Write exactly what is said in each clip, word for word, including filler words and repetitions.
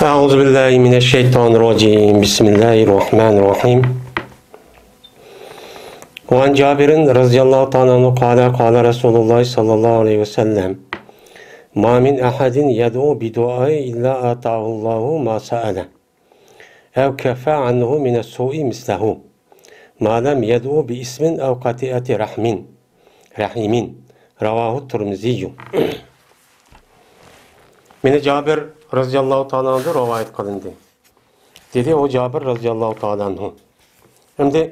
أعوذ بالله من الشيطان الرجيم. بسم الله الرحمن الرحيم. وعن جابر رضي الله تعالى عنه قال: قال رسول الله صلى الله عليه وسلم: ما من أحد يدعو بدعاء إلا أعطاه الله ما سأل، أو كفى عنه من السوء مثله، ما لم يدع بإثم أو قطيعة رحم، رحم. رواه الترمذي. مانا جابىر رەزىياللاھۇ تائالا ئەنھۇدىن رىۋايەت قىلىندى. دېدى ئۇ جابىر رەزىياللاھۇ تائالا ئەنھۇ. ئەمدى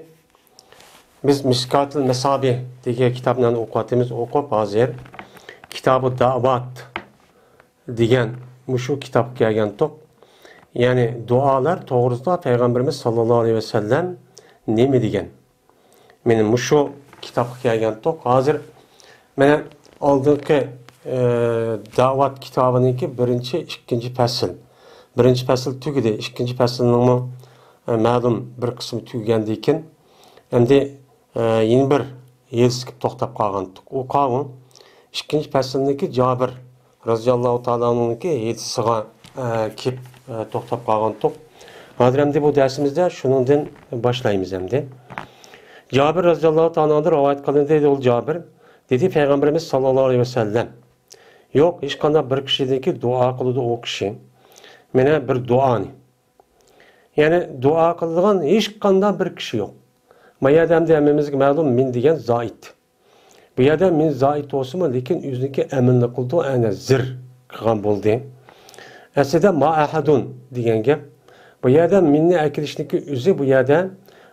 بىز مىشكاتۇل مەسابىھ دېگەن كىتابنى ئوقۇۋاتىمىز، ئوقۇپ ھازىر كىتابۇ دەۋات دېگەن مۇشۇ كىتابقا كەلگەنتۇق. يەنى دۇئالار توغرىسىدا پەيغەمبىرىمىز ساللاللاھۇ ئەلەيھى ۋەسەللەم نېمە دېگەن؟ مانا مۇشۇ كىتابقا كەلگەنتۇق. ھازىر مانا ئالدىنقى، ئە، دەۋات كىتابىنىڭكى بىرىنچى، ئىككىنچى پەسىل. بىرىنچى پەسىل تۈگىدى. ئىككىنچى پەسىلنىڭمۇ، ئە، مەلۇم بىر قىسمى تۈگىگەندىن كېيىن، ئەمدى، ئە، يەنە بىر ھەدىسكە توختاپ قالغانتۇق. ئۇ قاۋۇ ئىككىنچى پەسىلنىڭكى جابىر رەزىياللاھۇ تائالا ئەنھۇنىڭكى ھەدىسىگە، ئە، كېلىپ، ئە، توختاپ قالغانتۇق. ھازىر ئەمدى بۇ دەرسىمىزدە شۇنىڭدىن باشلايمىز ئەمدى. جابىر رەزىياللاھۇ تائالا ئەنھۇدىن رىۋايەت قىلىندى، دېدى ئۇ جابىر. دېدى پەيغەمبىرىمىز ساللاللاھۇ ئەلەيھى ۋەسەللەم: يوق، ھېچقانداق بىر كىشىدىنكى دۇئا قىلىدۇ ئۇ كىشى. مانا بىر دۇئانى. يەنى دۇئا قىلىدىغان ھېچقانداق بىر كىشى يوق. ما يەردە ئەمدى ھەممىمىزگە مەلۇم مىن دېگەن زائىد. بۇ يەردە مىن زائىد بولسىمۇ، لېكىن ئۆزىنىڭكى ئەمىلنى قىلىدۇ، ئەنە زىر قىلغان بولدى. ئەسلىدە ما ئەھەدۇن دېگەن گەپ. بۇ يەردە مىننى ئەكېلىشنىڭكى ئۆزى بۇ يەردە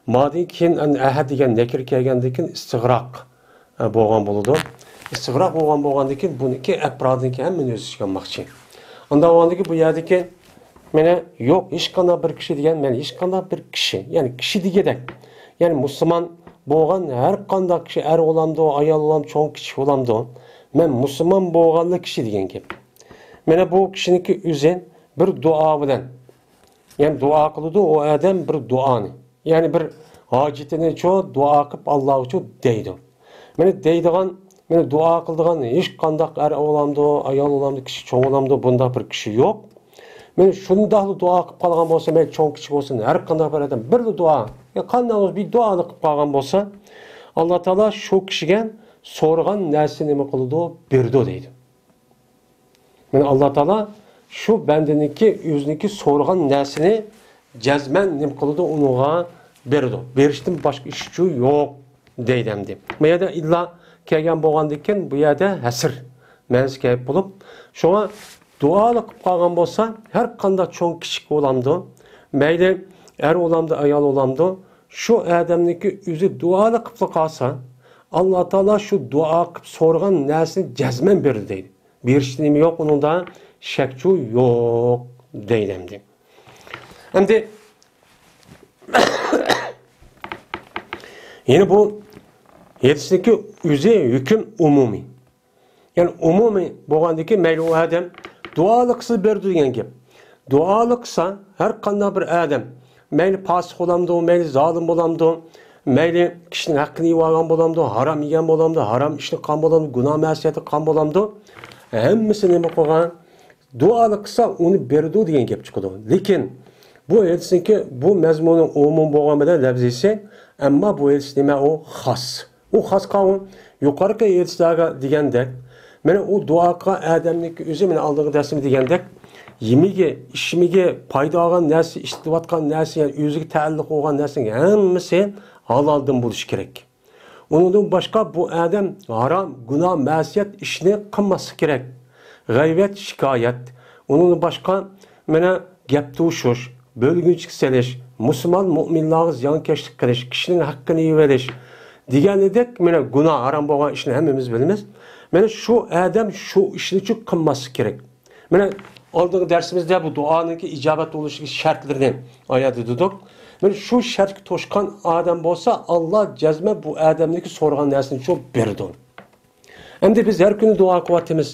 مادىن كېيىن ئەن ئەھەد دېگەن نەكىر كەلگەندىن كېيىن ئىستىغراق، ئە، بولغان بولىدۇ. ئىستىغراق بولغان بولغاندىن كېيىن بۇنىڭكى ئەپرادىنىڭكى ھەممىنى ئۆز ئىچىگە ئالماقچى. ئۇنداق بولغاندىن كېيىن بۇ يەردىكى مانا يوق، ھېچقانداق بىر كىشى دېگەن، مەن ھېچقانداق بىر كىشى، يەنى كىشى دېگۈدەك، يەنى مۇسۇلمان بولغان ھەر قانداق كىشى، ئەر بولامدۇ، ئايال بولامدۇ، چوڭ كىچىك بولامدۇ، مەن مۇسۇلمان بولغانلا كىشى دېگەن گەپ. مانا بۇ كىشىنىڭكى ئۆزى بىر دۇئا بىلەن، يەنى دۇئا قىلىدۇ ئۇ ئادەم بىر دۇئانى، يەنى بىر ھاجىتىنىچۇ دۇئا قىلىپ ئاللاغىچۇ دەيدۇ. مانا دەيدىغان، مانا دۇئا قىلىدىغان ھېچقانداق ئەر بولامدۇ، ئايال بولامدۇ، كىشى چوڭ بولامدۇ، بۇنداق بىر كىشى يوق. مانا شۇنداقلا دۇئا قىلىپ قالغان بولسا، مەيلى چوڭ كىچىك بولسۇن، ھەر قانداق بىر ئادەم بىرلا دۇئا، يا قانداق بولسا بىر دۇئانى قىلىپ قالغان بولسا، ئاللا تائالا شۇ كىشىگە سورىغان نەرسىنى نېمە قىلىدۇ؟ بېرىدۇ دەيدۇ. مانا ئاللا تائالا شۇ بەندىنىڭكى ئۆزىنىڭكى سورىغان نەرسىنى جەزمەن نېمە قىلىدۇ؟ ئۇنىڭغا بېرىدۇ. بېرىشتىن باشقا ئىشچۇ يوق دەيدۇ ئەمدى. بۇ يەردە ئىللا كەلگەن بولغاندىن كېيىن بۇ يەردە ھەسر مەنىسى كەلگەن بولۇپ، شۇڭا دۇئالىق قىلىپ قالغان بولسا، ھەر قانداق چوڭ كىچىك بولامدۇ، مەيلى ئەر بولامدۇ، ئايال بولامدۇ، شۇ ئادەمنىڭكى ئۆزى دۇئالىق قىلىپلا قالسا، ئاللا تائالا شۇ دۇئا قىلىپ سورىغان نەرسىنى جەزمەن بېرىدۇ دەيدۇ. بېرىشتە نېمە يوق ئۇنىڭدا؟ شەكچۇ يوق دەيدۇ ئەمدى. ئەمدى يەنە بۇ ھەدىسنىڭكى ئۆزى ھۆكۈم ئومۇمىي. يەنى ئومۇمىي بولغاندىكىن مەيلى ئۇ ئادەم دۇئالىق قىلسا بېرىدۇ دېگەن گەپ. دۇئالىق قىلسا ھەر قانداق بىر ئادەم، مەيلى پاسىق بولامدۇ، مەيلى زالىم بولامدۇ، مەيلى كىشىنىڭ ھەققىنى يېۋالغان بولامدۇ، ھارام يېگەن بولامدۇ، ھارام ئىشنى قىلغان بولامدۇ، گۇناھ مەسىيەتنى قىلغان بولامدۇ، ھەممىسى نېمە قىلغان؟ دۇئالىق قىلسا ئۇنى بېرىدۇ دېگەن گەپ چىقىدۇ. لېكىن بۇ ھەدىسنىڭكى بۇ مەزمۇنى ئومۇمىي بولغان بىلەن لەۋزىسى، ئەمما بۇ ھەدىس نېمە ئۇ؟ خاس. ئۇ خاس قاۋۇل يۇقىرىقى ھەدىسلەرگە دېگەندەك، مانا ئۇ دۇئا قىلغان ئادەمنىڭكى ئۆزى، مانا ئالدىنقى دەرسىمدە دېگەندەك، يېمىگى، ئىچمىگى، پايدا ئالغان نەرسە، ئىشلىتىۋاتقان نەرسە، يەنى ئۆزىگە تەئەللۇق بولغان نەرسىنىڭ ھەممىسى ھالالدىن بولۇشى كېرەك. ئۇنىڭدىن باشقا بۇ ئادەم ھارام، گۇناھ، مەسىيەت ئىشنى قىلماسلىقى كېرەك. غەيۋەت، شىكايەت، ئۇنىڭدىن باشقا مانا گەپ توشۇش، بۆلگۈنچىلىك سېلىش، مۇسۇلمان مۆمىنلارغا زىيانكەشلىك قىلىش، كىشىنىڭ ھەققىنى يېۋېلىش دېگەنىدەك، مانا گۇناھ، ھارام بولغان ئىشنى ھەممىمىز بىلىمىز. مانا شۇ ئادەم شۇ ئىشنىچۇ قىلماسلىقى كېرەك. مانا ئالدىنقى دەرسىمىزدە بۇ دۇئانىڭكى ئىجابەت بولۇشىدىكى شەرتلىرىنى ئاياندى دېدۇق. مانا شۇ شەرتكە توشقان ئادەم بولسا، ئاللا جەزمەن بۇ ئادەمنىڭكى سورىغان نەرسىنى شۇ بېرىدۇ. ئەمدى بىز ھەر كۈنى دۇئا قىلىۋاتىمىز.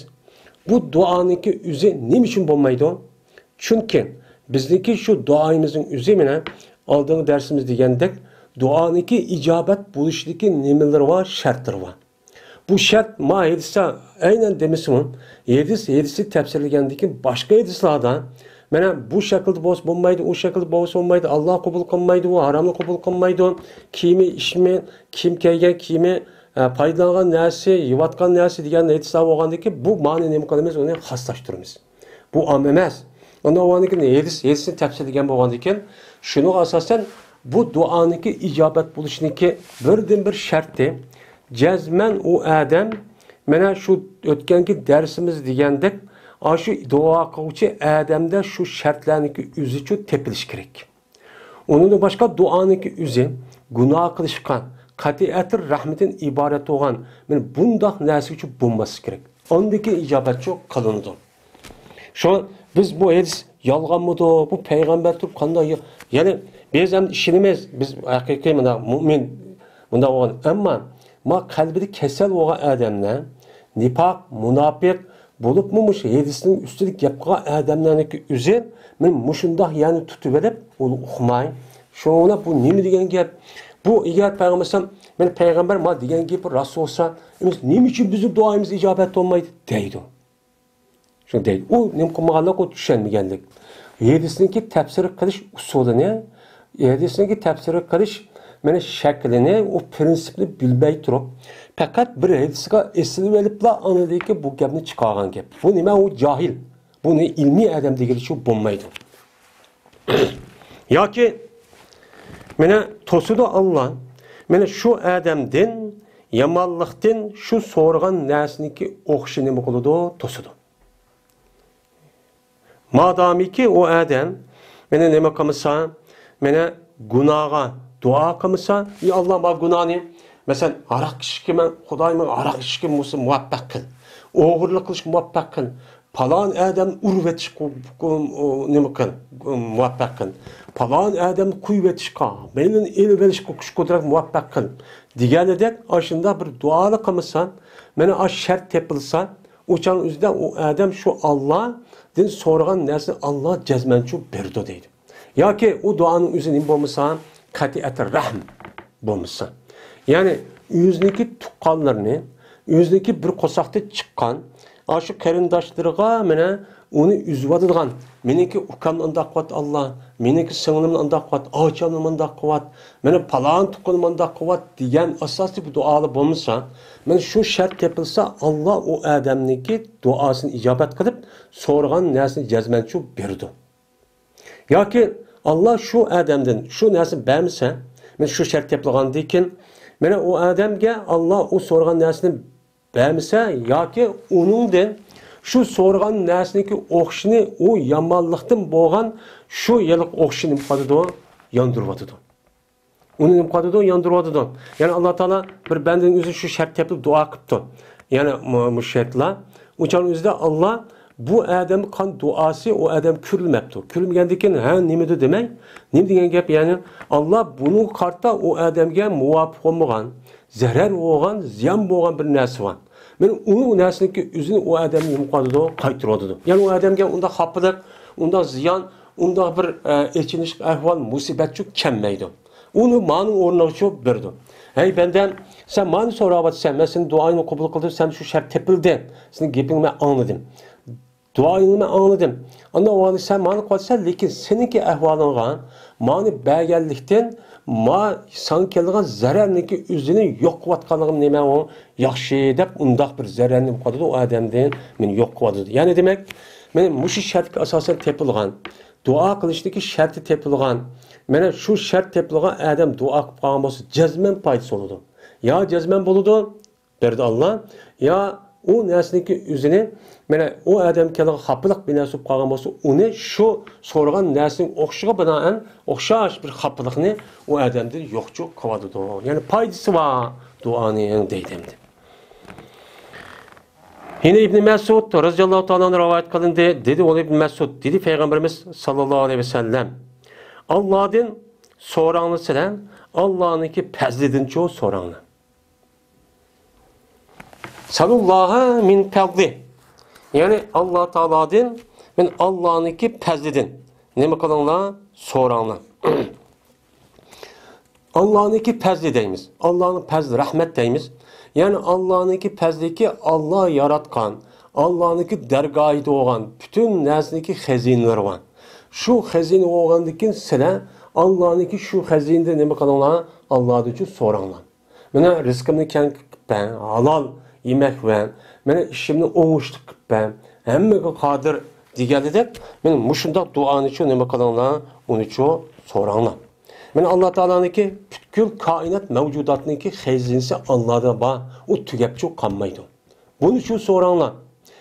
بۇ دۇئانىڭكى ئۆزى نېمە ئۈچۈن بولمايدۇ؟ چۈنكى بىزنىڭكى شۇ دۇئايىمىزنىڭ ئۆزى مانا ئالدىنقى دەرسىمىز دېگەندەك دۇئانىڭكى ئىجابەت بولۇشىدىكى نېمىلىرى بار، شەرتلىرى بار. بۇ شەرت ما ھەدىستە ئەينەن دېمىسىمۇ، ھەدىس، ھەدىستە تەپسىرلىگەندىن كېيىن باشقا ھەدىسلاردا مانا بۇ شەكىلدە بولسا بولمايدۇ، ئۇ شەكىلدە بولسا بولمايدۇ، ئاللا قوبۇل قىلمايدۇ، ھارامنى قوبۇل قىلمايدۇ، كىيىمى، ئىشمى، كىيىم كىيگەن كىيىمى، ئە، پايدىلانغان نەرسىسى، يەۋاتقان نەرسىسى دېگەن ھېدىسلار بولغاندىن كېيىن، بۇ مەنىنى نېمە قىلىمىز؟ ئۇنى خاسلاشتۇرىمىز. بۇ ئام ئەمەس. ئۇنداق بولغاندىن كېيىن ھېدىس، ھېدىسنى تەپسىر دېگەن بولغاندىن كېيىن، شۇنىڭغا ئاساسەن بۇ دۇئانىڭكى ئىجابەت بولۇشىنىڭكى بىردىنبىر شەرتى، جەزمەن ئۇ ئادەم، مانا شۇ ئۆتكەنكى دەرسىمىز دېگەندەك، ئاشۇ دۇئا قىلغۇچى ئادەمدە شۇ شەرتلەرنىڭكى ئۆزىچۇ تېپىلىشى كېرەك. ئۇنىڭدىن باشقا دۇئانىڭكى ئۆزى گۇناھ قىلىشقا، قەتئىيەتىر رەھمىتىن ئىبارەت بولغان، مانا بۇنداق نەرسىگىچۇ بولماسلىقى كېرەك. ئاندىكى ئىجابەتچۇ قىلىنىدۇ. شۇڭا بىز بۇ ھەدىس يالغانمىدۇ؟ بۇ پەيغەمبەر تۇرۇپ قانداق يا-، يەنى بىز ھەم ئىشىنىمىز، بىز ھەقىقىي مۇنداق مۇئمىن، مۇنداق بولغان. ئەمما ما قەلبىدە كېسەل بولغان ئادەملەر، نىپاق، مۇناپىق بولۇپمۇ مۇشۇ ھەدىسنىڭ ئۈستىدە گەپ قىلغان ئادەملەرنىڭكى ئۆزى مانا مۇشۇنداق يەرنى تۇتۇۋېلىپ، ئۇنى ئۇقماي. شۇڭا بۇ نېمە دېگەن گەپ؟ بۇ ئەگەر پەيغەمبەر، مانا پەيغەمبەر ما دېگەن گېپى راست بولسا، ئەمىسە نېمە ئۈچۈن بىزنىڭ دۇئايىمىز ئىجابەت بولمايدۇ؟ دەيدۇ. شۇ دەيدۇ. ئۇ نېمە قىلمىغانلىق، ئۇ چۈشەنمىگەنلىك. ھەدىسنىڭكى تەپسىر قىلىش ئۇسۇلىنى، ھەدىسنىڭكى تەپسىر قىلىش، مانا شەكلىنى، ئۇ پرىنسىپنى بىلمەي تۇرۇپ، پەقەت بىر ھەدىسكە ئېسىلىۋېلىپلا ئاندىن كېيىن بۇ گەپنى چىقارغان گەپ. بۇ نېمە؟ ئۇ جاھىل. بۇنى ئىلمىي ئادەم دېگىلىچۇ بولمايدۇ. ياكى مانا توسىدۇ ئاللا، مانا شۇ ئادەمدىن يامانلىقتىن شۇ سورىغان نەرسىنىڭكى ئوخشىشىنى نېمە قىلىدۇ؟ توسىدۇ. مادامىكى ئۇ ئادەم مانا نېمە قىلمىسا، مانا گۇناھقا دۇئا قىلمىسا، ئى ئاللا، ما گۇناھنى، مەسىلەن، ھاراق ئىچىشكە مەن، خۇدايىم، ماڭا ھاراق ئىچىشكە مۇۋەپپەق قىل، ئوغرىلىق قىلىشقا مۇۋەپپەق قىل، پالان ئادەمنى ئۇرۇۋېتىشقا، نېمە قىل، مۇۋەپپەق قىل. پالان ئادەمنى قويۇۋېتىشقا، مەيلىنى ئېلىۋېلىشقا كۈچ-قۇدرەت مۇۋەپپەق قىل، دېگەنىدەك، ئاشۇنداق بىر دۇئالار قىلمىسا، مانا ئاشۇ شەرت تېپىلسا، ئۇ چاغنىڭ ئۆزىدە ئۇ ئادەم شۇ ئاللادىن سورىغان نەرسىنى ئاللا جەزمەنچۇ بېرىدۇ دەيدۇ. ياكى ئۇ دۇئانىڭ ئۆزى نېمە بولمىسا، قەتئىيەتى رەھىم بولمىسا. يەنى ئۆزىنىڭكى تۇغقانلىرىنى، ئۆزىنىڭكى بىر قورساقتىن چىققان، ئاشۇ قېرىنداشلىرىغا مانا ئۇنى ئۈزۈۋاتىدىغان، مېنىڭكى ئۇكامنى ئانداق قىلىۋات ئاللا، مېنىڭكى سىڭلىمنى ئانداق قىلىۋات، ئاچامنى مانداق قىلىۋات، مانا پالان تۇغقىنىمنى مانداق قىلىۋات دېگەن ئاساسىي بۇ دۇئالار بولمىسا، مانا شۇ شەرت تېپىلسا، ئاللا ئۇ ئادەمنىڭكى دۇئاسىنى ئىجابەت قىلىپ، سورىغان نەرسىنى جەزمەنچۇ بېرىدۇ. ياكى ئاللا شۇ ئادەمدىن شۇ نەرسىنى بەرمىسە، مانا شۇ شەرت تېپىلغاندىن كېيىن، مانا ئۇ ئادەمگە ئاللا ئۇ سورىغان نەرسىنى بەرمىسە ياكى ئۇنىڭدىن شۇ سورىغان نەرسىنىڭكى ئوخشىشىنى ئۇ يامانلىقتىن بولغان شۇ ھېلىقى ئوخشىشىنى نېمە قىلىۋاتىدۇ؟ ياندۇرۇۋاتىدۇ. ئۇنى نېمە قىلىۋاتىدۇ؟ ياندۇرۇۋاتىدۇ. يەنى ئاللا تائالا بىر بەندىنىڭ ئۆزى شۇ شەرت تېپىلىپ دۇئا قىپتۇ. يەنى مۇ-، مۇشۇ شەرتلەر. ئۇ چاغنىڭ ئۆزىدە ئاللا بۇ ئادەمگە قىلغان دۇئاسى ئۇ ئادەم كۆرۈلمەپتۇ. كۆرۈلمىگەندىن كېيىن، ھە، نېمىدۇ دېمەي. نېمە دېگەن گەپ؟ يەنى ئاللا بۇنىڭغا قارىتا ئۇ ئادەمگە مۇۋاپىق بولمىغان، زەرەر بولغان، زىيان بولغان بىر نەرسە بار. مانا ئۇ نەرسىنىڭكى ئۆزىنى ئۇ ئادەمگە نېمە قىلىۋاتىدۇ؟ قايتۇرۇۋاتىدۇ. يەنى ئۇ ئادەمگە ئۇنداق خاپىلىق، ئۇنداق زىيان، ئۇنداق بىر، ئە، ئېچىنىشلىق ئەھۋال، مۇسىبەتچۇ كەلمەيدۇ. ئۇنى مانىڭ ئورنىغىچۇ بېرىدۇ. ھەي بەندەم، سەن مانى سوراۋاتىسەن، مەن سېنىڭ دۇئايىڭنى قوبۇل قىلدىم، سەن شۇ شەرت تېپىلدى، سېنىڭ گېپىڭنى مەن ئاڭلىدىم. دۇئايىڭنى مەن ئاڭلىدىم. ئاندىن ئۇ سەن مانا قىلىۋاتىسەن، لېكىن سېنىڭكى ئەھۋالىڭغا مانى بەرگەنلىكتىن، ما ساڭا كېلىدىغان زەرەرنىڭكى ئۆزىنى يوق قىلىۋاتقانلىقىم نېمە ئۇ؟ ياخشى دەپ ئۇنداق بىر زەرەرنى نېمە قىلىۋاتىدۇ، ئۇ ئادەمدىن مېنى يوق قىلىۋاتىدۇ. يەنى دېمەك، مانا مۇشۇ شەرتكە ئاساسەن تېپىلغان، دۇئا قىلىشتىكى شەرتى تېپىلغان، مانا شۇ شەرت تېپىلغان ئادەم دۇئا قىلىپ قالغان بولسا، جەزمەن پايدىسى بولىدۇ. يا جەزمەن بولىدۇ، بەردى ئاللا، يا ئۇ نەرسىنىڭكى ئۆزىنى، مانا ئۇ ئادەم كېلىدىغان خاپىلىق بىر نەرسە بولۇپ قالغان بولسا، ئۇنى شۇ سورىغان نەرسىنىڭ ئوخشىشىغا بىنائەن ئوخشاش بىر خاپىلىقنى ئۇ ئادەمدىن يوقچۇ قىلىۋاتىدۇ. يەنى پايدىسى بار دۇئانىڭ دەيدۇ ئەمدى. يەنە ئىبن مەسئۇد رەزىياللاھۇ تائالا ئەنھۇ رىۋايەت قىلىندى. دېدى ئۇ ئىبن مەسئۇد، دېدى پەيغەمبىرىمىز ساللاللاھۇ ئەلەيھى ۋەسەللەم، ئاللادىن سوراڭلار سىلەر، ئاللانىڭكى پەزلىدىنچۇ سوراڭلار. سەلۇللاھە مىن پەزلى. يەنى ئاللا تائالادىن، مەن ئاللانىڭكى پەزلىدىن. نېمە قىلىڭلار؟ سوراڭلار. ئاللانىڭكى پەزلى دەيمىز. ئاللانىڭ پەزلى، رەھمەت دەيمىز. يەنى ئاللانىڭكى پەزلىكى، ئاللا ياراتقان، ئاللانىڭكى دەرگاھىدا بولغان پۈتۈن نەرسىنىڭكى خەزىنىلىرى بار. شۇ خەزىنە بولغاندىكىن سىلەر ئاللانىڭكى شۇ خەزىنىدىن نېمە قىلىڭلار؟ ئاللادىنچۇ سوراڭلار. مانا رىزقىمنى كەڭ قىلىپ بەر، ھالال يېمەك بەر، مانا ئىشىمنى ئوڭۇشلۇق قىلىپ بەر، ھەممىگە قادىر دېگەنىدەك، مانا مۇشۇنداق دۇئانىچۇ نېمە قىلىڭلار؟ ئۇنىچۇ سوراڭلار. مانا ئاللا تائالانىڭكى پۈتكۈل كائىنات مەۋجۇداتنىڭكى خەزىنىسى ئاللادا بار، ئۇ تۈگەپچۇ قالمايدۇ. بۇنى شۇ سوراڭلار.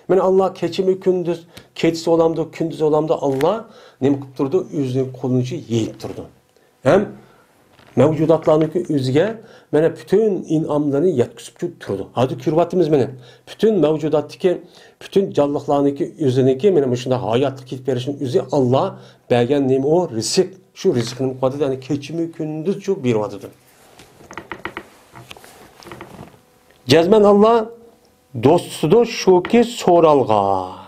مانا ئاللا كېچىمۇ كۈندۈز، كېچىسى بولامدۇ، كۈندۈزى بولامدۇ، ئاللا نېمە قىلىپ تۇرىدۇ؟ ئۆزىنىڭ قولىنى يېيىپ تۇرىدۇ. ھەم مەۋجۇداتلارنىڭكى ئۆزىگە مانا پۈتۈن ئىنئاملىرىنى يەتكۈزۈپ تۇرىدۇ. ھازىر كۆرۈۋاتىمىز مانا. پۈتۈن مەۋجۇداتتىكى، پۈتۈن جانلىقلارنىڭكى ئۆزىنىڭكى مانا مۇشۇنداق ھاياتلىق كېلىپ بېرىشىنىڭ ئۆزى ئاللا بەرگەن نېمە ئۇ؟ رىزىق. شۇ رىزىقنى قىلىۋاتىدۇ، يەنى كېچىمۇ كۈندۈزچۇ بېرىۋاتىدۇ. جەزمەن ئاللا دوستىدۇر شۇكى سورالغان.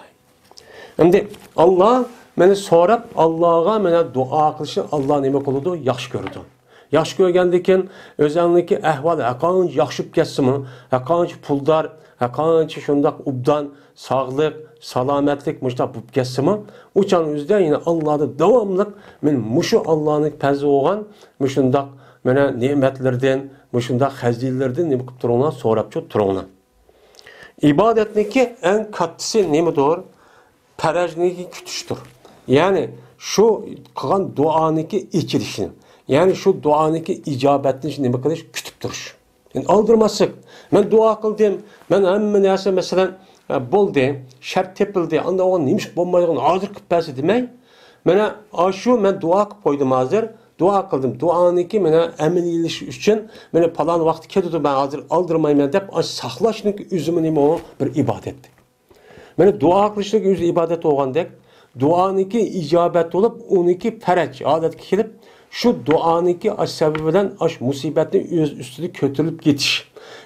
ئەمدى ئاللا مانا سوراپ، ئاللاغا مانا دۇئا قىلىشنى ئاللا نېمە قىلىدۇ؟ ياخشى كۆرىدۇ. ياخشى كۆرگەندىكىن ئۆزەڭنىڭكى ئەھۋالى ھەرقانچە ياخشى بولۇپ كەتسىمۇ، ھەرقانچە پۇلدار، ھەرقانچە شۇنداق ئوبدان، ساغلىق، سالامەتلىك مۇشۇنداق بولۇپ كەتسىمۇ، ئۇ چاغنىڭ ئۆزىدە يەنە ئاللادىن داۋاملىق مانا مۇشۇ ئاللانىڭ پەزلى بولغان مۇشۇنداق مانا نېمەتلىرىدىن، مۇشۇنداق خەزىنىلىرىدىن نېمە قىلىپ تۇرۇڭلار؟ سوراپچۇ تۇرۇڭلار. ئىبادەتنىڭكى ئەڭ كاتتىسى نېمىدۇر؟ پەرەجنىڭكى كۈتۈشتۇر. يەنى شۇ قىلغان دۇئانىڭكى ئېچىلىشىنى، يەنى شۇ دۇئانىڭكى ئىجابەتلىنىشىنى نېمە قىلىش؟ كۈتۈپ تۇرۇش. يەنى ئالدىرىماسلىق. مەن دۇئا قىلدىم، مەن ھەممە نەرسە، مەسىلەن، ئە، بولدى، شەرت تېپىلدى، ئاندىن ئۇ نېمىشقا بولمايدىغان، ھازىر قىلىپ بەرسە دېمەي، مانا ئاشۇ مەن دۇئا قىلىپ قويدۇم ھازىر، دۇئا قىلدىم، دۇئانىڭكى مانا ئەمەلىيلىشىش ئۈچۈن مانا پالان ۋاقتى كېلىدۇ، مەن ھازىر ئالدىرمايمەن دەپ، ئاشۇ ساقلاشنىڭكى ئۆزىمۇ نېمە ئۇ؟ بىر ئىبادەت. مانا دۇئا قىلىشنىڭ ئۆزى ئىبادەت بولغاندەك، دۇئانىڭكى ئىجابەت بولۇپ، ئۇنىڭكى پەرەج ھالەتكە كېلىپ، شۇ دۇئانىڭكى ئاش سەۋەبى بىلەن ئاش مۇسىبەتنى ئۆز ئۈستىدە كۆتۈرۈلۈپ كېتىش،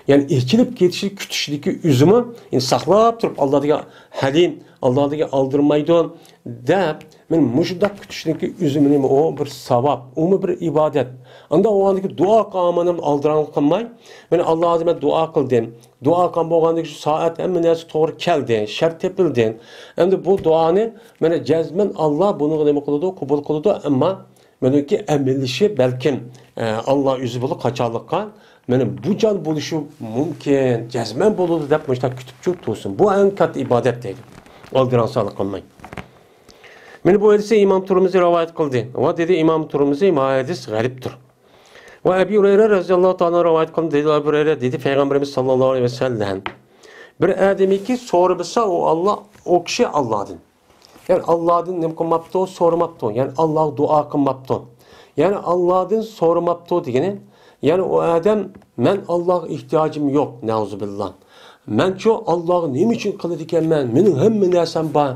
يەنى ئېچىلىپ كېتىشى كۈتۈشلۈكى ئۆزىمۇ، يەنى ساقلاپ تۇرۇپ، ئاللا دېگەن ھەلىم، ئاللا دېگەن ئالدىرمايدۇ دەپ، مانا مۇشۇنداق كۈتۈشنىڭكى ئۆزىمۇ نېمە ئۇ؟ بىر ساۋاب، ئۇمۇ بىر ئىبادەت. ئانداق بولغاندىكى دۇئا قىلغان ئالدىراڭلىق قىلماي، مانا ئاللا ھازىر مەن دۇئا قىلدىم. دۇئا قىلغان بولغاندىكى شۇ سائەت ھەممە نەرسە توغرا كەلدى، شەرت تېپىلدى. ئەمدى بۇ دۇئانى مانا جەزمەن ئاللا بۇنىڭغا نېمە قىلىدۇ؟ قوبۇل قىلىدۇ. ئەمما بۇنىڭكى ئەمەلىيلىشى بەلكىم، ئە، ئاللا ئۆزى بولۇپ قاچانلىققا، مانا بۇ جان بولۇشى مۇمكىن، جەزمەن بولىدۇ دەپ مۇشۇنداق كۈتۈپچۇ تۇرسۇن. بۇ ئەڭ كاتتا ئىبادەت دەيدۇ. ئالدىراڭسالىق قىلماي. مانا بۇ ھەدىسنى ئىمام تۇرمۇزى رىۋايەت قىلدى. ۋە دېدى ئىمام تۇرمۇزى، ما ھەدىس غەرىبتۇر. ۋە ئەبى ھۇرەيرە رەزىياللاھۇ تائالا رىۋايەت قىلدى، دېدى ئەبۇ ھۇرەيرە، دېدى پەيغەمبىرىمىز ساللاللاھۇ ئەلەيھى ۋەسەللەم، بىر ئادەمكى سورىمىسا ئۇ ئاللا، ئۇ كىشى ئاللادىن. يەنى ئاللادىن نېمە قىلماپتۇ؟ سورىماپتۇ. يەنى ئاللاغا دۇئا قىلماپتۇ. يەنى ئاللادىن سورىماپتۇ دېگىنى، يەنى ئۇ ئادەم، مەن ئاللاغا ئېھتىياجىم يوق، نەئۇزۇبىللا. مەنچۇ ئاللاغا نېمە ئۈچۈن قىلىدىكەنمەن؟ مېنىڭ ھەممە نەرسەم بار.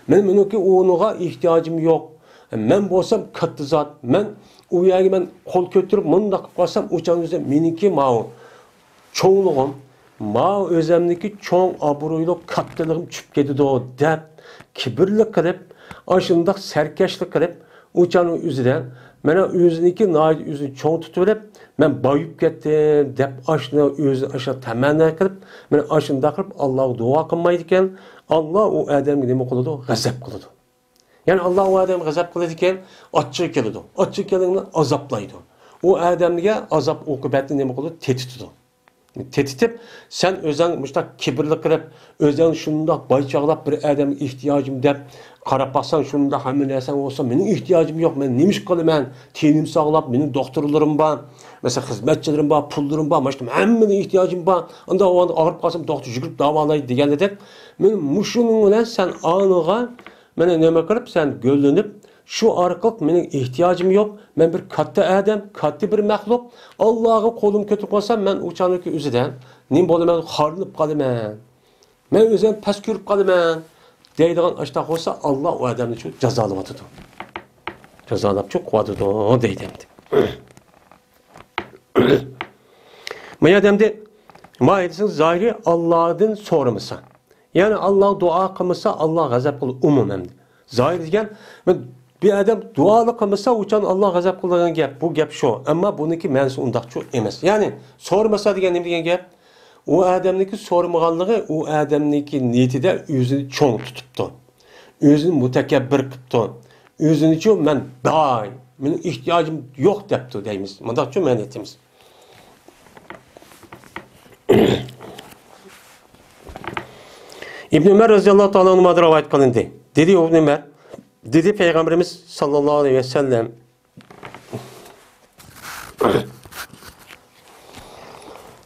مەن مېنىڭكى ئۇنىڭغا ئېھتىياجىم يوق. مەن بولسام كاتتا زات. مەن ئۇ يەرگە مەن قول كۆتۈرۈپ مۇنداق قىلىپ قالسام، ئۇ چاغنىڭ ئۆزى مېنىڭكى ماۋۇ چوڭلۇقۇم، ماۋۇ ئۆزەمنىڭكى چوڭ ئابرۇيلۇق كاتتىلىقىم چۈشۈپ كېتىدۇ دەپ، كىبىرلىك قىلىپ، ئاشۇنداق سەركەشلىك قىلىپ، ئۇ چاغنىڭ ئۆزىدە مانا ئۆزىنىڭكى ناھايىتى ئۆزىنى چوڭ تۇتۇۋېلىپ، مەن بايىپ كەتتىم دەپ، ئاشۇنى ئۆزى ئاشۇ تەمەننا قىلىپ، مانا ئاشۇنداق قىلىپ، ئاللاغا دۇئا قىلمايدىكەن. ئاللا ئۇ ئادەمگە نېمە قىلىدۇ؟ غەزەپ قىلىدۇ. يەنى ئاللا ئۇ ئادەمگە غەزەپ قىلىدىكەن، ئاچچىقى كېلىدۇ. ئاچچىقى كەلگەندە ئازابلايدۇ. ئۇ ئادەمگە ئازاب ئوقۇبەتنى نېمە قىلىدۇ؟ تېتىتىدۇ. تېتىتىپ، سەن ئۆزۈڭ مۇشۇنداق كىبىرلىك قىلىپ، ئۆزۈڭ شۇنداق باي چاغلاپ، بىر ئادەمگە ئېھتىياجىم دەپ قاراپ باقساڭ، شۇنداق ھەممە نەرسەڭ بولسا، مېنىڭ ئېھتىياجىم يوق، مەن نېمە ئىش قىلىمەن؟ تېنىم ساغلام، مېنىڭ دوختۇرلىرىم بار، مەسىلەن، خىزمەتچىلىرىم بار، پۇللىرىم بار، مانا شۇ ھەممىنىڭ ئېھتىياجىم بار. ئانداق ئاغرىپ قالسام، دوختۇر يۈگۈرۈپ داۋالاي دېگەندەك، مانا مۇشۇنىڭ بىلەن سەن ئانىغا مانا نېمە قىلىپ سەن گۈللىنىپ، شۇ ئارقىلىق مېنىڭ ئېھتىياجىم يوق، مەن بىر كاتتا ئادەم، كاتتا بىر مەخلۇق، ئاللاغا قولۇم كۆتۈرۈپ قالسام، مەن ئۇ چاغنىڭكى ئۆزىدە نېمە بولىمەن؟ خارلىنىپ قالىمەن. مەن ئۆزۈمنى پەس كۆرۈپ قالىمەن دەيدىغان ئاشتاق بولسا، ئاللا ئۇ ئادەمنى شۇ جازالىۋاتىدۇ. جازالاپ شۇ قويۇۋاتىدۇ دەيدۇ ئەمدى. ما يەردە ئەمدى ما ھەدىسنىڭ زاھىرى ئاللادىن سورىمىسا. يەنى ئاللاغا دۇئا قىلمىسا، ئاللا غەزەپ قىلىدۇ ئومۇمەن. زاھىر دېگەن، بىر ئادەم دۇئالىق قىلمىسا، ئۇچان ئاللا غەزەپ قىلىدىغان گەپ. بۇ گەپ شۇ. ئەمما بۇنىڭكى مەنىسى ئۇنداقچۇ ئەمەس. يەنى سورىمىسا دېگەن نېمە دېگەن گەپ؟ ئۇ ئادەمنىڭكى سورىمىغانلىقى ئۇ ئادەمنىڭكى نىيىتىدە ئۆزىنى چوڭ تۇتۇپتۇ. ئۆزىنى مۇتەكەببىر قىپتۇ. ئۆزىنىچۇ مەن باي، مېنىڭ ئېھتىياجىم يوق دەپتۇ دەيمىز. مۇنداقچۇ مەن ئېيتىمىز. ئىبن ئۆمەر رەزىياللاھۇ تائالا ئەنھۇمادىن رىۋايەت قىلىندى. دېدى ئىبن ئۆمەر، دېدى پەيغەمبىرىمىز ساللاللاھۇ ئەلەيھى ۋەسەللەم،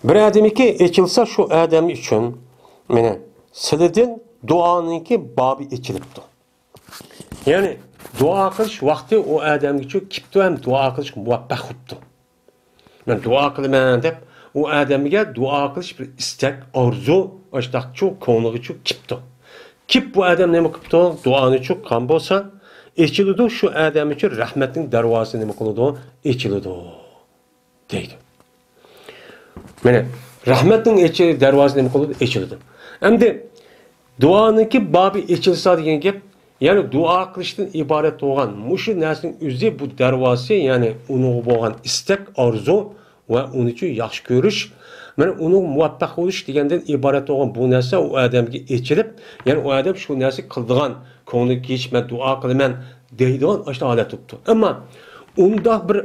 بىر ئادەمنىڭكى ئېچىلسا، شۇ ئادەم ئۈچۈن، مانا، سىلىدىن دۇئانىڭكى بابى ئېچىلىپتۇ. يەنى دۇئا قىلىش ۋاقتى ئۇ ئادەمگىچۇ كېپتۇ ھەم دۇئا قىلىشقا مۇۋەپپەق بوپتۇ. مەن دۇئا قىلىمەن دەپ، ئۇ ئادەمگە دۇئا قىلىش بىر ئىستەك، ئارزۇ، ئاشتاقچۇ كۆڭلىگىچۇ كېپتۇ. كېپ بۇ ئادەم نېمە قىپتۇ؟ دۇئانىچۇ قىلغان بولسا، ئېچىلىدۇ، شۇ ئادەم ئۈچۈن رەھمەتنىڭ دەرۋازىسى نېمە قىلىدۇ؟ ئېچىلىدۇ. دەيدۇ. مانا، رەھمەتنىڭ ئېچى-، دەرۋازىسى نېمە قىلىدۇ؟ ئېچىلىدۇ. ئەمدى دۇئانىڭكى بابى ئېچىلسا دېگەن گەپ، يەنى دۇئا قىلىشتىن ئىبارەت بولغان مۇشۇ نەرسىنىڭ ئۆزى بۇ دەرۋازىسى، يەنى ئۇنىڭغا بولغان ئىستەك، ئارزۇ ۋە ئۇنى ئۈچۈن ياخشى كۆرۈش، مانا ئۇنىڭغا مۇۋەپپەق بولۇش دېگەندىن ئىبارەت بولغان بۇ نەرسە ئۇ ئادەمگە ئېچىلىپ، يەنى ئۇ ئادەم شۇ نەرسە قىلىدىغان، كۆڭلىگە كېلىش، مەن دۇئا قىلىمەن دەيدىغان ئاشۇنداق ھالەت بوپتۇ. ئەمما ئۇنداق بىر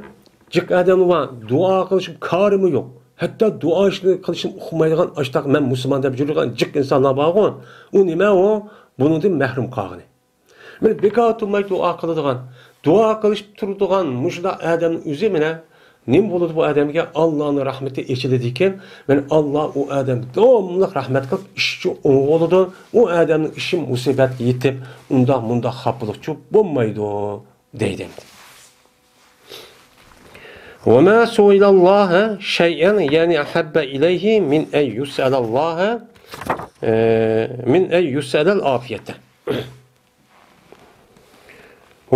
جىق ئادەم بار، دۇئا قىلىشىم كارىمۇ يوق. ھەتتا دۇئا ئىشنى قىلىشنى ئۇقمايدىغان ئاشتاق مەن مۇسۇلمان دەپ يۈرىدىغان جىق ئىنسانلار بارغۇ، ئۇ نېمە ئۇ؟ بۇنىڭدىن مەھرۇم قالغىنى. مانا بىكار تۇرماي دۇئا قىلىدىغان، دۇئا قىلىشىپ تۇرىدىغان مۇشۇنداق ئادەمنىڭ ئۆزى مانا نېمە بولىدۇ بۇ ئادەمگە؟ ئاللانىڭ رەھمىتى ئېچىلىدىكەن، مانا ئاللا ئۇ ئادەمگە داۋاملىق رەھمەت قىلىپ، ئىشىچۇ ئوڭغا بولىدۇ، ئۇ ئادەمنىڭ ئىشى مۇسىبەتكە يېتىپ، ئۇنداق مۇنداق خاپىلىقچۇ بولمايدۇ. دەيدۇ. وما سئل الله شيئا، يەنى أحب إليه من أن يسأل الله، ئى، من أن يسأل العافية.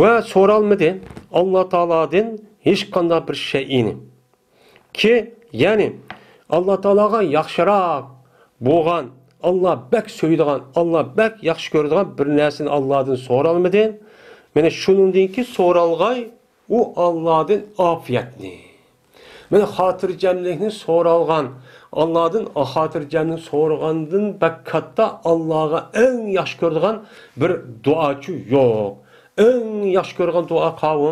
ۋە سورالمىدى ئاللا تائالادىن ھېچقانداق بىر شەيئىنى. كى، يەنى، ئاللا تائالاغا ياخشىراق بولغان، ئاللا بەك سۆيىدىغان، ئاللا بەك ياخشى كۆرىدىغان بىر نەرسىنى ئاللادىن سورالمىدى. مانا شۇنىڭدىن كېيىن سورالغاي ئۇ ئاللادىن ئاپىيەتنى. مانا خاتىرجەملىكنى سورالغان، ئاللادىن خاتىرجەملىك سورىغاندىن بەك كاتتا ئاللاغا ئەڭ ياخشى كۆرىدىغان بىر دۇئاچۇ يوق. ئەڭ ياخشى كۆرىدىغان دۇئا قاۋۇ؟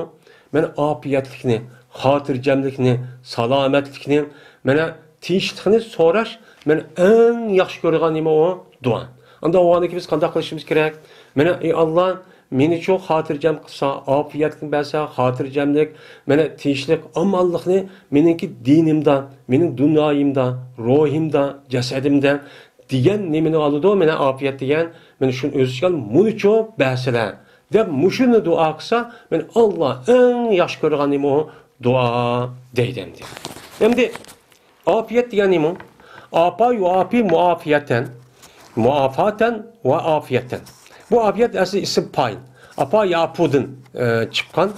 مانا ئاپىيەتلىكنى، خاتىرجەملىكنى، سالامەتلىكنى، مانا تىنچلىقنى سوراش، مانا ئەڭ ياخشى كۆرىدىغان نېمە ئۇ؟ دۇئا. ئاندا بولغاندىن كېيىن بىز قانداق قىلىشىمىز كېرەك؟ مانا، ئى ئاللا، مېنىچۇ خاتىرجەم قىلسا، ئاپىيەتلىك بەرسە، خاتىرجەملىك، مانا تىنچلىق، ئامانلىقنى مېنىڭكى دىنىمدا، مېنىڭ دۇنيايىمدا، روھىمدا، جەسەدىمدە، دېگەن نېمىنى ئالىدۇ؟ مانا ئاپىيەت دېگەن، مانا شۇنى ئۆز ئىچىگە ئال، مۇنىچۇ بەرسىلە، دەپ مۇشۇنى دۇئا قىلسا، مانا ئاللا ئەڭ ياخشى كۆرىدىغان نېمە ئۇ؟ دۇئا دەيدۇ ئەمدى. ئەمدى ئاپىيەت دېگەن نېمە ئۇ؟ ئاپا يۇئاپى مۇئافىيەتەن، مۇئافاتەن ۋە ئاپىيەتەن. بۇ ئاپىيەت ئەسلى ئىسىم پائىل. ئاپا ياپۇدىن، ئە، چىققان.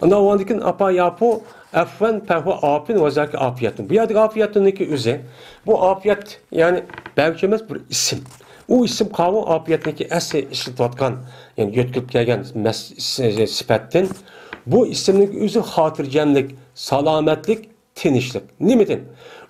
ئاندىن ئۇنىڭدىن كېيىن ئاپا ياپۇ ئەفۋەن پەھۇ ئاپىن ۋە زاكى ئاپىيەتۇن. بۇ يەردىكى ئاپىيەتۇننىڭكى ئۆزى، بۇ ئاپىيەت، يەنى بەلگە ئەمەس بىر ئىسىم. ئۇ ئىسىم قاۋۇ ئاپىيەتنىڭكى ئەسلى ئىشلىتىۋاتقان، يەنى يۆتكىلىپ كەلگەن مەس-، سى-، سۈپەتتىن. بۇ ئىسىمنىڭكى ئۆزى خاتىرجەملىك، سالامەتلىك، تىنچلىق. نېمىدىن؟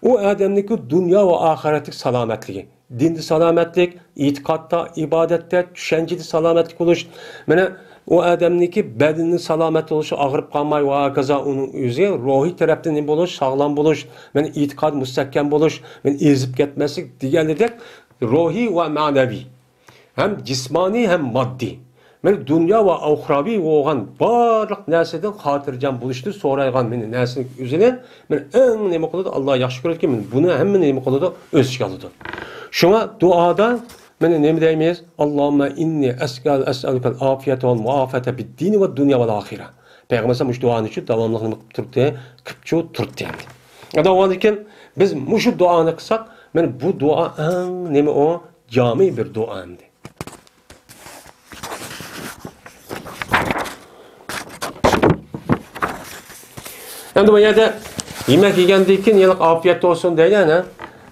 ئۇ ئادەمنىڭكى دۇنيا ۋە ئاخىرەتلىك سالامەتلىكى. دىندا سالامەتلىك، ئېتىقادتا، ئىبادەتتە، چۈشەنچىدە سالامەتلىك بولۇش. مانا، ئۇ ئادەمنىڭكى بەدىنى سالامەت بولۇشى، ئاغرىپ قالماي ۋە ھاكازا ئۇنىڭ ئۆزى روھىي تەرەپتىن نېمە بولۇش، ساغلام بولۇش، مانا، ئېتىقاد مۇستەھكەم بولۇش، مانا، ئېزىپ كەتمەسلىك دېگەنلىدەك روھىي ۋە مەنىۋى. ھەم جىسمانىي، ھەم ماددىي. مانا دۇنيا ۋە ئۇخراۋى بولغان بارلىق نەرسىدىن خاتىرجەم بولۇشنى سورايدىغان مانا نەرسىنىڭ ئۆزىنى مانا ئەڭ نېمە قىلىدۇ؟ ئاللا ياخشى كۆرىدىكەن، مانا بۇنى ھەممىنى نېمە قىلىدۇ؟ ئۆز ئىچىگە ئالىدۇ. شۇڭا دۇئادا مانا نېمە دەيمىز؟ اللهم إني أسأل، أسألك العافية والمعافاة في الدين والدنيا والآخرة. پەيغەمبەر مۇشۇ دۇئانى شۇ داۋاملىق نېمە قىلىپ تۇردى؟ قىپچۇ تۇردى ئەمدى. ئەمدى ئۇنىڭدىن كېيىن بىز مۇشۇ دۇئانى قىلساق، مانا بۇ دۇئا ئەڭ نېمە ئۇ؟ جامى بىر دۇئا ئەمدى. ئەمدى بۇ يەردە يېمەك يېگەندىن كېيىن يەنە ئاپىيەت بولسۇن دەيدۇ، ئەنە.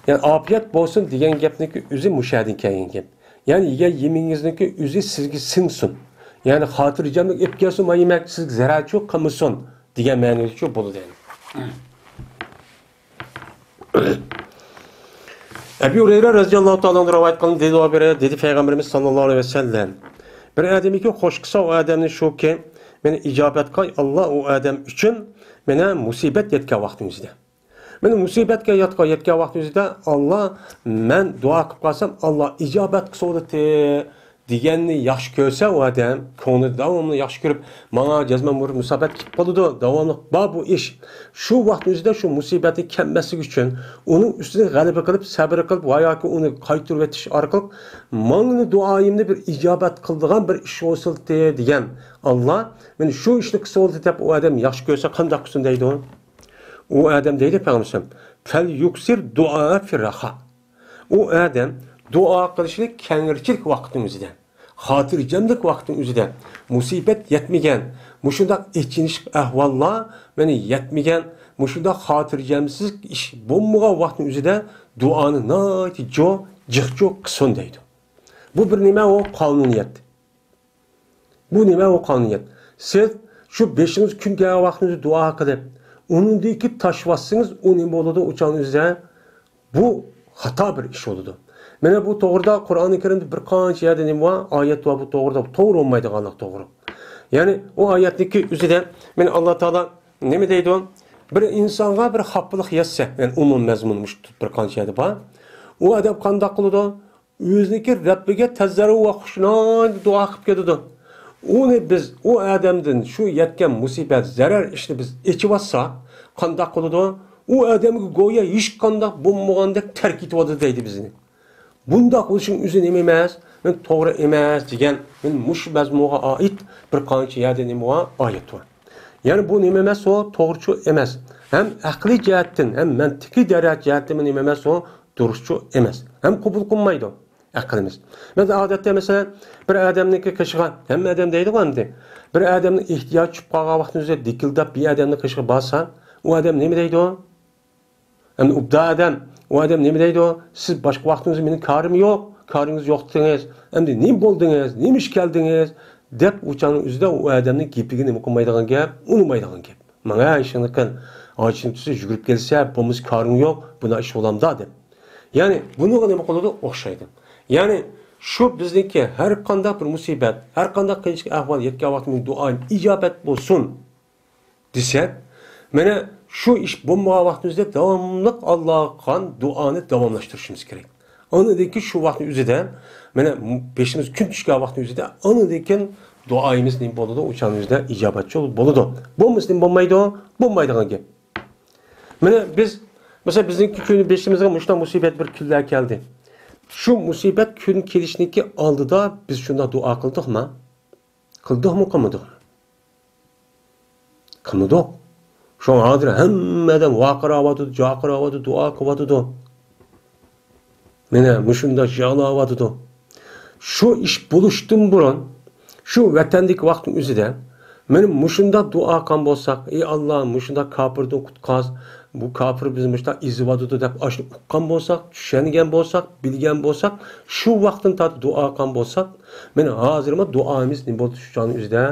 يەنى ئاپىيەت بولسۇن دېگەن گەپنىڭكى ئۆزى مۇشۇ يەردىن كەلگەن گەپ. يەنى يېگەن يېمىكىڭىزنىڭكى ئۆزى سىزگە سىڭسۇن. يەنى خاتىرجەملىك ئېلىپ كەلسۇن، ما يېمەك سىزگە زەرەرچۇ قىلمىسۇن دېگەن مەنىدىچۇ بولىدۇ. ئەبۇ ھۇرەيرە رەزىياللاھۇ تائالا ئەنھۇ رىۋايەت قىلىندى، دېدى، ئەبۇ ھۇرەيرە، دېدى پەيغەمبىرىمىز ساللاللاھۇ ئەلەيھى ۋەسەللەم، بىر ئادەمگە خوش قىلسا، ئۇ ئادەمنى شۇكى، مانا ئىجابەتكە ئاللا ئۇ ئادەم ئۈچۈن مانا مۇسىبەت يەتكەن ۋاقتىنىڭ ئۆزىدە. مانا مۇسىبەتكە ياتقان، يەتكەن ۋاقتىنىڭ ئۆزىدە ئاللا، مەن دۇئا قىلىپ قالسام، ئاللا ئىجابەت قىلسا بولاتتى دېگەننى ياخشى كۆرسە ئۇ ئادەم، كۆڭلىدە داۋاملىق ياخشى كۆرۈپ، ماڭا جەزمەن بۇ مۇسىبەت كېلىپ قالىدۇ، داۋاملىق بار بۇ ئىش. شۇ ۋاقىتنىڭ ئۆزىدە شۇ مۇسىبەتنىڭ كەلمەسلىكى ئۈچۈن، ئۇنىڭ ئۈستىدە غەلىبە قىلىپ، سەبرى قىلىپ ۋە ياكى ئۇنى قايتۇرۇۋېتىش ئارقىلىق، ماڭا دۇئايىمنى بىر ئىجابەت قىلىدىغان بىر ئىش بولسىلتى دېگەن ئاللا، مانا شۇ ئىشنى قىلسا بولدى دەپ ئۇ ئادەم ياخشى كۆرسە قانداق قىلسۇن دەيدۇ؟ ئۇ ئادەم دەيدۇ پەيغەمبىرىمىز، فەل يۇكسىر دۇئا فىرراخا. ئۇ ئادەم دۇئا قىلىشنى كەڭرىچىلىك ۋاقىتنىڭ ئۆزىدە، خاتىرجەملىك ۋاقىتنىڭ ئۆزىدە، مۇسىبەت يەتمىگەن، مۇشۇنداق ئېچىنىش ئەھۋاللار مانا يەتمىگەن، مۇشۇنداق خاتىرجەمسىز ئىش بولمىغان ۋاقىتنىڭ ئۆزىدە دۇئانى ناھايىتى جو، جىقچۇ قىلسۇن دەيدۇ. بۇ بىر نېمە؟ ئۇ قانۇنىيەت. بۇ نېمە؟ ئۇ قانۇنىيەت. سىز شۇ بېشىڭىز كۈن كەلگەن ۋاقتىڭىزدا دۇئا قىلىپ، ئۇنىڭدىن كېيىن تاشلىۋاتسىڭىز، ئۇ نېمە بولىدۇ؟ ئۇ چاغنىڭ ئۆزىدە بۇ خاتا بىر ئىش بولىدۇ. مانا بۇ توغرىدا قۇرئانى كەرىمدە بىر قانچە يەردە نېمە بار؟ ئايەت بار بۇ توغرىدا، بۇ توغرا بولمايدىغانلىق توغرا. يەنى ئۇ ئايەتنىڭكى ئۆزىدە مانا ئاللا تائالا نېمە دەيدۇ؟ بىر ئىنسانغا بىر خاپىلىق يەتسە، يەنى ئومۇمىي مەزمۇن مۇشۇ بىر قانچە يەردە بار. ئۇ ئادەم قانداق قىلىدۇ؟ ئۆزىنىڭكى رەببىگە تەزەررۇ ۋە خۇشۇنادا دۇئا قىلىپ كېتىدۇ. ئۇنى بىز ئۇ ئادەمدىن شۇ يەتكەن مۇسىبەت، زەرەر ئىشنى بىز ئېچىۋاتساق، قانداق قىلىدۇ؟ ئۇ ئادەمگە گويا ھېچقانداق بولمىغاندەك تەرك ئېتىۋاتىدۇ دەيدۇ بىزنى. بۇنداق بولۇشنىڭ ئۆزى نېمە ئەمەس؟ مەن توغرا ئەمەس دېگەن، مەن مۇشۇ مەزمۇنغا ئائىت بىر قانچە يەردە نېمە بار؟ ئايەت بار. يەنى بۇ نېمە ئەمەس؟ ئۇ توغرىچۇ ئەمەس. ھەم ئەقلىي جەھەتتىن، ھەم مەنتىقىي دەرەجە جەھەتتىنمۇ نېمە ئەمەس؟ ئۇ دۇرۇسچۇ ئەمەس. ھەم قوبۇل قىلمايدۇ ئەقلىمىز. مەسىلەن، ئادەتتە، مەسىلەن، بىر ئادەمنىڭكى قېشىغا، ھەممە ئادەم دەيدىغۇ ئەمدى، بىر ئادەمنىڭ ئېھتىياجى چۈشۈپ قالغان ۋاقتىنىڭ ئۆزىدە دىكىلداپ بىر ئادەمنىڭ قېشىغا بارسا، ئۇ ئادەم نېمە دەيدۇ؟ ئەمدى ئوبدان ئادەم، ئۇ ئادەم نېمە دەيدۇ؟ سىز باشقا ۋاقتىڭىزدا مېنىڭ كارىم يوق، كارىڭىز يوق دېدىڭىز، ئەمدى نېمە بولدىڭىز، نېمە ئىش كەلدىڭىز؟ دەپ ئۇ چاغنىڭ ئۆزىدە ئۇ ئادەمنىڭ گېپىگە نېمە قىلمايدىغان گەپ، ئۇنىمايدىغان گەپ. ماڭا ئىشىڭنى قىل، ھاجىتىم تۇتسا يۈگۈرۈپ كەلسە، بولمىسا كارىڭ يوق، بۇنداق ئىش بولامدا دەپ. يەنى بۇنىڭغا نېمە قىلىدۇ؟ ئوخشايدۇ. يەنى شۇ بىزنىڭكى ھەر قانداق بىر مۇسىبەت، ھەر قانداق قىيىنچىلىق ئەھۋال يەتكەن ۋاقتىمىز دۇئايىم ئىجابەت بولسۇن دېسەك، مانا شۇ ئىش بولمىغان ۋاقتىمىزدا داۋاملىق ئاللاغا قىلغان دۇئانى داۋاملاشتۇرۇشىمىز كېرەك. ئاندىن كېيىن شۇ ۋاقىتنىڭ ئۆزىدە، مانا بېشىمىز كۈن چۈشكەن ۋاقىتنىڭ ئۆزىدە، ئاندىن كېيىن دۇئايىمىز نېمە بولىدۇ؟ ئۇ چاغنىڭ ئۆزىدە ئىجابەتچى بولىدۇ. بولمىسا نېمە بولمايدۇ؟ بولمايدىغان گەپ. مانا بىز، مەسىلەن، بىزنىڭكى كۈن بېشىمىزغا مۇشۇنداق مۇسىبەت بىر كۈنلەر كەلدى. شۇ مۇسىبەت كۈن كېلىشنىڭكى ئالدىدا بىز شۇنداق دۇئا قىلدۇقما؟ قىلدۇقمۇ، قىلمىدۇقمۇ؟ قىلمىدۇق. شۇڭا ھازىر ھەممە ئادەم ۋارقىراۋاتىدۇ، جارقىراۋاتىدۇ، دۇئا قىلىۋاتىدۇ. مانا مۇشۇنداق يىغلاۋاتىدۇ. شۇ ئىش بولۇشتىن بۇرۇن، شۇ ۋەتەندىكى ۋاقىتنىڭ ئۆزىدە، مانا مۇشۇنداق دۇئا قىلغان بولساق، ئى ئاللا، مۇشۇنداق كاپىردىن قۇتقار، بۇ كاپىر بىزنى مۇشۇنداق ئېزىۋاتىدۇ دەپ ئاشۇنى ئۇققان بولساق، چۈشەنگەن بولساق، بىلگەن بولساق، شۇ ۋاقىتتىن تارتىپ دۇئا قىلغان بولساق، مانا ھازىرمۇ دۇئايىمىز نېمە بولدى شۇ چاغنىڭ ئۆزىدە؟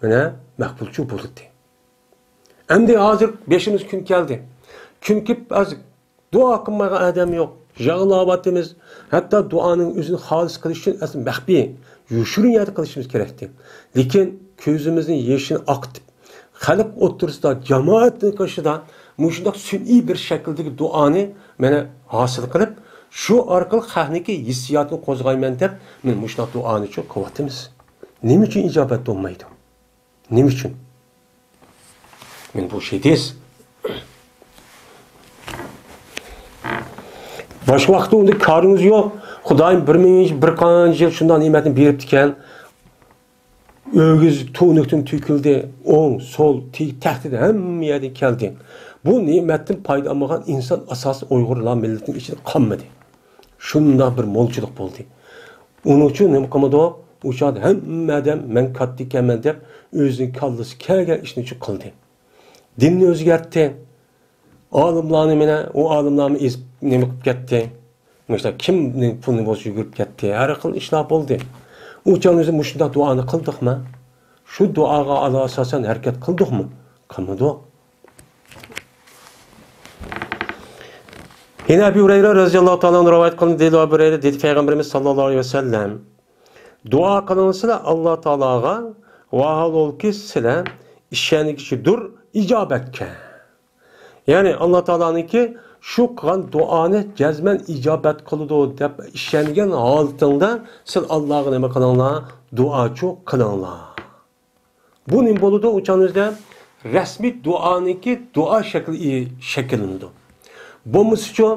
مانا مەقبۇلچۇ بولدى. ئەمدى ھازىر بېشىمىز كۈن كەلدى. كۈن كېلىپ ھازىر دۇئا قىلمايدىغان ئادەم يوق. يىغلاۋاتىمىز. ھەتتا دۇئانىڭ ئۆزىنى خالىس قىلىش ئۈچۈن ئەسلى مەخپىي، يوشۇرۇن يەردە قىلىشىمىز كېرەكتى. لېكىن كۆزىمىزنىڭ يېشىنى ئاقىتىپ، خەلق ئوتتۇرىسىدا، جامائەتنىڭ قېشىدا مۇشۇنداق سۈنئىي بىر شەكىلدىكى دۇئانى مانا ھاسىل قىلىپ، شۇ ئارقىلىق خەقنىڭكى ھېسسىياتىنى قوزغايمەن دەپ، مانا مۇشۇنداق دۇئانىچۇ قىلىۋاتىمىز. نېمە ئۈچۈن ئىجابەت بولمايدۇ؟ نېمە ئۈچۈن؟ مەن بۇ شېدىس. باشقا ۋاقىتتا ئۇنداق كارىڭىز يوق. خۇدايىم بىر مىڭ يىل، بىر قانچە يىل شۇنداق نېمەتنى بېرىپتىكەن. ئۆگزە تۈۋنۈكتىن تۆكۈلدى. ئوڭ، سول، تېگىپ تەختىدە ھەممە يەردىن كەلدى. بۇ نېمەتتىن پايدا ئالمىغان ئىنسان ئاساسىي ئۇيغۇرلار مىللىتىنىڭ ئىچىدە قالمىدى. شۇنداق بىر مولچىلىق بولدى. ئۇنىڭ ئۈچۈن نېمە قىلمىدۇق؟ ئۇ چاغدا ھەممە ئادەم مەن كاتتا ئىكەنمەن دەپ ئۆزىنىڭ كاللىسى كەلگەن ئىشنى شۇ قىلدى. دىننى ئۆزگەرتتى. ئالىملارنى مانا ئۇ ئالىملارمۇ ئېزىپ نېمە قىلىپ كەتتى. مۇشۇنداق كىمنىڭ پۇلىنى بولسا يۈگۈرۈپ كەتتى. ھەر خىل ئىشلار بولدى. ئۇ چاغدا ئۆزى مۇشۇنداق دۇئانى قىلدۇقما؟ شۇ دۇئاغا ئاساسەن ھەرىكەت قىلدۇقمۇ؟ قىلمىدۇق. يەنە ئەبۇ ھۇرەيرە رەزىياللاھۇ تائالا ئەنھۇ رىۋايەت قىلىندى، دېدى ئەبۇ ھۇرەيرە، دېدى پەيغەمبىرىمىز ساللاللاھۇ ئەلەيھى ۋەسەللەم، دۇئا قىلىڭلار ئاللا تائالاغا، ۋاھالبۇلكى سىلەر ئىشەنگۈچىدۇر ئىجابەتكە. يەنى ئاللا تائالانىڭكى شۇ قىلغان دۇئانى جەزمەن ئىجابەت قىلىدۇ دەپ ئىشەنگەن ھالىتىڭدە سىلەر ئاللاغا نېمە قىلىڭلار؟ دۇئاچۇ قىلىڭلار. بۇ نېمە بولىدۇ؟ ئۇ چاغنىڭ ئۆزىدە رەسمىي دۇئانىڭكى دۇئا شەكلى شەكىللىنىدۇ. بولمىسىچۇ،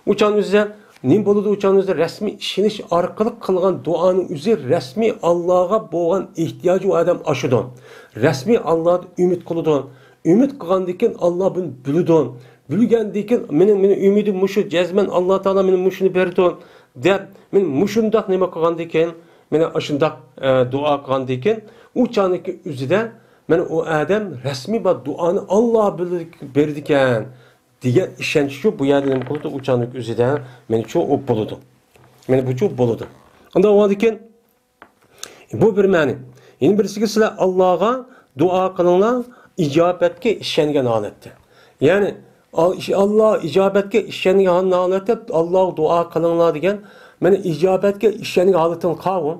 ئۇ چاغنىڭ ئۆزىدە نېمە بولىدۇ؟ ئۇ چاغنىڭ ئۆزىدە رەسمىي ئىشىنىش ئارقىلىق قىلغان دۇئانىڭ ئۆزى رەسمىي ئاللاغا بولغان ئېھتىياجى ئۇ ئادەم ئاشىدۇ. رەسمىي ئاللادا ئۈمىد قىلىدۇ. ئۈمىد قىلغاندىن كېيىن ئاللا بۇنى بىلىدۇ. بىلگەندىن كېيىن مېنىڭ، مېنىڭ ئۈمىدىم مۇشۇ، جەزمەن ئاللا تائالا مېنىڭ مۇشۇنى بېرىدۇ دەپ، مەن مۇشۇنداق نېمە قىلغاندىن كېيىن، مانا ئاشۇنداق، ئە، دۇئا قىلغاندىن كېيىن، ئۇ چاغنىڭكى ئۆزىدە مانا ئۇ ئادەم رەسمىي بىر دۇئانى ئاللا بىلدى-، بېرىدىكەن دېگەن ئىشەنچ شۇ، بۇ يەردە نېمە قىلىدۇ؟ ئۇ چاغنىڭكى ئۆزىدە مانا شۇ ئۇ بولىدۇ. مانا بۇ شۇ بولىدۇ. ئاندىن بولغاندىن كېيىن، بۇ بىر مەنى. يەنە بىرسىگە سىلەر ئاللاغا دۇئا قىلىڭلار، ئىجابەتكە ئىشەنگەن ھالەتتە. يەنى، ئال-، ئىش-، ئاللا ئىجابەتكە ئىشەنگەن ھالەتتە ئاللاغا دۇئا قىلىڭلار دېگەن، مانا ئىجابەتكە ئىشەنگەن ھالىتىڭ قاۋۇ.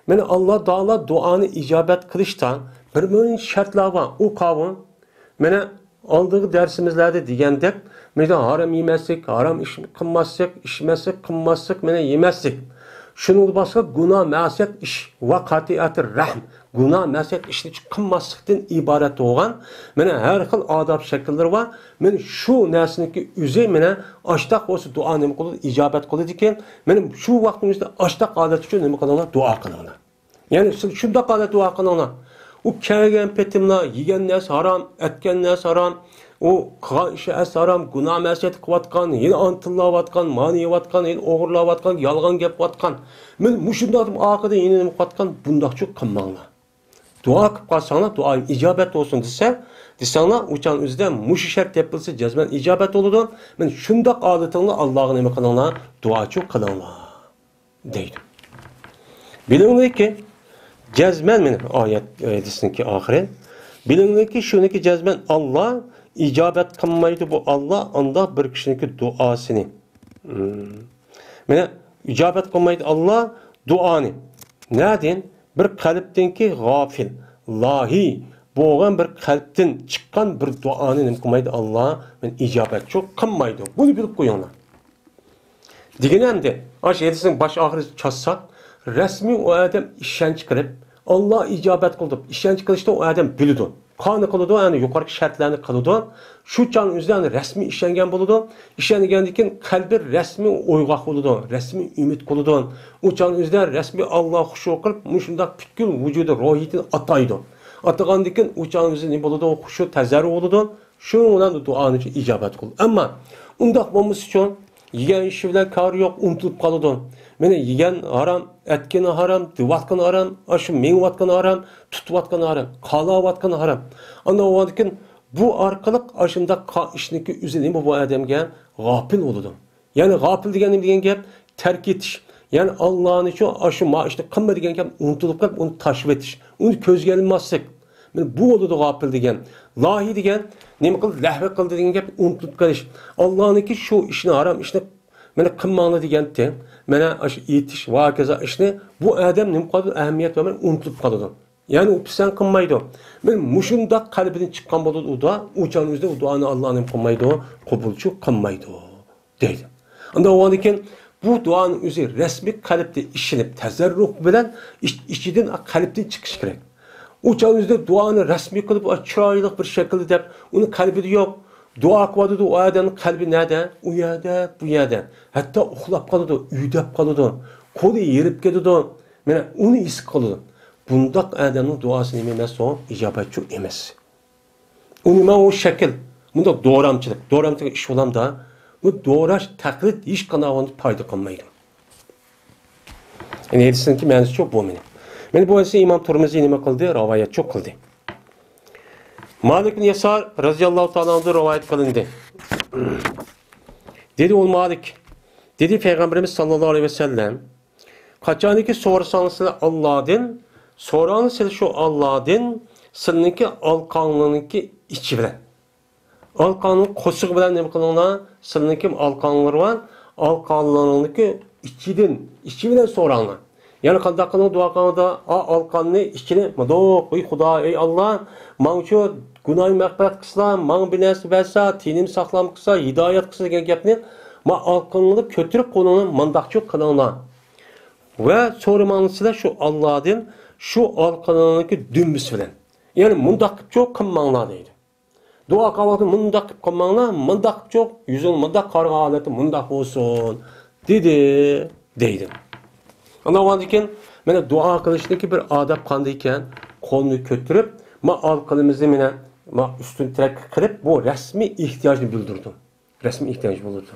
مانا ئاللا تائالا دۇئانى ئىجابەت قىلىشتا بىر مۇنچە شەرتلەر بار، ئۇ قاۋۇ. مانا ئالدىنقى دەرسىمىزلەردە دېگەندەك، مانا ھارام يېمەسلىك، ھارام ئىش قىلماسلىق، ئىچمەسلىك، قىلماسلىق، مانا يېمەسلىك. شۇنىڭغا باشقا گۇناھ، مەسىيەت ئىش ۋە قاتىئەتى رەھم، گۇناھ، مەسىيەت ئىشنى قىلماسلىقتىن ئىبارەت بولغان، مانا ھەر خىل ئاداب شەكىللىرى بار. مانا شۇ نەرسىنىڭكى ئۆزى مانا ئاشتاق بولسا دۇئا نېمە قىلىدۇ؟ ئىجابەت قىلىدىكەن. مانا شۇ ۋاقىتنىڭ ئۆزىدە ئاشتاق ھالەت ئۈچۈن نېمە قىلىڭلار؟ دۇئا قىلىڭلار. يەنى سىز شۇنداق ھالەتتە دۇئا قىلىڭلار. ئۇ كەلگەن پېتىملا يېگەن نەرسە ھارام، ئەتكەن نەرسە ھارام، ئۇ قىلغان ئىشى ئەس ھارام، گۇناھ مەسىيەت قىلىۋاتقان، يەنە ئانتىللاۋاتقان، مانى يەۋاتقان، يەنە ئوغرىلاۋاتقان، يالغان گەپ قىلىۋاتقان. مانا مۇشۇنداق ئارقىدىن يەنە نېمە قىلىۋاتقان؟ بۇنداقچۇ قىلماڭلار. دۇئا قىلىپ قالساڭلار، دۇئايىم ئىجابەت بولسۇن دېسە، دېسەڭلار، ئۇ چاغنىڭ ئۆزىدە مۇشۇ شەرت تېپىلسا جەزمەن ئىجابەت بولىدۇ. مانا شۇنداق ھالىتىڭلار ئاللاغا نېمە قىلىڭلار؟ دۇئاچۇ قىلىڭلار. دەيدۇ. بىلىڭلىكى، جەزمەن، مانا ئايەت، ئايەتنىڭكى ئاخىرى. بىلىڭلىكى، شۇنىكى جەزمەن ئاللا ئىجابەت قىلمايدۇ، بۇ ئاللا ئانداق بىر كىشىنىڭكى دۇئاسىنى. مم. مانا ئىجابەت قىلمايدۇ ئاللا دۇئانى. نەدىن؟ بىر قەلبتىنكى غاپىل، لاھى بولغان بىر قەلبتىن چىققان بىر دۇئانى نېمە قىلمايدۇ ئاللا؟ مانا ئىجابەتچۇ قىلمايدۇ. بۇنى بىلىپ قويۇڭلار. دېگىنى ئەمدى، ئاشۇ ھەدىسنىڭ باش ئاخىرىنى چاتساق، رەسمىي ئۇ ئادەم ئىشەنچ قىلىپ، ئاللا ئىجابەت قىلدى دەپ ئىشەنچ قىلىشتا ئۇ ئادەم بىلىدۇ. قانى قىلىدۇ، يەنى يۇقىرىقى شەرتلەرنى قىلىدۇ. شۇ چاغنىڭ ئۆزىدە يەنى رەسمىي ئىشەنگەن بولىدۇ. ئىشەنگەندىن كېيىن قەلبى رەسمىي ئويغاق بولىدۇ، رەسمىي ئۈمىد قىلىدۇ. ئۇ چاغنىڭ ئۆزىدە رەسمىي ئاللا خۇشۇ قىلىپ، مۇشۇنداق پۈتكۈل ۋۇجۇدى، روھىيىتىنى ئاتايدۇ. ئاتىغاندىن كېيىن ئۇ چاغنىڭ ئۆزى نېمە بولىدۇ؟ خۇشۇ تەزەررۇ بولىدۇ. شۇنىڭ بىلەن دۇئانى ئىجابەت قىلىدۇ. ئەمما ئۇنداق بولمىسىچۇ، يېگەن ئىشى بىلەن كارى يوق، ئۇنتۇلۇپ قالىدۇ. مانا يېگەن ھارام، ئەتكىنى ھارام، دېۋاتقىنى ھارام، ئاشۇ مېڭىۋاتقىنى ھارام، تۇتۇۋاتقىنى ھارام، قالاۋاتقىنى ھارام. ئاندىن ئۇنىڭدىن كېيىن بۇ ئارقىلىق ئاشۇنداق قا-، ئىشنىڭكى ئۆزى نېمە بۇ ئادەمگە؟ غاپىل بولىدۇ. يەنى غاپىل دېگەن نېمە دېگەن گەپ؟ تەرك ئېتىش. يەنى ئاللانىچۇ ئاشۇ ما ئىشنى قىلما دېگەن گەپ، ئۇنتۇلۇپ قېلىپ، ئۇنى تاشلىۋېتىش. ئۇنى كۆزگە ئىلماسلىق. مانا بۇ بولىدۇ غاپىل دېگەن. لاھى دېگەن نېمە قىلدى؟ لەھۋى قىلدى دېگەن گەپ، ئۇنتۇلۇپ قېلىش. ئاللانىڭكى شۇ ئىشنى، ھارام ئىشنى مانا قىلماڭلار دېگەنتى. مانا ئاشۇ ئېيتىش ۋە ھاكازا ئىشنى بۇ ئادەم نېمە قىلىدۇ؟ ئەھمىيەت بەرمەي ئۇنتۇلۇپ قالىدۇ. يەنى ئۇ پىسەنت قىلمايدۇ. مانا مۇشۇنداق قەلبىدىن چىققان بولىدۇ ئۇ دۇئا. ئۇ چاغنىڭ ئۆزىدە ئۇ دۇئانى ئاللا نېمە قىلمايدۇ؟ قوبۇلچۇ قىلمايدۇ. دەيدۇ. ئاندىن ئۇنىڭدىن كېيىن بۇ دۇئانىڭ ئۆزى رەسمىي قەلبتە ئىشىنىپ، تەزەررۇ بىلەن ئىچ-، ئىچىدىن، قەلبتىن چىقىشى كېرەك. ئۇ چاغنىڭ ئۆزىدە دۇئانى رەسمىي قىلىپ، چىرايلىق بىر شەكىلدە دەپ، ئۇنىڭ قەلبىدە يوق. دۇئا قىلىۋاتىدۇ، ئۇ ئادەمنىڭ قەلبى نەدە؟ ئۇ يەردە، بۇ يەردە. ھەتتا ئۇخلاپ قالىدۇ، ئۇيدەپ قالىدۇ، قولى ھېرىپ كېتىدۇ. مانا ئۇنى ھېس قىلىدۇ. بۇنداق ئادەمنىڭ دۇئاسى نېمە ئەمەس ئۇ؟ ئىجابەتچۇ ئەمەس. ئۇ نېمە ئۇ شەكىل؟ مۇنداق دورامچىلىق. دورامچىلىق ئىش بولامدا؟ بۇ دوراش، تەقلىد ھېچقانداق پايدا قىلمايدۇ. يەنى ھەدىسنىڭكى مەنىسىچۇ بۇ مېنى. مېنى بۇ ھەدىسنى ئىمام تۇرمۇزى نېمە قىلدى؟ رىۋايەتچۇ قىلدى. مالىك بىن يەسار رەزىياللاھۇ تائالا ئەنھۇدىن رىۋايەت قىلىندى. دېدى ئۇ مالىك، دېدى پەيغەمبىرىمىز ساللاللاھۇ ئەلەيھى ۋەسەللەم، قاچانكى سورىساڭلار سىلەر ئاللادىن، سوراڭلار سىلەر شۇ ئاللادىن، سىلىنىڭكى ئالقاڭلىرىنىڭكى ئىچى بىلەن. ئالقاڭنىڭ قورسىقى بىلەن نېمە قىلىڭلار؟ سىلىنىڭكى ئالقاڭلىرى بار، ئالقاڭلىرىنىڭكى ئىچىدىن، ئىچى بىلەن سوراڭلار. يەنە قانداق قىلىڭ دۇئا قىلغاندا، ئا، ئالقاننى ئىچىنى مۇنداق، ئى خۇدا، ئى ئاللا، ماڭچۇ گۇناھىمنى مەغپىرەت قىلسىلا، ماڭا بىر نەرسە بەرسە، تېنىمنى ساقلام قىلسا، ھىدايەت قىلسا دېگەن گەپنى ما ئالقىنىڭدا كۆتۈرۈپ قولۇڭنى مۇنداقچۇ قىلىڭلار. ۋە سورىماڭلار سىلەر شۇ ئاللادىن شۇ ئالقىنىڭنىڭكى دۈمبىسى بىلەن. يەنى مۇنداق قىلىپچۇ قىلماڭلار دەيدۇ. دۇئا قىلغان ۋاقتىدا مۇنداق قىلىپ قىلماڭلار، مۇنداق قىلىپچۇ، يۈزۈڭ مۇنداق قارىغان ھالەتتە مۇنداق بولسۇن، دېدى، دەيدۇ. ئاندىن كېيىن مانا دۇئا قىلىشنىڭكى بىر ئاداب قانداق ئىكەن، قولنى كۆتۈرۈپ، ما ئالقىنىمىزنى مانا ما ئۈستۈن تەرەپكە قىلىپ، بۇ رەسمىي ئېھتىياجنى بىلدۈرىدۇ. رەسمىي ئېھتىياج بولىدۇ.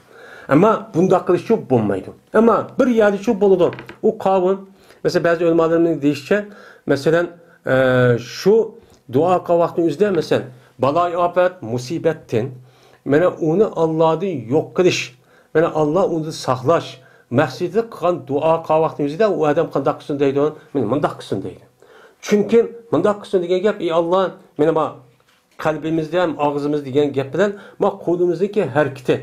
ئەمما بۇنداق قىلىشچۇ بولمايدۇ. ئەمما بىر يەردىچۇ بولىدۇ. ئۇ قاۋۇم، مەسىلەن، بەزى ئۆلىمالىرىمىز دېيىشىچە، مەسىلەن، ئە، شۇ دۇئا قىلغان ۋاقتىنىڭ ئۆزىدە، مەسىلەن، بالايىئاپەت، مۇسىبەتتىن، مانا ئۇنى ئاللادىن يوق قىلىش، مانا ئاللا ئۇنى ساقلاش مەقسىتىدە قىلغان دۇئا قىلغان ۋاقتىنىڭ ئۆزىدە ئۇ ئادەم قانداق قىلسۇن دەيدۇ؟ مانا مۇنداق قىلسۇن دەيدۇ. چۈنكى مۇنداق قىلسۇن دېگەن گەپ، ئى ئاللا، مانا ما قەلبىمىزدە ھەم ئاغزىمىزدا دېگەن گەپ بىلەن، ما قولىمىزدىكى ھەرىكىتى.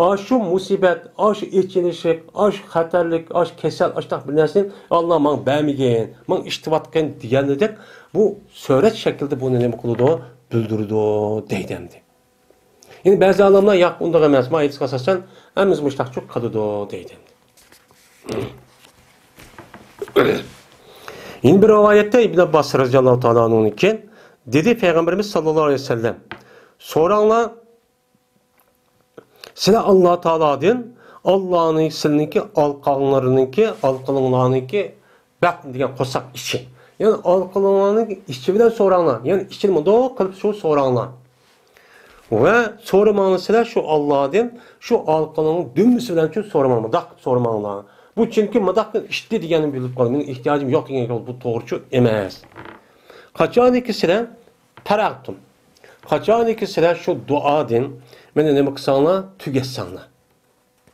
ئاشۇ مۇسىبەت، ئاشۇ ئېچىنىشلىق، ئاشۇ خەتەرلىك، ئاشۇ كېسەل، ئاشۇنداق بىر نەرسىنى ئاللا ماڭا بەرمىگىن، ماڭا ئىشتىۋاتقىن دېگەندەك، بۇ سۈرەت شەكلىدە بۇنى نېمە قىلىدۇ؟ بىلدۈرىدۇ دەيدۇ ئەمدى. يەنى بەزى ئالىملار، ياق، ئۇنداق ئەمەس، ما ھەدىسكە ئاساسەن، ھەممىمىز مۇشۇنداقچۇ قىلىدۇ دەيدۇ. يەنە بىر رىۋايەتتە ئىبن ئابباس رەزىياللاھۇ تائالا ئەنھۇدىن كېيىن دېدى پەيغەمبىرىمىز ساللاللاھۇ ئەلەيھى ۋەسەللەم، سوراڭلار، سىلەر ئاللا تائالادىن، ئاللانىڭ سىلىنىڭكى ئالقاڭلىرىنىڭكى، ئالقىنىڭلارنىڭكى بەتن دېگەن قورساق ئىچى. يەنى ئالقىنىڭلارنىڭ ئىچى بىلەن سوراڭلار. يەنى ئىچىنى مۇنداق قىلىپ شۇ سوراڭلار. ۋە سورىماڭلار سىلەر شۇ ئاللادىن، شۇ ئالقىنىڭ دۈمبىسى بىلەن شۇ سورىماڭلار، مۇنداق قىلىپ سورىماڭلار. بۇ چۈنكى مۇنداق قىلىپ ئىچتى دېگەننى بىلىپ قالدى. مېنىڭ ئېھتىياجىم يوق دېگەن گەپ، بۇ توغرىچۇ ئەمەس. قاچانكى سىلەر پەرەغتۇم. قاچانكى سىلەر شۇ دۇئادىن مانا نېمە قىلساڭلار، تۈگەتسەڭلار.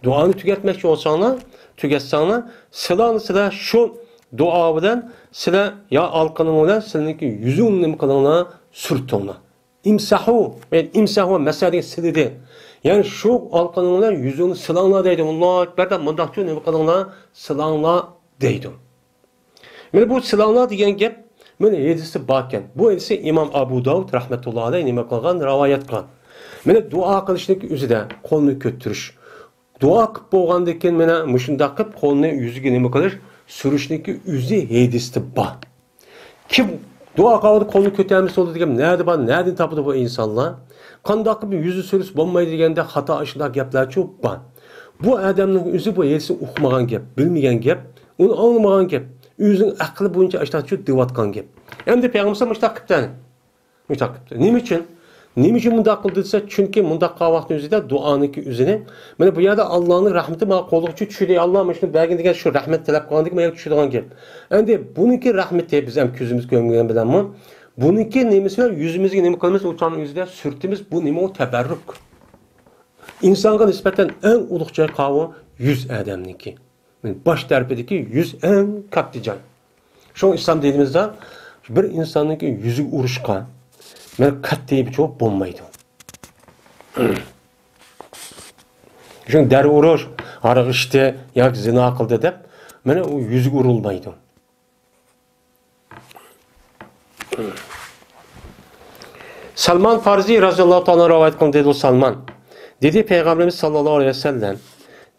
دۇئانى تۈگەتمەكچى بولساڭلار، تۈگەتسەڭلار، سىلەرنى سىلەر شۇ دۇئا بىلەن سىلەر يا ئالقىنىڭ بىلەن سىلەرنىڭكى يۈزۈڭنى نېمە قىلىڭلار، سۈرتۈڭلار. ئىمسەھۇ، يەنى ئىمسەھۇ مەسەھ دېگەن سىلىدى. يەنى شۇ ئالقىنىڭ بىلەن يۈزۈڭنى سىلاڭلار دەيدۇ. ئاللاھۇ ئەكبەر دەپ مۇنداقچۇ نېمە قىلىڭلار، سىلاڭلار دەيدۇ. مانا بۇ سىلاڭلار دېگەن گەپ، مانا ھەدىستە باركەن. بۇ ھەدىسنى ئىمام ئابۇ داۋۇد رەھمەتۇللا ئەلەيھ نېمە قىلغان، رىۋايەت قىلغان. مانا دۇئا قىلىشنىڭ ئۆزىدە قولنى كۆتۈرۈش. دۇئا قىلىپ بولغاندىن كېيىن مانا مۇشۇنداق قىلىپ قولنى يۈزىگە نېمە قىلىش، سۈرۈشنىڭكى ئۆزى ھەدىستە بار. كىم دۇئا قىلغاندا قولنى كۆتەرمىسە بولىدۇ دېگەن نەدە بار، نەدىن تاپىدۇ بۇ ئىنسانلار؟ قانداق قىلىپ يۈزى سۈرۈشسە بولمايدۇ دېگەندە خاتا ئاشۇنداق گەپلەرچۇ بار. بۇ ئادەمنىڭ ئۆزى بۇ ھەدىسنى ئوقۇمىغان گەپ، بىلمىگەن گەپ، ئۇنى ئاڭلىمىغان گەپ، ئۆزىنىڭ ئەقلى بويىچە ئاشۇنداقچۇ دېۋاتقان گەپ. ئەمدى پەيغەمبەر مۇشۇنداق قىپتۇ. مۇشۇنداق قىپتۇ. نېمە ئۈچۈن؟ نېمە ئۈچۈن مۇنداق قىلدى دېسە، چۈنكى مۇنداق قىلغان ۋاقتىنىڭ ئۆزىدە دۇئانىڭكى ئۆزىنى، مانا بۇ يەردە ئاللانىڭ رەھمىتى ماڭا قولىغا چۈشتى، ئاللا مانا شۇنى بەرگىن دېگەن شۇ رەھمەت تەلەپ قىلغاندىكىن ماڭا چۈشىدىغان گەپ. ئەمدى بۇنىڭكى رەھمىتى بىز ھەم كۆزىمىز كۆرمىگەن بىلەنمۇ، بۇنىڭكى نېمىسى بىلەن يۈزىمىزگە نېمە قىلىمىز؟ ئۇ چاغنىڭ ئۆزىدە سۈرتىمىز، بۇ نېمە؟ ئۇ تەبەررۇك. ئىنسانغا نىسبەتەن ئەڭ ئۇلۇغ جاي قاۋۇ يۈز ئادەمنىڭكى. باش تەرىپىدىكى يۈز ئەڭ كاتتا جاي. شۇڭا ئىسلام دىنىمىزدا بىر ئىنساننىڭكى يۈزىگە ئۇرۇشقا مانا قەتئىي بىر جاۋاب بولمايدۇ. شۇڭا دەررۇ ئۇرۇش، ھاراق ئىچتى ياكى زىنا قىلدى دەپ مانا ئۇ يۈزىگە ئۇرۇلمايدۇ. سالمان فارزى رەزىياللاھۇ تائالا رىۋايەت قىلدى، دېدى سالمان. دېدى پەيغەمبىرىمىز ساللاللاھۇ ئەلەيھى ۋەسەللەم،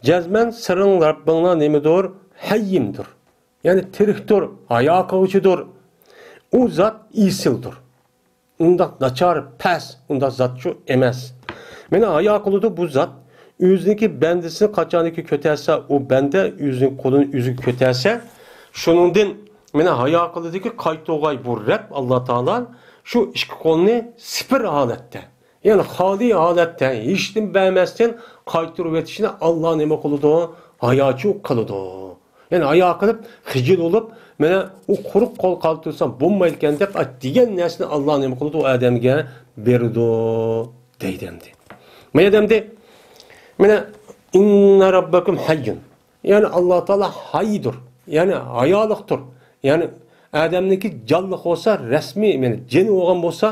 جەزمەن سىلىرىڭ رەببىڭلار نېمىدۇر؟ ھەييىمدۇر. يەنى تىرىكتۇر، ھايا قىلغۇچىدۇر. ئۇ زات ئېسىلدۇر. ئۇنداق ناچار، پەس، ئۇنداق زاتچۇ ئەمەس. مانا ھايا قىلىدۇ بۇ زات. ئۆزىنىڭكى بەندىسىنى قاچانكى كۆتەرسە، ئۇ بەندە ئۆزىنىڭ قولىنى ئۆزىگە كۆتەرسە، شۇنىڭدىن مانا ھايا قىلىدۇكى، قايتۇرغاي بۇ رەب ئاللا تائالا شۇ ئىككى قولنى سىپىر ھالەتتە، يەنى خالىي ھالەتتە، ھېچنېمە بەرمەستىن قايتۇرۇۋېتىشنى ئاللا نېمە قىلىدۇ؟ ھاياچۇ قىلىدۇ. يەنى ھايا قىلىپ، خىجىل بولۇپ، مانا ئۇ قۇرۇق قول قالدۇرسام بولمايدىكەن دەپ، دېگەن نەرسىنى ئاللا نېمە قىلىدۇ؟ ئۇ ئادەمگە بېرىدۇ دەيدۇ ئەمدى. ما ئادەمدە، مانا، ئىننا رەببەكۇم ھەييۇن. يەنى ئاللا تائالا ھەيدۇر. يەنى ھايالىقتۇر. يەنى ئادەمنىڭكى جانلىق بولسا، رەسمىي، يەنى جېنى بولغان بولسا،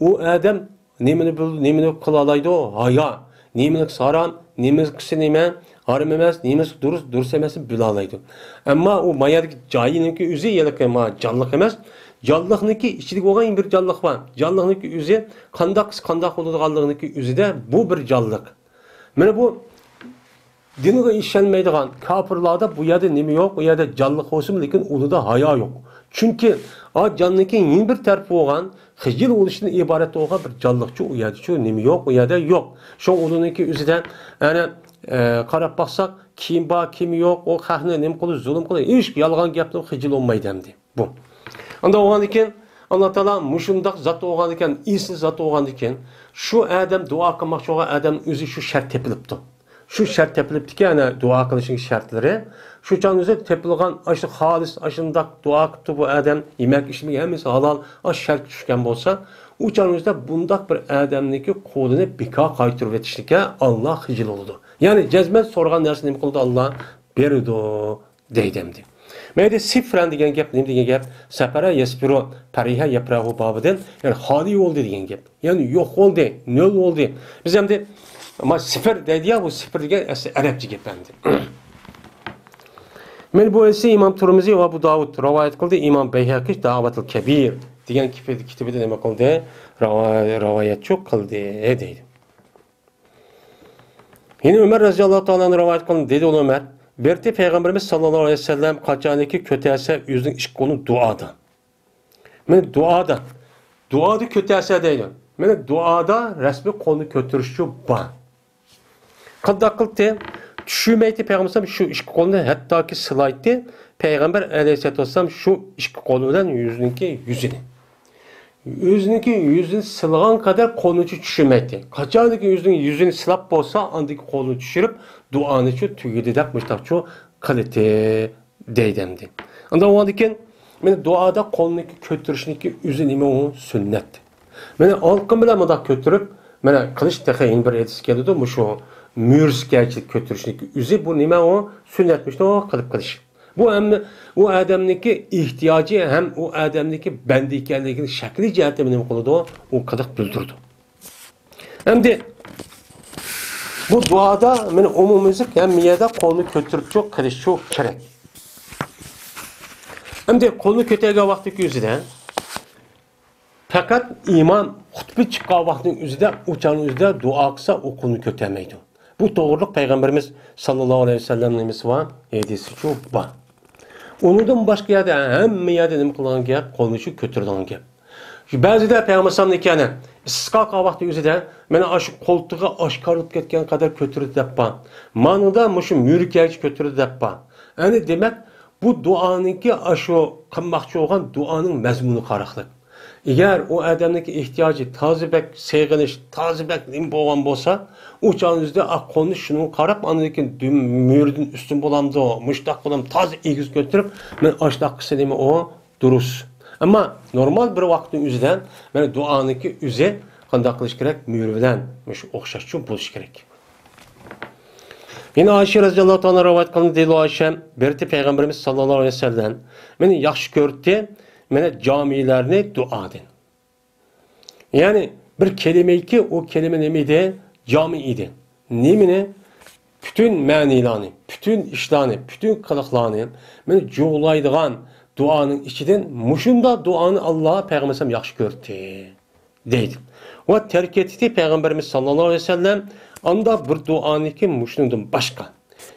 ئۇ ئادەم نېمىنى بىل-، نېمىنى قىلالايدۇ؟ ھايا. نېمىنى قىلسا ھارام، نېمىنى قىلسا نېمە؟ ھارام ئەمەس، نېمىسى دۇرۇس، دۇرۇس ئەمەسنى بىلالايدۇ. ئەمما ئۇ مايادىكى جايىنىڭكى ئۆزى ھېلىقى ما جانلىق ئەمەس. جانلىقنىڭكى ئىچىدىكى بولغان بىر جانلىق بار. جانلىقنىڭكى ئۆزى قانداق قىلسا قانداق بولىدىغانلىقىنىڭكى ئۆزىدە بۇ بىر جانلىق. مانا بۇ دىنغا ئىشەنمەيدىغان كاپىرلاردا بۇ يەردە نېمە يوق؟ ئۇ يەردە جانلىق بولسىمۇ، لېكىن ئۇلىدا ھايا يوق. چۈنكى ئا جاننىڭكى يەنە بىر تەرىپى بولغان خىجىل بولۇشتىن ئىبارەت بولغان بىر جانلىقچۇ ئۇ يەردىچۇ نېمە يوق؟ ئۇ يەردە يوق. شۇ ئۇلىنىڭكى ئۆزىدە ئەنە، ئە، قاراپ باقساق، كىم بار، كىم يوق، ئۇ خەقنى نېمە قىلىدۇ، زۇلۇم قىلىدۇ، ھېچ يالغان گەپنى خىجىل بولمايدۇ ئەمدى. بۇ. ئاندىن بولغاندىكىن، ئاللا تائالا مۇشۇنداق زات بولغاندىكىن، ئېسىل زات بولغاندىكىن، شۇ ئادەم دۇئا قىلماقچى بولغان ئادەم ئۆزى شۇ شەرت تېپىلىپتۇ. شۇ شەرت تېپىلىپتىكەن، ئەنە، دۇئا قىلىشنىڭ شەرتلىرى. شۇ چاغ ئۆزى تېپىلغان، ئاشۇ خالىس، ئاشۇنداق دۇئا قىپتۇ بۇ ئادەم، يېمەك ئىچمەك ھەممىسى ھالال، ئاشۇ شەرتكە چۈشكەن بولسا، ئۇ چاغ ئۆزىدە بۇنداق بىر ئادەمنىڭكى قولىنى بىكار قايتۇرۇۋېتىشلىككە ئاللا خىجىل بولىدۇ. يەنى جەزمەن سورىغان نەرسىنى نېمە قىلىدۇ؟ ئاللا بېرىدۇ. دەيدۇ ئەمدى. مەيدە سىفرەن دېگەن گەپ نېمە دېگەن گەپ؟ سەپەرە يەسپىرۇ پەرىھە يەپراھۇ بابىدىن، يەنى خالىي بولدى دېگەن گەپ. يەنى يوق بولدى، نۆل بولدى. بىز ئەمدى، ما سىفىر دەيدۇ يا، بۇ سىفىر دېگەن ئەسلى ئەرەبچە گەپ ئەمدى. مانا بۇ ھەدىسنى ئىمام تۇرمۇزى ۋە ئەبۇ داۋۇد رىۋايەت قىلدى، ئىمام بەيھەقى دەئۋەتۇل كەبىر دېگەن كىتابىدا نېمە قىلدى؟ رىۋا-، رىۋايەتچۇ قىلدى دەيدۇ. يەنە ئۆمەر رەزىياللاھۇ تائالا ئەنھۇ رىۋايەت قىلىندى، دېدى ئۇلار ئۆمەر، بىرتى پەيغەمبىرىمىز ساللاللاھۇ ئەلەيھى ۋەسەللەم قاچانكى كۆتەرسە ئۆزىنىڭ ئىككى قولىنى دۇئادا. مانا دۇئادا. دۇئادا كۆتەرسە دەيدۇ. مانا دۇئادا رەسمىي قولنى كۆتۈرۈشچۇ بار. قانداق قىلدى؟ چۈشۈرمەيتتى پەيغەمبەر شۇ ئىككى قولنى، ھەتتاكى سىلايتتى. پەيغەمبەر ئەلەيھىسسالاتۇ ۋەسسالام شۇ ئىككى قولى بىلەن يۈزىنىڭكى يۈزىنى. ئۆزىنىڭكى يۈزىنى سىلىغان قەدەر قولىنىچۇ چۈشۈرمەيتتى. قاچانكى ئۆزىنىڭ يۈزىنى سىلاپ بولسا، ئاندىكى قولىنى چۈشۈرۈپ، دۇئانىچۇ تۈگىدى دەپ مۇشتاقچۇ قىلىتى دەيدۇ ئەمدى. ئاندىن ئۇنىڭدىن كېيىن، مانا دۇئادا قولنى كۆتۈرۈشنىڭكى ئۆزى نېمە ئۇ؟ سۈننەت. مانا ھالقىم بىلەن مۇنداق كۆتۈرۈپ، مانا قىلىش تېخى يەنە بىر ھەدىس كېلىدۇ، مۇشۇ مۈرىسىكەچىلىك كۆتۈرۈشنىڭكى ئۆزى بۇ نېمە ئۇ؟ سۈننەتمىش، قىلىپ قىلىش. بۇ ئەمدى ئۇ ئادەمنىڭكى ئېھتىياجى ھەم ئۇ ئادەمنىڭكى بەندە ئىكەنلىكىنى شەكلىي جەھەتتە نېمە قىلىدۇ؟ ئۇ قىلىق بىلدۈرىدۇ. ئەمدى بۇ دۇئادا مانا ئومۇميۈزلۈك ھەممە يەردە قولنى كۆتۈرۈپچۇ قىلىشچۇ كېرەك. ئەمدى قولنى كۆتەرگەن ۋاقتىدىكى ئۆزىدە پەقەت ئىمام خۇتبە چىققان ۋاقتىنىڭ ئۆزىدە، ئۇ چاغنىڭ ئۆزىدە دۇئا قىلسا، ئۇ قولنى كۆتەرمەيدۇ. بۇ توغرىلىق پەيغەمبىرىمىز ساللاللاھۇ ئەلەيھى ۋەسەللەم نېمىسى بار؟ ھەدىسىچۇ بار. ئۇنىڭدىن باشقا يەردە ھەممە يەردە نېمە قىلىدىغان گەپ؟ قولنى شۇ كۆتۈرىدىغان گەپ. شۇ بەزىدە پەيغەمبەر ئەلەيھىسسالامنىڭكى يەنە ئىستىسقا قىلغان ۋاقتى ئۆزىدە مانا ئاشۇ قولتۇقى ئاشكارىلىنىپ كەتكەن قەدەر كۆتۈردى دەپ بار. مانىڭدا مۇشۇ مۈرىكەگىچە كۆتۈردى دەپ بار. يەنى دېمەك، بۇ دۇئانىڭكى ئاشۇ قىلماقچى بولغان دۇئانىڭ مەزمۇنىغا قاراقلىق. ئەگەر ئۇ ئادەمنىڭكى ئېھتىياجى تازا بەك سېغىنىش، تازا بەك نېمە بولغان بولسا، ئۇ چاغنىڭ ئۆزىدە ئا قولنى شۇنىڭغا قاراپ، ئاندىن كېيىن دۈم-، مۈرىدىن ئۈستۈن بولامدۇ، مۇشتاق بولام، تازا ئېگىز كۆتۈرۈپ، مانا ئاشۇنداق قىلسا نېمە ئۇ؟ دۇرۇس. ئەمما نورمال بىر ۋاقىتنىڭ ئۆزىدە مانا دۇئانىڭكى ئۆزى قانداق قىلىش كېرەك؟ مۈرە بىلەن مۇشۇ ئوخشاشچۇ بولۇش كېرەك. يەنە ئائىشە رەزىياللاھۇ تائالا رىۋايەت قىلىندى، دېدى ئائىشە، بىرتى پەيغەمبىرىمىز ساللاللاھۇ ئەلەيھى ۋەسەللەم مېنى ياخشى كۆرەتتى، مانا جامىلەرنى دۇئادىن. يەنى بىر كەلىمەكى، ئۇ كەلىمە نېمە ئىدى؟ جامى ئىدى. نېمىنى؟ پۈتۈن مەنىلارنى، پۈتۈن ئىشلارنى، پۈتۈن قىلىقلارنى مانا جۇغلايدىغان دۇئانىڭ ئىچىدىن مۇشۇنداق دۇئانى ئاللا پەيغەمبەر ياخشى كۆرەتتى. دەيدۇ. ۋە تەرك ئېتىتى پەيغەمبىرىمىز ساللاللاھۇ ئەلەيھى ۋەسەللەم ئانداق بىر دۇئانىكى مۇشۇنىڭدىن باشقا.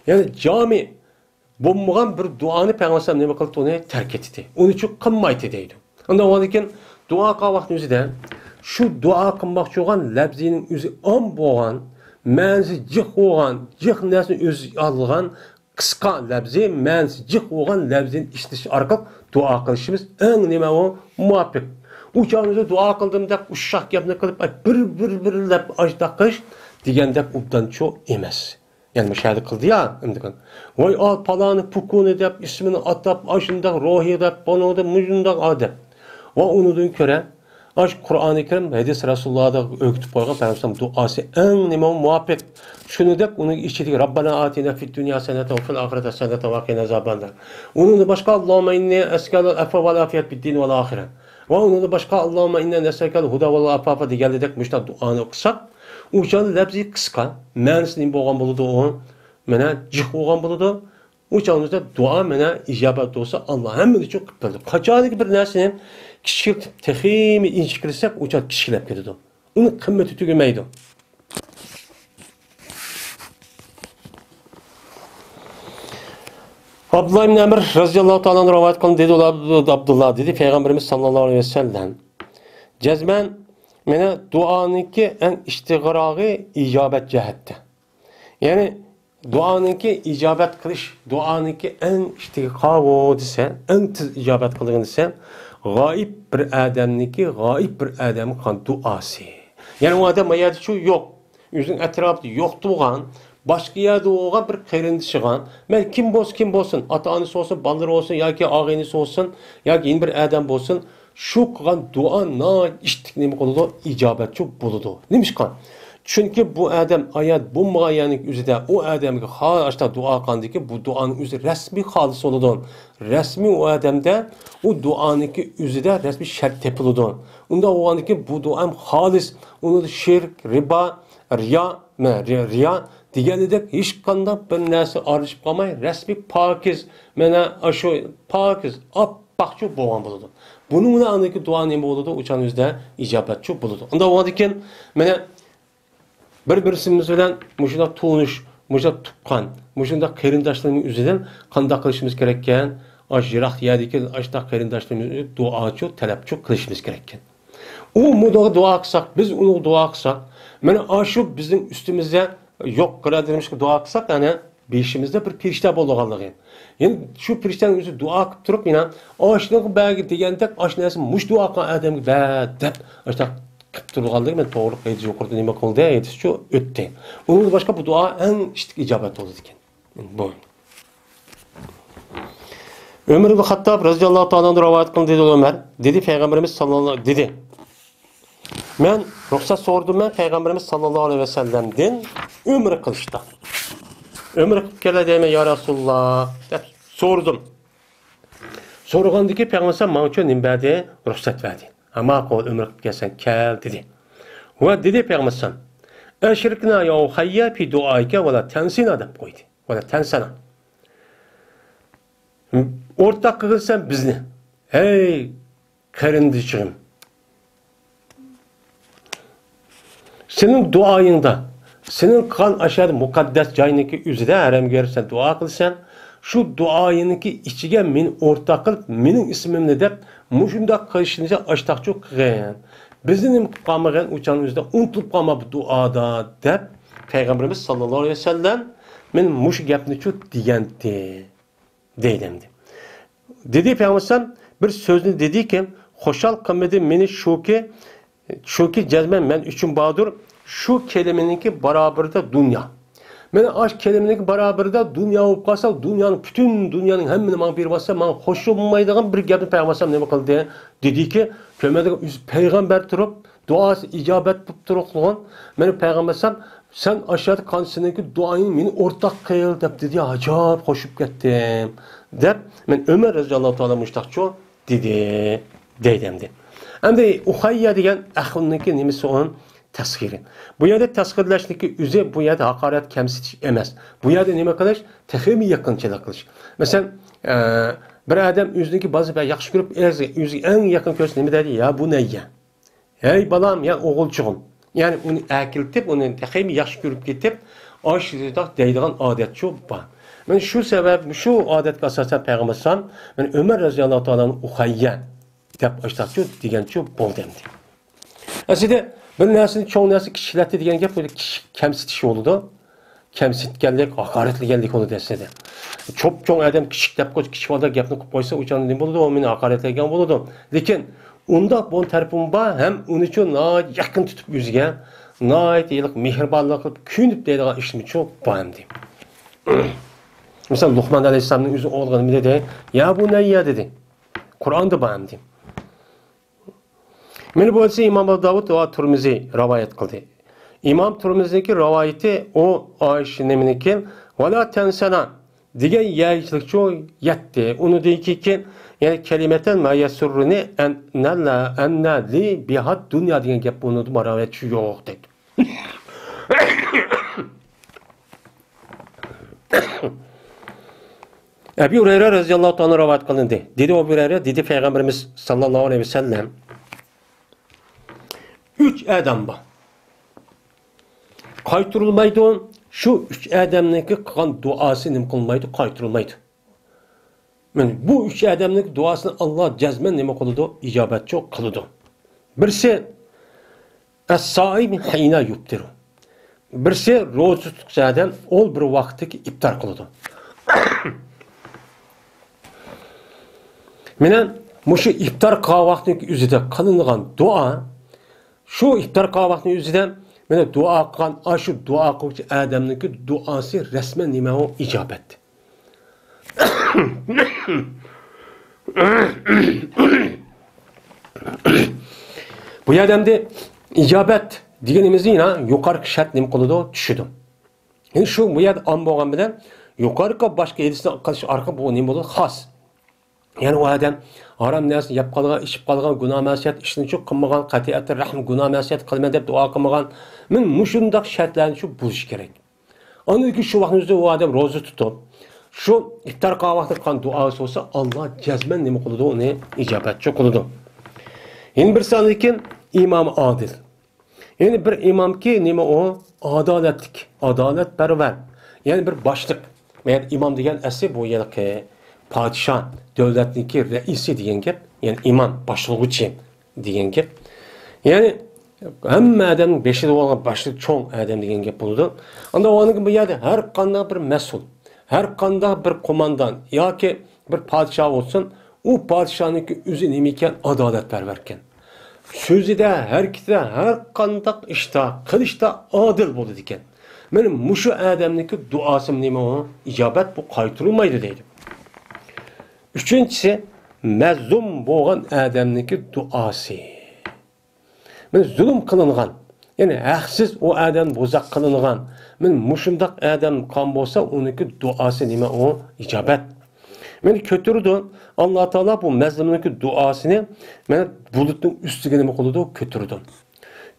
يەنى جامى بولمىغان بىر دۇئانى پەيغەمبەر ئەلەيھىسسالام نېمە قىلدى؟ ئۇنى تەرك ئېتىتى. ئۇنى چۈ قىلمايتتى دەيدۇ. ئاندىن ئۇنىڭدىن كېيىن دۇئا قىلغان ۋاقتىنىڭ ئۆزىدە شۇ دۇئا قىلماقچى بولغان لەپزىنىڭ ئۆزى ئام بولغان، مەنىسى جىق بولغان، جىق نەرسىنى ئۆز ئالغان قىسقا لەپزى، مەنىسى جىق بولغان لەپزىنى ئىشلىتىش ئارقىلىق دۇئا قىلىشىمىز ئەڭ نېمە ئۇ؟ مۇۋاپىق. ئۇ چاغدا دۇئا قىلدىم دەپ ئۇششاق گەپنى قىلىپ، ئەي، بىر، بىر، بىر دەپ ئاشۇنداق قىلىش دېگەندەك ئوبدانچۇ ئەمەس. يەنى مۇشۇ يەردە قىلدى يا، ئەمدى قىل. ۋاي، ئال پالانى پۇكۇنى دەپ ئىسمىنى ئاتاپ، ئاشۇنداق روھى دەپ، بۇنىڭدا مۇشۇنداق ئادەم. ۋە ئۇنىڭدىن كۆرە ئاشۇ قۇرئانى كەرىم، ھەدىس رەسۇلۇللادا ئۆگىتىپ قويغان پەيغەمبەر دۇئاسى ئەڭ نېمە مۇۋاپىق. شۇنى دەپ ئۇنىڭ ئىچىدىكى رەببەنا ئاتىنا فىد دۇنيا ھەسەنەتەن ۋە فىل ئاخىرەتى ھەسەنەتەن ۋە قىنا ئازابەننار. ئۇنىڭدىن باشقا، ئاللاھۇممە ئىننى ئەسئەلۇكەل ئەفۋە ۋەل ئافىيەتە فىد دىن ۋەل ئاخىرە. ۋە ئۇنىڭدىن باشقا، ئاللاھۇممە ئىننا نەسئەلۇكەل ھۇدا ۋەل ئافافە دېگەندەك مۇشۇنداق دۇئانى ئوقۇساق، ئۇ چاغدا لەپزى قىسقا، مەنىسى نېمە بولغان بولىدۇ ئۇ؟ مانا جىق بولغان بولىدۇ. ئۇ چاغدا دۇئا مانا ئىجابەت بولسا، ئاللا ھەممىنى ئۈچۈن قىلىپ بېرىدۇ. قاچانكى بىر نەرسىنى كىچىكلىتىپ، تېخىمۇ ئىنچىكىلىسەك، ئۇ چاغ كىچىكلەپ كېتىدۇ. ئۇنىڭ قىممىتى تۈگىمەيدۇ. ئابدۇللا ئىبن ئەمر رەزىياللاھۇ تائالا ئەنھۇ رىۋايەت قىلىندى، دېدى ئۇلار، ئابدۇللا دېدى، پەيغەمبىرىمىز ساللاللاھۇ ئەلەيھى ۋەسەللەم، جەزمەن، مانا دۇئانىڭكى ئەڭ ئىشتىغىراغى ئىجابەت جەھەتتە. يەنى دۇئانىڭكى ئىجابەت قىلىش، دۇئانىڭكى ئەڭ ئىشتىغاغۇ دېسە، ئەڭ تېز ئىجابەت قىلىدىغىنى دېسە، غايىب بىر ئادەمنىڭكى، غايىب بىر ئادەمگە قىلغان دۇئاسى. يەنى ئۇ ئادەم ما يەردىچۇ يوق، ئۆزىنىڭ ئەتراپىدا يوق تۇرغان، باشقا يەردە بولغان بىر قېرىندىشىغا، مەيلى كىم بولسا، كىم بولسۇن، ئاتا-ئانىسى بولسۇن، بالىلىرى بولسۇن ياكى ئاغىنىسى بولسۇن ياكى يەنە بىر ئادەم بولسۇن، شۇ قىلغان دۇئا ناھايىتى ئىشتىك نېمە قىلىدۇ؟ ئىجابەتچۇ بولىدۇ. نېمىشقا؟ چۈنكى بۇ ئادەم ئايان بولمىغان يەرنىڭ ئۆزىدە ئۇ ئادەمگە خا-، ئاشتا دۇئا قىلغاندىكىن، بۇ دۇئانىڭ ئۆزى رەسمىي خالىس بولىدۇ. رەسمىي ئۇ ئادەمدە، ئۇ دۇئانىڭكى ئۆزىدە رەسمىي شەرت تېپىلىدۇ. ئۇنداق بولغاندىكىن، بۇ دۇئام خالىس. ئۇنىڭدا شىرك، رىبا، رىيا، مە-، رىيا، رىيا دېگەنىدەك ھېچقانداق بىر نەرسە ئارىلىشىپ قالماي، رەسمىي پاكىز، مانا ئاشۇ پاكىز، ئاپئاقچۇ بولغان بولىدۇ. بۇنىڭ بىلەن ئاندىكى دۇئا نېمە بولىدۇ؟ ئۇ چاغنىڭ ئۆزىدە ئىجابەتچۇ بولىدۇ. ئۇنداق بولغاندىكىن، مانا بىر-بىرسىمىز بىلەن مۇشۇنداق تونۇش، مۇشۇنداق تۇغقان، مۇشۇنداق قېرىنداشلىرىمىز ئۆزىدىن قانداق قىلىشىمىز كېرەككەن؟ ئاشۇ يىراق يەردىكى ئاشۇنداق قېرىنداشلىرىمىز دۇئاچۇ، تەلەپچۇ قىلىشىمىز كېرەككەن. ئۇ مۇنىڭغا دۇئا قىلساق، بىز ئۇنىڭغا دۇئا قىلساق، مانا ئاشۇ بىزنىڭ ئۈستىمىزدە يوق بۇرادىرىمىزگە دۇئا قىلساق، يەنى بېشىمىزدا بىر پىرىشتە بولىدىغانلىقى. يەنى شۇ پىرىشتەنىڭ ئۆزى دۇئا قىلىپ تۇرۇپ، يەنە ئاشۇنىڭغا بەرگىن دېگەندەك، ئاشۇ نەرسە مۇشۇ دۇئا قىلغان ئادەمگە بەر دەپ، ئاشۇنداق قىلىپ تۇرغانلىقى مەن توغرىلىق ھەدىس يۇقىرىدا نېمە قىلدى، ھەدىسچۇ ئۆتتى. ئۇنىڭدىن باشقا بۇ دۇئا ئەڭ ئىشتىك ئىجابەت بولىدىكەن. بۇ. ئۆمەر ئىبن خاتتاب رەزىياللاھۇ تائالا ئەنھۇ رىۋايەت قىلدى، دېدى ئۆمەر. دېدى، پەيغەمبىرىمىز ساللاللاھۇ، دېدى، مەن رۇخسەت سورىدىم، مەن پەيغەمبىرىمىز ساللاللاھۇ ئەلەيھى ۋەسەللەمدىن ئۆمرە قىلىشتا. ئۆمرە قىلىپ كېلە دەيمەن، يا رەسۇلاللا، دەپ سورىدىم. سورىغاندىكى پەيغەمبەر ماڭىچۇ نېمە بەردى؟ رۇخسەت بەردى. ھە، ماقۇل، ئۆمرە قىلىپ كەلسەڭ كەل، دېدى. ۋە دېدى پەيغەمبەر، ئەشرىكنا يا ئۇخەييە پى دۇئائىكە ۋە لا تەنسىنا، دەپ قويدى. ۋە لا تەنسەنا. ئورتاق قىلغىنسەن بىزنى، ھەي قېرىندىشىم. سېنىڭ دۇئايىڭدا، سېنىڭ قىلغان ئاشۇ مۇقەددەس جاينىڭكى ئۆزىدە، ھەرەمگە سەن دۇئا قىلىسەن، شۇ دۇئايىڭنىڭكى ئىچىگە مېنى ئورتاق قىلىپ، مېنىڭ ئىسمىمنى دەپ، مۇشۇنداق قىلىشنى ئاشتاقچۇ قىلغىن. بىزنى نېمە قىلىپ قالمىغىن، ئۇ چاغنىڭ ئۆزىدە ئۇنتۇلۇپ قالما بۇ دۇئادا، دەپ پەيغەمبىرىمىز ساللاللاھۇ ئەلەيھى ۋەسەللەم، مەن مۇشۇ گەپنىچۇ دېگەنتى. دەيدۇ ئەمدى. دېدى پەيغەمبەر بىر سۆزنى دېدىكى، خۇشال قىلمىدى مېنى شۇكى، شۇكى جەزمەن مەن ئۈچۈن باردۇر، شۇ كەلىمىنىڭكى بارابىرىدا دۇنيا. مانا ئاش كەلىمىنىڭكى بارابىرىدا دۇنيا بولۇپ قالسا، دۇنيانىڭ، پۈتۈن دۇنيانىڭ ھەممىنى ماڭا بېرىپ ئاتسا، ماڭا خوش بولمايدىغان بىر گەپنى پەيغەمبەر نېمە قىلدى؟ دېدىكى، كۆرمەيدىغان ئۆزى پەيغەمبەر تۇرۇپ، دۇئاسى ئىجابەت بولۇپ تۇرۇقلىغان. مانا پەيغەمبەر ئەلەيھىسسالام، سەن ئاشۇ يەردە قالسىنىڭكى دۇئايىڭنى مېنى ئورتاق قىل دەپ دېدى، ئاجايىپ خوش بولۇپ كەتتىم دەپ، مەن ئۆمەر رەزىياللاھۇ تائالا مۇشتاقچۇ دېدى، دەيدۇ ئەمدى. ئەمدى ئۇخەييە دېگەن ئەخۇننىڭكى نېمىسى ئۇنىڭ؟ تەسخىرى. بۇ يەردە تەسخىرلەشنىڭكى ئۆزى بۇ يەردە ھاقارەت، كەمسىتىش ئەمەس. بۇ يەردە نېمە قىلىش؟ تېخىمۇ يېقىنچىلىق قىلىش. مەسىلەن، ئە، بىر ئادەم ئۆزىنىڭكى بالىسى بەك ياخشى كۆرۈپ، ئۆزىگە ئەڭ يېقىن كۆرسە نېمە دەيدۇ؟ يا بۇنەييە. ھەي بالام، يا ئوغۇلچىغىم. يەنى ئۇنى ئەركىلىتىپ، ئۇنى تېخىمۇ ياخشى كۆرۈپ كېتىپ، ئاشۇنداق دەيدىغان ئادەتچۇ بار. مانا شۇ سەۋەب، شۇ ئادەتكە ئاساسەن پەيغەمبەر ئەلەيھىسسالام، مانا ئۆمەر رەزىياللاھۇ تائالا ئۇخەييە دەپ ئاشتاقچۇ دېگەنچۇ بولدى ئەمدى. ئەسلىدە بىر نەرسىنى، چوڭ نەرسە كىچىكلەتتى دېگەن گەپ، بۇ كىچىك كەمسىتىش بولىدۇ. كەمسىتكەنلىك، ھاقارەتلىگەنلىك بولىدۇ ئەسلىدە. چوپ-چوڭ ئادەم كىچىك دەپ قويسا، كىچىك بالىلار گەپنى قىلىپ قويسا، ئۇ چاغدا نېمە بولىدۇ؟ ئۇ مېنى ھاقارەتلەيدىغان بولىدۇ. لېكىن ئۇنداق بولغان تەرىپىمۇ بار، ھەم ئۇنىچۇ ناھايىتى يېقىن تۇتۇپ ئۆزىگە، ناھايىتى ھېلىقى مېھرىبانلىق قىلىپ كۆيۈنۈپ دەيدىغان ئىشلىرىمچۇ بار ئەمدى. مەسىلەن، لۇقمان ئەلەيھىسسالامنىڭ ئۆزى ئوغلىغا نېمە دېدى؟ يا بۇنەييە دېدى. قۇرئاندا بار ئەمدى. مانا بۇ ھەدىسنى ئىمام ئەبۇ داۋۇد ۋە تۇرمۇزى رىۋايەت قىلدى. ئىمام تۇرمۇزىنىڭكى رىۋايىتى ئۇ ئايشە نېمىنىڭكى، ۋەلا تەنسەنا دېگەن يەرچىلىكچۇ يەتتى. ئۇنىڭدىن كېيىن، يەنى كەلىمەتەن ما يەسۇررۇنى ئەننە لە، ئەننە لى بىھاد دۇنيا دېگەن گەپ ئۇنىڭدا رىۋايەتچۇ يوق دەيدۇ. ئەبۇ ھۇرەيرە رەزىياللاھۇ تائالا رىۋايەت قىلىندى. دېدى ئەبۇ ھۇرەيرە، دېدى پەيغەمبىرىمىز ساللاللاھۇ ئەلەيھى ۋەسەللەم، ئۈچ ئادەم بار. قايتۇرۇلمايدۇ. شۇ ئۈچ ئادەمنىڭكى قىلغان دۇئاسى نېمە قىلمايدۇ؟ قايتۇرۇلمايدۇ. مانا بۇ ئۈچ ئادەمنىڭ دۇئاسىنى ئاللا جەزمەن نېمە قىلىدۇ؟ ئىجابەتچۇ قىلىدۇ. بىرسى، ئەسسائىم ھىينا يۇپتىرۇ. بىرسى، روزا تۇتقۇچى ئادەم، ئول بىر ۋاقىتتىكى ئىپتار قىلىدۇ. مانا مۇشۇ ئىپتار قىلغان ۋاقىتنىڭ ئۆزىدە قىلىنغان دۇئا، شۇ ئىپتار قىلغان ۋاقىتنىڭ ئۆزىدە مانا دۇئا قىلغان، ئاشۇ دۇئا قىلغۇچى ئادەمنىڭكى دۇئاسى رەسمەن نېمە ئۇ؟ ئىجابەت. بۇ يەردە ئەمدى ئىجابەت دېگىنىمىزدە يەنە يۇقىرىقى شەرت نېمە قىلىدۇ؟ چۈشىدۇ. يەنى شۇ بۇ يەردە ئام بولغان بىلەن يۇقىرىقى باشقا ھەدىسنى قىلىش ئارقىلىق بۇ نېمە بولىدۇ؟ خاس. يەنى ئۇ ئادەم ھارام نەرسىنى يەپ قالغان، ئىچىپ قالغان، گۇناھ مەسىيەت ئىشنى چوق قىلمىغان، قەتئىيەتتە رەھىم، گۇناھ مەسىيەت قىلىمەن دەپ دۇئا قىلمىغان. مانا مۇشۇنداق شەرتلەرنى شۇ بولۇشى كېرەك. ئاندىن كېيىن شۇ ۋاقىتنىڭ ئۆزىدە ئۇ ئادەم روزا تۇتۇپ، شۇ ئىپتار قىلغان ۋاقتىدا قىلغان دۇئاسى بولسا، ئاللا جەزمەن نېمە قىلىدۇ؟ ئۇنى ئىجابەتچۇ قىلىدۇ. يەنە بىرسى ئاندىن كېيىن ئىمام ئادىل. يەنى بىر ئىمامكى نېمە ئۇ؟ ئادالەتلىك، ئادالەتپەرۋەر. يەنى بىر باشلىق. مەگەر ئىمام دېگەن ئەسلى بۇ ھېلىقى پادىشاھ، دۆلەتنىڭكى رەئىسى دېگەن گەپ. يەنى ئىمام، باشلىغۇچى دېگەن گەپ. يەنى ھەممە ئادەمنىڭ بېشىدا بولغان باشلىق، چوڭ ئادەم دېگەن گەپ بولىدۇ. ئاندىن ئۇنىڭ بۇ يەردە ھەر قانداق بىر مەسئۇل، ھەر قانداق بىر قوماندان ياكى بىر پادىشاھ بولسۇن، ئۇ پادىشاھنىڭكى ئۆزى نېمە ئىكەن؟ ئادالەتپەرۋەر ئىكەن. سۆزىدە، ھەرىكىتىدە، ھەر قانداق ئىشتا، قىلىشتا ئادىل بولىدىكەن. مانا مۇشۇ ئادەمنىڭكى دۇئاسىمۇ نېمە ئۇ؟ ئىجابەت، بۇ قايتۇرۇلمايدۇ دەيدۇ. ئۈچىنچىسى، مەزلۇم بولغان ئادەمنىڭكى دۇئاسى. مانا زۇلۇم قىلىنغان، يەنى ھەقسىز ئۇ ئادەم بوزەك قىلىنغان، مانا مۇشۇنداق ئادەم قىلغان بولسا، ئۇنىڭكى دۇئاسى نېمە ئۇ؟ ئىجابەت. مانا كۆتۈرىدۇ. ئاللا تائالا بۇ مەزلۇمنىڭكى دۇئاسىنى مانا بۇلۇتنىڭ ئۈستىگە نېمە قىلىدۇ؟ كۆتۈرىدۇ.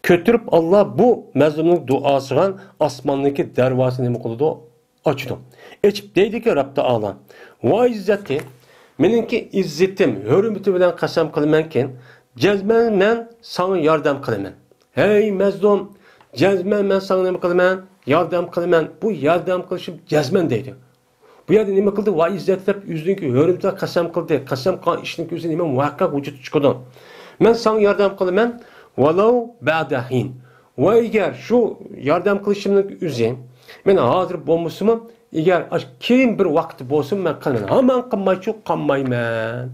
كۆتۈرۈپ ئاللا بۇ مەزلۇمنىڭ دۇئاسىغا ئاسماننىڭكى دەرۋازىسى نېمە قىلىدۇ؟ ئاچىدۇ. ئېچىپ دەيدىكى رەب تائالا، ۋاي ئىززەتى، مېنىڭكى ئىززىتىم، ھۆرمىتى بىلەن قەسەم قىلىمەنكى، جەزمەن مەن ساڭا ياردەم قىلىمەن. ھەي مەزلۇم، جەزمەن مەن ساڭا نېمە قىلىمەن؟ ياردەم قىلىمەن. بۇ ياردەم قىلىشىم جەزمەن دەيدۇ. بۇ يەردە نېمە قىلدى؟ ۋاي ئىززەت دەپ ئۆزىنىڭكى ھۆرمىتىگە قەسەم قىلدى. قەسەم قىلغان ئىشنىڭ ئۆزى نېمە؟ مۇھەققەق ۋۇجۇدقا چىقىدۇ. مەن ساڭا ياردەم قىلىمەن. ۋەلەۋ بەئدە ھىن. ۋە ئەگەر شۇ ياردەم قىلىشىمنىڭ ئۆزى مەن ھازىر بولمىسىمۇ، ئەگەر ئاش-، كېيىن بىر ۋاقىت بولسىمۇ مەن قىلىمەن. ھامان قىلمايچۇ قالمايمەن.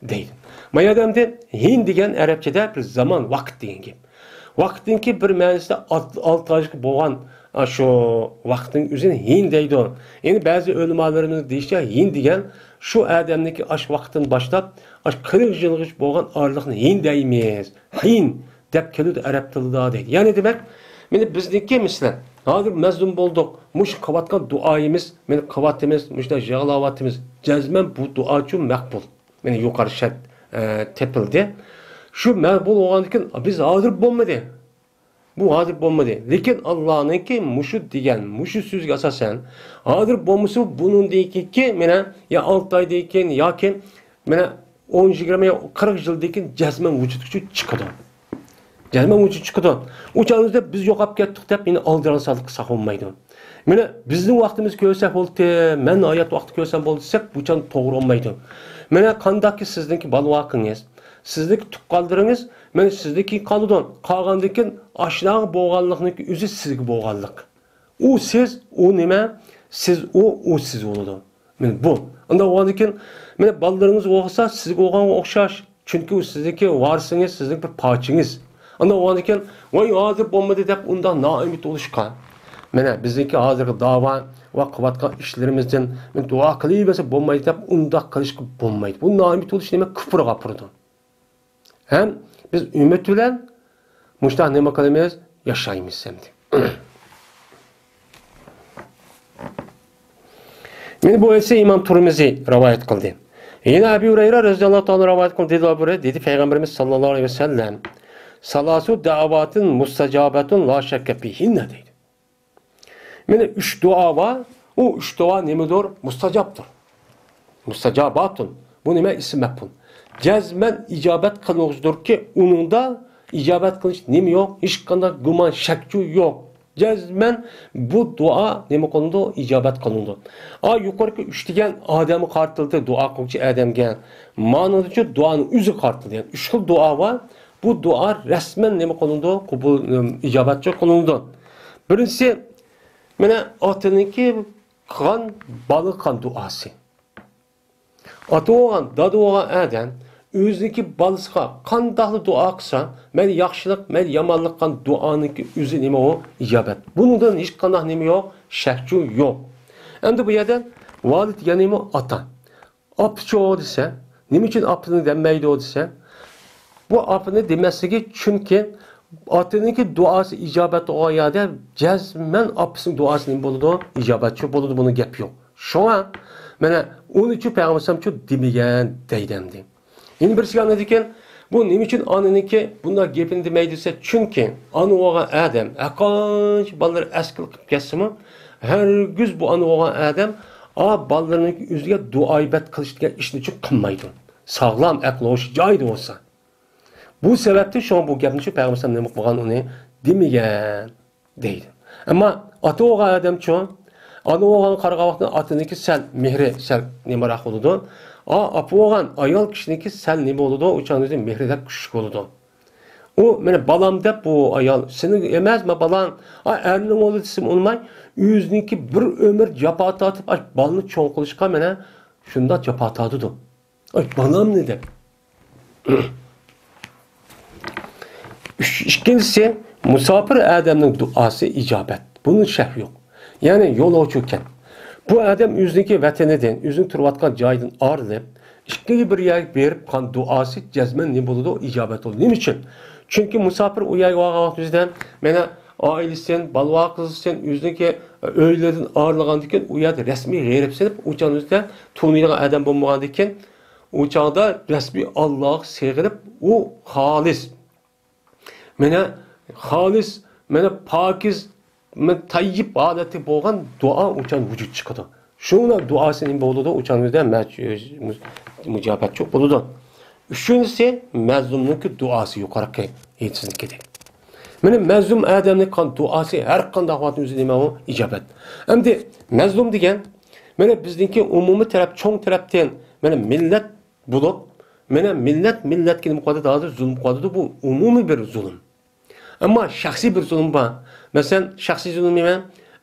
دەيدۇ. ما يەردە ئەمدى ھىن دېگەن ئەرەبچىدە بىر زامان، ۋاقىت دېگەن گەپ. ۋاقىتنىڭكى بىر مەنىسى ئالت-، ئالتە ئايلىق بولغان، ئا، شۇ ۋاقىتنىڭ ئۆزىنى ھىن دەيدۇ. يەنى بەزى ئۆلىمالىرىمىز دېيىشىچە، ھىن دېگەن شۇ ئادەمنىڭكى ئاش ۋاقتىدىن باشلاپ، ئاش قىرىق يىلغىچە بولغان ئارىلىقنى ھىن دەيمىز. ھىن دەپ كېلىدۇ ئەرەب تىلىدا دەيدۇ. يەنى دېمەك، مانا بىزنىڭكى مەسىلەن، ھازىر مەزلۇم بولدۇق، مۇشۇ قىلىۋاتقان دۇئايىمىز، مانا قىلىۋاتىمىز، مۇشۇنداق يىغلاۋاتىمىز، جەزمەن بۇ دۇئاچۇ مەقبۇل. مانا يۇقىرى شەرت، ئە، تېپىلدى. شۇ مەقبۇل بولغاندىكىن بىز ھازىر بولمىدى. بۇ ھازىر بولمىدى. لېكىن ئاللانىڭكى مۇشۇ دېگەن، مۇشۇ سۆزگە ئاساسەن، ھازىر بولمىسا بۇنىڭدىن كېيىنكى مانا يا ئالتە ئايدىن كېيىن ياكى مانا ئون، يىگىرمە، قىرىق يىلدىن كېيىن جەزمەن ۋۇجۇدقا چىقىدۇ. جەزمەن ۋۇجۇدقا چىقىدۇ. ئۇ چاغىمىزدا بىز يوقاپ كەتتۇق دەپ يەنە ئالدىراڭسىزلىققا ساق بولمايدۇ. مانا بىزنىڭ ۋاقتىمىز كۆرسەك بولدى، مەن ھايات ۋاقتى كۆرسەم بولدى دېسەك، بۇ چاغ توغرا بولمايدۇ. مانا قانداقكى سىزنىڭكى بالا-ۋاقىڭىز، سىزنىڭكى تۇغقانلىرىڭىز، مانا سىزدىن كېيىن قالىدۇ. قالغاندىن كېيىن ئاشۇنداق بولغانلىقنىڭكى ئۆزى سىزگە بولغانلىق. ئۇ سىز، ئۇ نېمە؟ سىز ئۇ، ئۇ سىز بولىدۇ. مانا بۇ. ئۇنداق بولغاندىن كېيىن، مانا بالىلىرىڭىز بولسا سىزگە بولغانغا ئوخشاش. چۈنكى ئۇ سىزنىڭكى ۋارىسىڭىز، سىزنىڭ بىر پارچىڭىز. ئۇنداق بولغاندىن كېيىن، ۋاي ھازىر بولمىدى دەپ ئۇنداق نائۈمىد بولۇشقا. مانا بىزنىڭكى ھازىرقى داۋا ۋە قىلىۋاتقان ئىشلىرىمىزدىن مانا دۇئا قىلىۋەرسە بولمايدۇ دەپ ئۇنداق قىلىشقا بولمايدۇ. بۇ نائۈمىد بولۇش نېمە؟ كۇپرغا ئاپىرىدۇ. ھەم بىز ئۈمىد بىلەن مۇشۇنداق نېمە قىلىمىز؟ ياشايمىز ئەمدى. مانا بۇ ھەدىسنى ئىمام تۇرمىزى رىۋايەت قىلدى. يەنە ئەبۇ ھۇرەيرە رەزىياللاھۇ تائالا رىۋايەت قىلدى، دېدى ئەبۇ ھۇرەيرە، دېدى پەيغەمبىرىمىز ساللاللاھۇ ئەلەيھى ۋەسەللەم، سالاسۇ دەئەۋاتىن مۇستەجابەتۇن لا شەككە فىھىننە دەيدۇ. مانا ئۈچ دۇئا بار، ئۇ ئۈچ دۇئا نېمىدۇر؟ مۇستاجابتۇر. مۇستاجاباتۇن. بۇ نېمە؟ ئىسىم مەپئۇل. جەزمەن ئىجابەت قىلىنغۇچىدۇركى، ئۇنىڭدا ئىجابەت قىلىش نېمە يوق؟ ھېچقانداق گۇمان، شەكچۇ يوق. جەزمەن بۇ دۇئا نېمە قىلىنىدۇ؟ ئىجابەت قىلىنىدۇ. ئا، يۇقىرىقى ئۈچ دېگەن ئادەمگە قارىتىلدى، دۇئا قىلغۇچى ئادەمگە. مانىدىچۇ دۇئانىڭ ئۆزىگە قارىتىلدى. يەنى ئۈچ خىل دۇئا بار. بۇ دۇئا رەسمەن نېمە قىلىنىدۇ؟ قوبۇل، ئىجابەتچۇ قىلىنىدۇ. بىرىنچىسى، مانا ئاتىنىڭكى قىلغان بالىغا قىلغان دۇئاسى. ئاتا بولغان، دادا بولغان ئادەم ئۆزىنىڭكى بالىسىغا قانداقلا دۇئا قىلسا، مەيلى ياخشىلىق، مەيلى يامانلىق قىلغان دۇئانىڭكى ئۆزى نېمە ئۇ؟ ئىجابەت. بۇنىڭدىن ھېچقانداق نېمە يوق؟ شەكچۇ يوق. ئەمدى بۇ يەردە ۋالىد دېگەن نېمە؟ ئاتا. ئاپىچۇ دېسە، نېمە ئۈچۈن ئاپىنى دېمەيدۇ دېسە، بۇ ئاپىنى دېمەسلىكى، چۈنكى ئاتىنىڭكى دۇئاسى ئىجابەت بولغان يەردە جەزمەن ئاپىسىنىڭ دۇئاسى نېمە بولىدۇ؟ ئىجابەتچۇ بولىدۇ، بۇنىڭ گەپى يوق. شۇڭا، مانا، ئۇنىچۇ پەيغەمبەر ئەلەيھىسسالامچۇ دېمىگەن دەيدۇ ئەمدى. يەنە بىرسىگە ئاندىن كېيىن، بۇ نېمە ئۈچۈن ئانىنىڭكى بۇنداق گېپىنى دېمەيدۇ دېسە، چۈنكى ئانا بولغان ئادەم ھەرقانچە بالىلىرى ئەسكىل قىلىپ كەتسىمۇ، ھەرگىز بۇ ئانا بولغان ئادەم ئا بالىلىرىنىڭ ئۆزىگە دۇئا ئىبادەت قىلىش دېگەن ئىشنى چۈ قىلمايدۇ. ساغلام ئەقلى ھوشى جايىدا بولسا. بۇ سەۋەبتىن شۇڭا بۇ گەپنى شۇ پەيغەمبەر ئەلەيھىسسالام نېمە قىلغان ئۇنى دېمىگەن دەيدۇ. ئەمما ئاتا بولغان ئادەمچۇ، ئانا بولغان قارىغان ۋاقتىدا ئاتىنىڭكى سەل مېھرى سەل نېمىراق بولىدۇ. ئا، ئاپا بولغان ئايال كىشىنىڭكى سەل نېمە بولىدۇ، ئۇ چاغدا مېھرى دەپ كۈچلۈك بولىدۇ. ئۇ مانا بالام دەپ بۇ ئايال، سېنىڭ ئەمەس، ما بالاڭ، ئا، ئەرنىڭ ئوغلى دېسىمۇ ئۇنىماي، ئۆزىنىڭكى بىر ئۆمۈر جاپا تارتىپ، ئاش بالىنى چوڭ قىلىشقا مانا شۇنداق جاپا تارتىدۇ. ئاي، بالامنى دەپ. ئۈچ، ئىككىنچىسى، مۇساپىر ئادەمنىڭ دۇئاسى ئىجابەت. بۇنىڭ شەك يوق. يەنى يولۇچۇكەن. بۇ ئادەم ئۆزىنىڭكى ۋەتىنىدىن، ئۆزىنىڭ تۇرۇۋاتقان جايىدىن ئايرىلىپ، ئىككىنچى بىر يەرگە بېرىپ قىلغان دۇئاسى جەزمەن نېمە بولىدۇ؟ ئىجابەت بولىدۇ. نېمە ئۈچۈن؟ چۈنكى مۇساپىر ئۇ يەرگە بارغان ۋاقتىمىزدا، مانا، ئائىلىسىدىن، بالا-ۋاقىسىدىن، ئۆزىنىڭكى ئۆيلىرىدىن ئايرىلغاندىن كېيىن، ئۇ يەردە رەسمىي غېرىبسىنىپ، ئۇ چاغدا تونۇيدىغان ئادەم بولمىغاندىن كېيىن، ئۇ چاغدا رەسمىي ئاللاغا سېغىنىپ، ئۇ خالىس، مانا خالىس، مانا پاكىز، مانا تەييىب ھالەتتە بولغان دۇئا ئۇ چاغدا ۋۇجۇد چىقىدۇ. شۇنىڭ دۇئاسى نېمە بولىدۇ؟ ئۇ چاغدا مۇجابەتچۇ بولىدۇ. ئۈچىنچىسى، مەزلۇمنىڭكى دۇئاسى يۇقىرىقى ئېيتىلگىنىدەك. مانا مەزلۇم ئادەمنىڭ قىلغان دۇئاسى ھەر قانداق ۋاقىت ئۆزى نېمە ئۇ؟ ئىجابەت. ئەمدى مەزلۇم دېگەن، مانا بىزنىڭكى ئومۇمىي تەرەپ، چوڭ تەرەپتىن، مانا مىللەت بولۇپ، مانا مىللەت مىللەتكە نېمە قىلىۋاتىدۇ؟ ھازىر زۇلۇم قىلىۋاتىدۇ. بۇ ئومۇمىي بىر زۇلۇم. ئەمما شەخسىي بىر زۇلۇم بار. مەسىلەن، شەخسىي زۇلۇم نېمە؟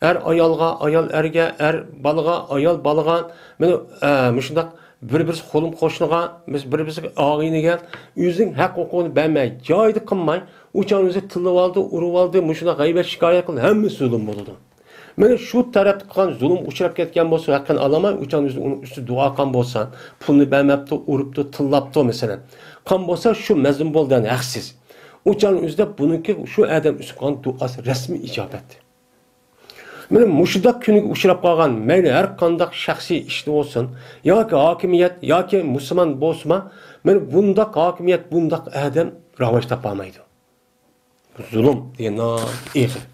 ئەر ئايالغا، ئايال ئەرگە، ئەر بالىغا، ئايال بالىغا، مانا، ئە، مۇشۇنداق بىر-بىرسى قولۇم قوشنىغا، بىز بىر-بىرسىگە ئاغىنىگە ئۆزىنىڭ ھەق ھوقۇقىنى بەرمەي، جايىدا قىلماي، ئۇ چاغ ئۆزى تىللىۋالدى، ئۇرۇۋالدى، مۇشۇنداق غەيۋەت شىكايەت قىلدى، ھەممىسى زۇلۇم بولىدۇ. مانا شۇ تەرەپتە قىلغان زۇلۇم ئۇچراپ كەتكەن بولسا، ھەققىنى ئالالماي، ئۇ چاغ ئۆزى ئۇنىڭ ئۈستىدە دۇئا قىلغان بولسا، پۇلنى بەرمەپتۇ، ئۇرۇپتۇ، تىللاپتۇ، مەسىلەن. قىلغان بولسا، شۇ مەزلۇم بولدى، يەنى ھەقسىز. ئۇ چاغ ئۆزىدە بۇنىڭكى شۇ ئادەم ئۈستىگە قىلغان دۇئاسى رەسمىي ئىجابەت. مانا مۇشۇنداق كۈنگە ئۇچراپ قالغان، مەيلى ھەر قانداق شەخسىي ئىشتا بولسۇن، ياكى ھاكىمىيەت، ياكى مۇسۇلمان بولسىمۇ، مانا بۇنداق ھاكىمىيەت، بۇنداق ئادەم راۋاج تاپالمايدۇ. زۇلۇم دېگەن ناھايىتى ئېغىر.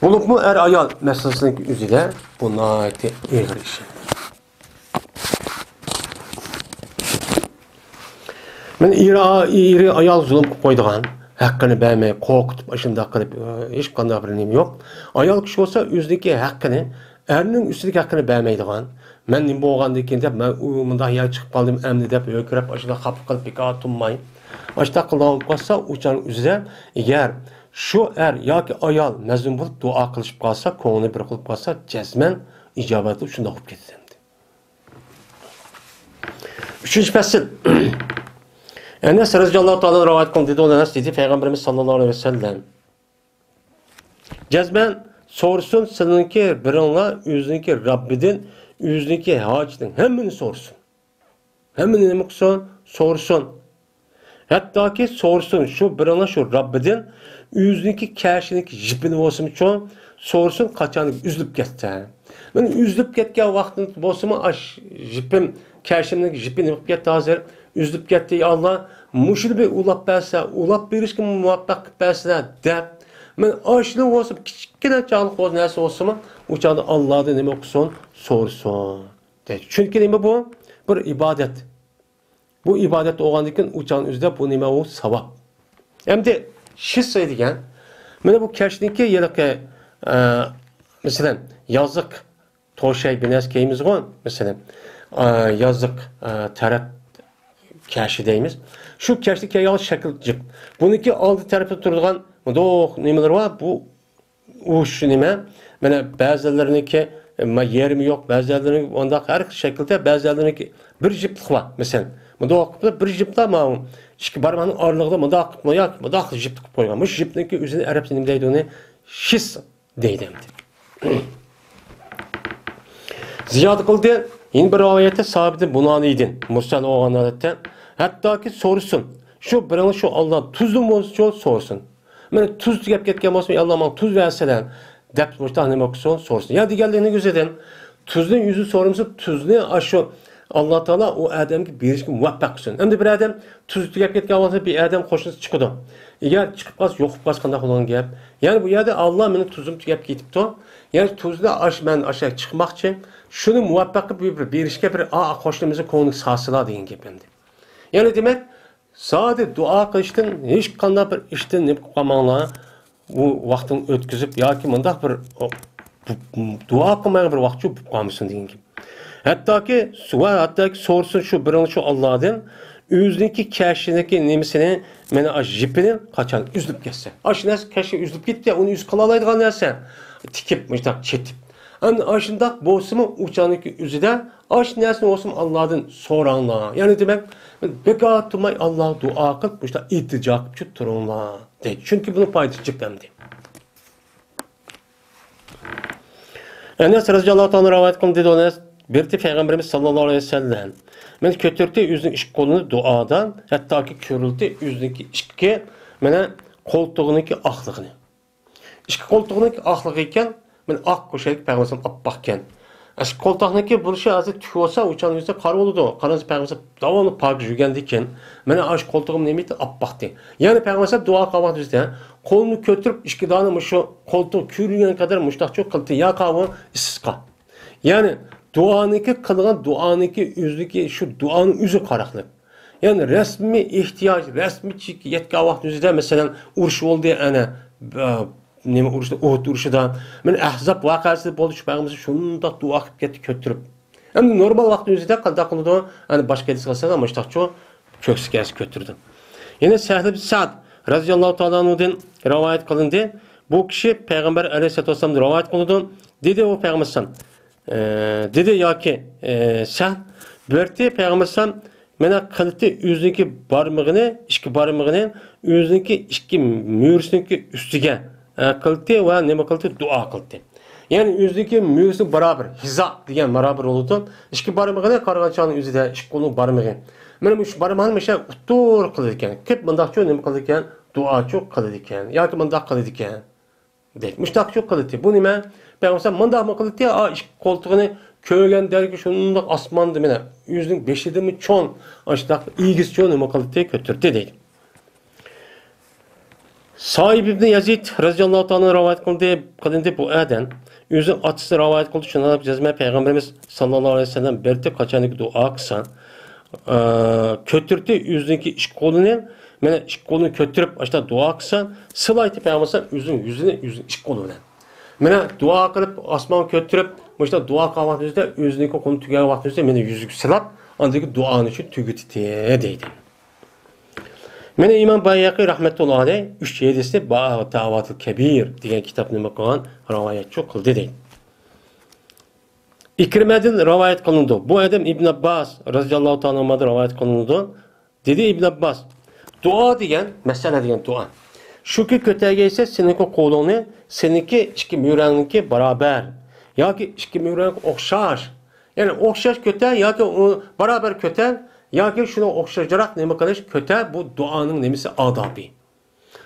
بولۇپمۇ ئەر-ئايال مەسىلىسىنىڭ ئۆزىدە بۇ ناھايىتى ئېغىر ئىش. مەن ئېرى، ئېرى ئايال زۇلۇم قىلىپ قويىدىغان، ھەققىنى بەرمەي، قورقۇتۇپ، ئاشۇنداق قىلىپ، ھېچقانداق بىر نېمە يوق. ئايال كىشى بولسا ئۆزىنىڭكى ھەققىنى، ئەرنىڭ ئۈستىدىكى ھەققىنى بەرمەيدىغان، مەن نېمە بولغاندىكىن دەپ، مەن ئۇ مۇنداق يەرگە چىقىپ قالدىم ئەمدى دەپ ھۆركىرەپ، ئاشۇنداق خاپا قىلىپ، بىكار تۇرماي، ئاشۇنداق قىلىدىغان بولۇپ قالسا، ئۇ چاغنىڭ ئۆزىدە ئەگەر شۇ ئەر ياكى ئايال مەزلۇم بولۇپ دۇئا قىلىشىپ قالسا، كۆڭلى بىر قىلىپ قالسا، جەزمەن ئىجابەتلىك شۇنداق بولۇپ كېتىدۇ ئەمدى. ئۈچىنچى پەسىل. ئەنەس رەزىياللاھۇ تائالا رىۋايەت قىلدى، دېدى ئۇ، ئەنەس دېدى، پەيغەمبىرىمىز ساللاللاھۇ ئەلەيھى ۋەسەللەم، جەزمەن سورىسۇن سىلىنىڭكى بىرىڭلار ئۆزىنىڭكى رەببىدىن، ئۆزىنىڭكى ھاجىتىنىڭ ھەممىنى سورىسۇن. ھەممىنى نېمە قىلسۇن؟ سورىسۇن. ھەتتاكى سورىسۇن شۇ بىرىڭلار شۇ رەببىدىن، ئۆزىنىڭكى كەشىنىڭكى يىپىنى بولسىمۇچۇ، سورىسۇن، قاچان ئۈزۈلۈپ كەتسە. مانا ئۈزۈلۈپ كەتكەن ۋاقتىدا بولسىمۇ، ئاش يىپىم، كەشىمنىڭ يىپى نېمە قىلىپ كەتتى ھازىر؟ ئۈزۈلۈپ كەتتى، يا ئاللا، مۇشۇنى بىر ئۇلاپ بەرسە، ئۇلاپ بېرىشكە مۇۋەپپەق قىلىپ بەرسىلە، دەپ، مانا ئاشۇنى بولسا، كىچىككىنە چاغلىق بولسا، نەرسە بولسىمۇ، ئۇ چاغدا ئاللادىن نېمە قىلسۇن؟ سورىسۇن، دەيدۇ. چۈنكى نېمە بۇ؟ بىر ئىبادەت. بۇ ئىبادەت بولغاندىن كېيىن ئۇ چاغنىڭ ئۆزىدە بۇ نېمە ئۇ؟ ساۋاب. ئەمدى شىسسى دېگەن، مانا بۇ كەشنىڭكى ھېلىقى، ئە، مەسىلەن، يازلىق توشەي بىر نەرسە كىيىمىزغۇ، مەسىلەن، ئا، يازلىق، ئا، تەرەت كەشى دەيمىز. شۇ كەشتە كىيگەن شەكىل جىپ. بۇنىڭكى ئالدى تەرەپتە تۇرىدىغان مۇنداق نېمىلىرى بار. بۇ، ئۇ شۇ نېمە؟ مانا بەزىلىرىنىڭكى، ما، يېرىمى يوق، بەزىلىرىنىڭ مۇنداق ھەر خىل شەكىلدە، بەزىلىرىنىڭكى بىر جىپلىق بار. مەسىلەن، مۇنداق قىلىپ بىر جىپلا، ماۋۇ ئىككى بارماقنىڭ ئارىلىقىدا مۇنداق قىلىپ، ياكى مۇنداق جىپلىق قويغان. مۇشۇ جىپنىڭكى ئۆزىنى ئەرەبچە نېمە دەيدۇ ئۇنى؟ شىس دەيدۇ ئەمدى. زىيادە قىلدى، يەنە بىر رىۋايەتتە ساھابىدىن بۇنانىدىن، مۇرسەل بولغان ھالەتتە، ھەتتاكى سورىسۇن. شۇ بىرىڭلار شۇ ئاللا تۇزدىن بولسىچۇ سورىسۇن. مانا تۇز تۈگەپ كەتكەن بولسا، يا ئاللا، ماڭا تۇز بەرسىلە، دەپ مۇشۇنداق نېمە قىلسۇن، سورىسۇن. يا دېگەنلىكىنىڭ ئۆزىدىن، تۇزنى ئۆزى سورىمىسا، تۇزنى ئاشۇ ئاللا تائالا ئۇ ئادەمگە بېرىشكە مۇۋەپپەق قىلسۇن. ئەمدى بىر ئادەم تۇزى تۈگەپ كەتكەن بولسا، بىر ئادەم قوشنىسى چىقىدۇ. ئەگەر چىقىپ قالسا، يوقىپ قالسا قانداق بولىدىغان گەپ؟ يەنى بۇ يەردە ئاللا مېنىڭ تۇزۇم تۈگەپ كېتىپتۇ. يەنى تۇزدا ئاش، مەن ئاشۇ چىقماقچى. شۇنى مۇۋەپپەق قىلىپ بىر، بىر بېرىشكە بىر، ئا، قوشنىمىزنى كۆڭلىگە سالسىلا دېگەن گەپ ئەمدى. يەنى دېمەك، زادى دۇئا قىلىشتىن ھېچقانداق بىر ئىشتىن نېمە قىلىپ قالماڭلار. ئۇ ۋاقتىنى ئۆتكۈزۈپ ياكى مۇنداق بىر، ئو، بۇ، دۇئا قىلمايدىغان بىر ۋاقىت شۇ بولۇپ قالمىسۇن دېگەن گەپ. ھەتتاكى، ۋە ھەتتاكى سورىسۇن شۇ بىرىڭ شۇ ئاللادىن، ئۆزىنىڭكى كەشىنىڭكى نېمىسىنى، مانا ئاشۇ يىپىنى قاچان ئۈزۈلۈپ كەتسە. ئاشۇ نەرسە كەشى ئۈزۈلۈپ كېتىپتۇ، ئۇنى ئۆزى قىلالايدىغان نەرسە. تىكىپ، مۇشۇنداق چېتىپ. ئەمدى ئاشۇنداق بولسىمۇ، ئۇ چاغنىڭكى ئۆزىدە ئاشۇ نەرسىنى بولسىمۇ ئاللادىن سوراڭلار. يەنى دېمەك، بىكار تۇرماي ئاللاغا دۇئا قىلىپ، مۇشۇنداق ئىلتىجا قىلىپ تۇرۇڭلار، دەيدۇ. چۈنكى بۇنىڭ پايدىسى جىق ئەمدى. ئەنەس رەزىياللاھۇ تائالا رىۋايەت قىلدى، دېدى ئەنەس، بىردە پەيغەمبىرىمىز ساللاللاھۇ ئەلەيھى ۋەسەللەم مانا كۆتۈردى ئۆزىنىڭ ئىككى قولىنى دۇئادا، ھەتتاكى كۆرۈلدى ئۆزىنىڭكى ئىككى، مانا، قولتۇقىنىڭكى ئاقلىقىنى. ئىككى قولتۇقىنىڭكى ئاقلىقى ئىكەن، مانا ئاق كۆشەك پەيغەمبەر ئاپئاق ئىكەن. ئىككى قولتۇقنىڭكى بولۇشى ھازىر تۈك بولسا، ئۇ چاغنىڭ ئۆزىدە قارا بولىدۇ. قارىسا پەيغەمبەر داۋاملىق پاكىز يۇگەندىكىن، مانا ئاشۇ قولتۇقۇم نېمە ئىدى؟ ئاپئاقتى. يەنى پەيغەمبەر دۇئا قىلغان ۋاقتىمىزدا قولىنى كۆتۈرۈپ، ئىككى دانە مۇشۇ قولتۇق كۆرۈنگەن قەدەر مۇشتاقچۇ قىلدى. يا قاۋۇ ئىسسىققا. يەنى دۇئانىڭكى، قىلغان دۇئانىڭكى ئۆزىدىكى شۇ دۇئانىڭ ئۆزى قاراقلىق. يەنى رەسمىي ئېھتىياج، رەسمىي چېكى يەتكەن ۋاقىت ئۆزىدە، مەسىلەن، ئۇرۇش بولدى، ئەنە، ئە، نېمە ئۇرۇشتا، ئۇھۇد ئۇرۇشىدا، مانا ئەھزاب ۋەقەسىدە بولدى، شۇ پەيغەمبەر شۇنداق دۇئا قىلىپ كەتتى كۆتۈرۈپ. ئەمدى نورمال ۋاقىت ئۆزىدە قانداق قىلىدۇ؟ ئەنە باشقا ھەدىس قىلسا مۇشتاقچۇ كۆكسى كەلسە كۆتۈردى. يەنە سەھل ئىبن سەئد رەزىياللاھۇ تائالا ئەنھۇدىن رىۋايەت قىلىندى. بۇ كىشى پەيغەمبەر ئەلەيھىسسالاتۇ ۋەسسالامدىن رىۋايەت قىلىدۇ. دېدى ئۇ پەيغەمبەر ئەلەيھىسسالام، ئە، دېدى ياكى، ئە، سەھ، بىرتى پەيغەمبەر ئەلەيھىسسالام مانا قىلتى ئۆزىنىڭكى بارمىقىنى، ئىككى بارمىقىنى ئۆزىنىڭكى ئىككى مۈرىسىنىڭكى ئۈستىگە، ئە، قىلتى ۋە نېمە قىلتى؟ دۇئا قىلتى. يەنى ئۆزىنىڭكى مۈرىسىنى بارابىر، ھىزا دېگەن بارابىر بولىدۇ. ئىككى بارمىقىنى قارىغان چاغنىڭ ئۆزىدە ئىككى قولنىڭ بارمىقى. مانا مۇشۇ بارماقنى مۇشۇ ئوتتۇرا قىلىدىكەن. قىلىپ مۇنداقچۇ نېمە قىلىدىكەن؟ دۇئاچۇ قىلىدىكەن. ياكى مۇنداق قىلىدىكەن. دەيدۇ. مۇشتاقچۇ قىلىتتى. بۇ نېمە؟ پەيغەمبەر مۇنداقمۇ قىلىتتى، ئا، ئىككى قولتۇقىنى كۆرگەندەكى شۇنداق ئاسماندا مانا ئۆزىنىڭ بېشىدىنمۇ چوڭ، ئاشۇنداق ئېگىزچۇ نېمە قىلىتتى، كۆتۈرتتى دەيدۇ. سائىب ئىبنى يەزىد رەزىياللاھۇ تائالا رىۋايەت قىلدى، قىلىندى بۇ ئەدەن. ئۆزى ئاتىسى رىۋايەت قىلدى، شۇنداق جەزمەن پەيغەمبىرىمىز ساللاللاھۇ ئەلەيھى ۋەسەللەم بىردە قاچانكى دۇئا قىلسا، ئە، كۆتۈرتتى ئۆزىنىڭكى ئىككى قولىنى، مانا ئىككى قولىنى كۆتۈرۈپ، ئاشۇنداق دۇئا قىلسا، سىلايتى پەيغەمبەر ئۆزىنىڭ يۈزىنى ئۆزىنىڭ ئىككى قولى بىلەن. مانا دۇئا قىلىپ، ئاسمانغا كۆتۈرۈپ، مۇشۇنداق دۇئا قىلغان ۋاقتىمىزدا ئۆزىنىڭكى قولىنى تۈگەن ۋاقتىمىزدا مانا يۈزىگە سىلاپ، ئاندىن كېيىن دۇئانى شۇ تۈگىتىتتى دەيدۇ. مانا ئىمام بايھەقى رەھمەتۇللا ئەلەيھ ئۈچ ھەدىسنى باب تەئەۋۋاتىل كەبىر دېگەن كىتابنى نېمە قىلغان؟ رىۋايەتچۇ قىلدى دەيدۇ. ئىكرىمەدىن رىۋايەت قىلىنىدۇ. بۇ ئادەم ئىبن ئابباس رەزىياللاھۇ تائالا ئەنھۇمدىن رىۋايەت قىلىنىدۇ. دېدى ئىبن ئابباس، دۇئا دېگەن، مەسىلە دېگەن دۇئا. شۇكى كۆتەرگەيسە سېنىڭكى قولۇڭنى، سېنىڭكى ئىككى مۈرەڭنىڭكى بارابەر ياكى ئىككى مۈرەڭگە ئوخشاش. يەنى ئوخشاش كۆتەر ياكى ئۇ بارابەر كۆتەر ياكى شۇنىڭغا ئوخشاشراق نېمە قىلىش كۆتەر، بۇ دۇئانىڭ نېمىسى، ئادابى.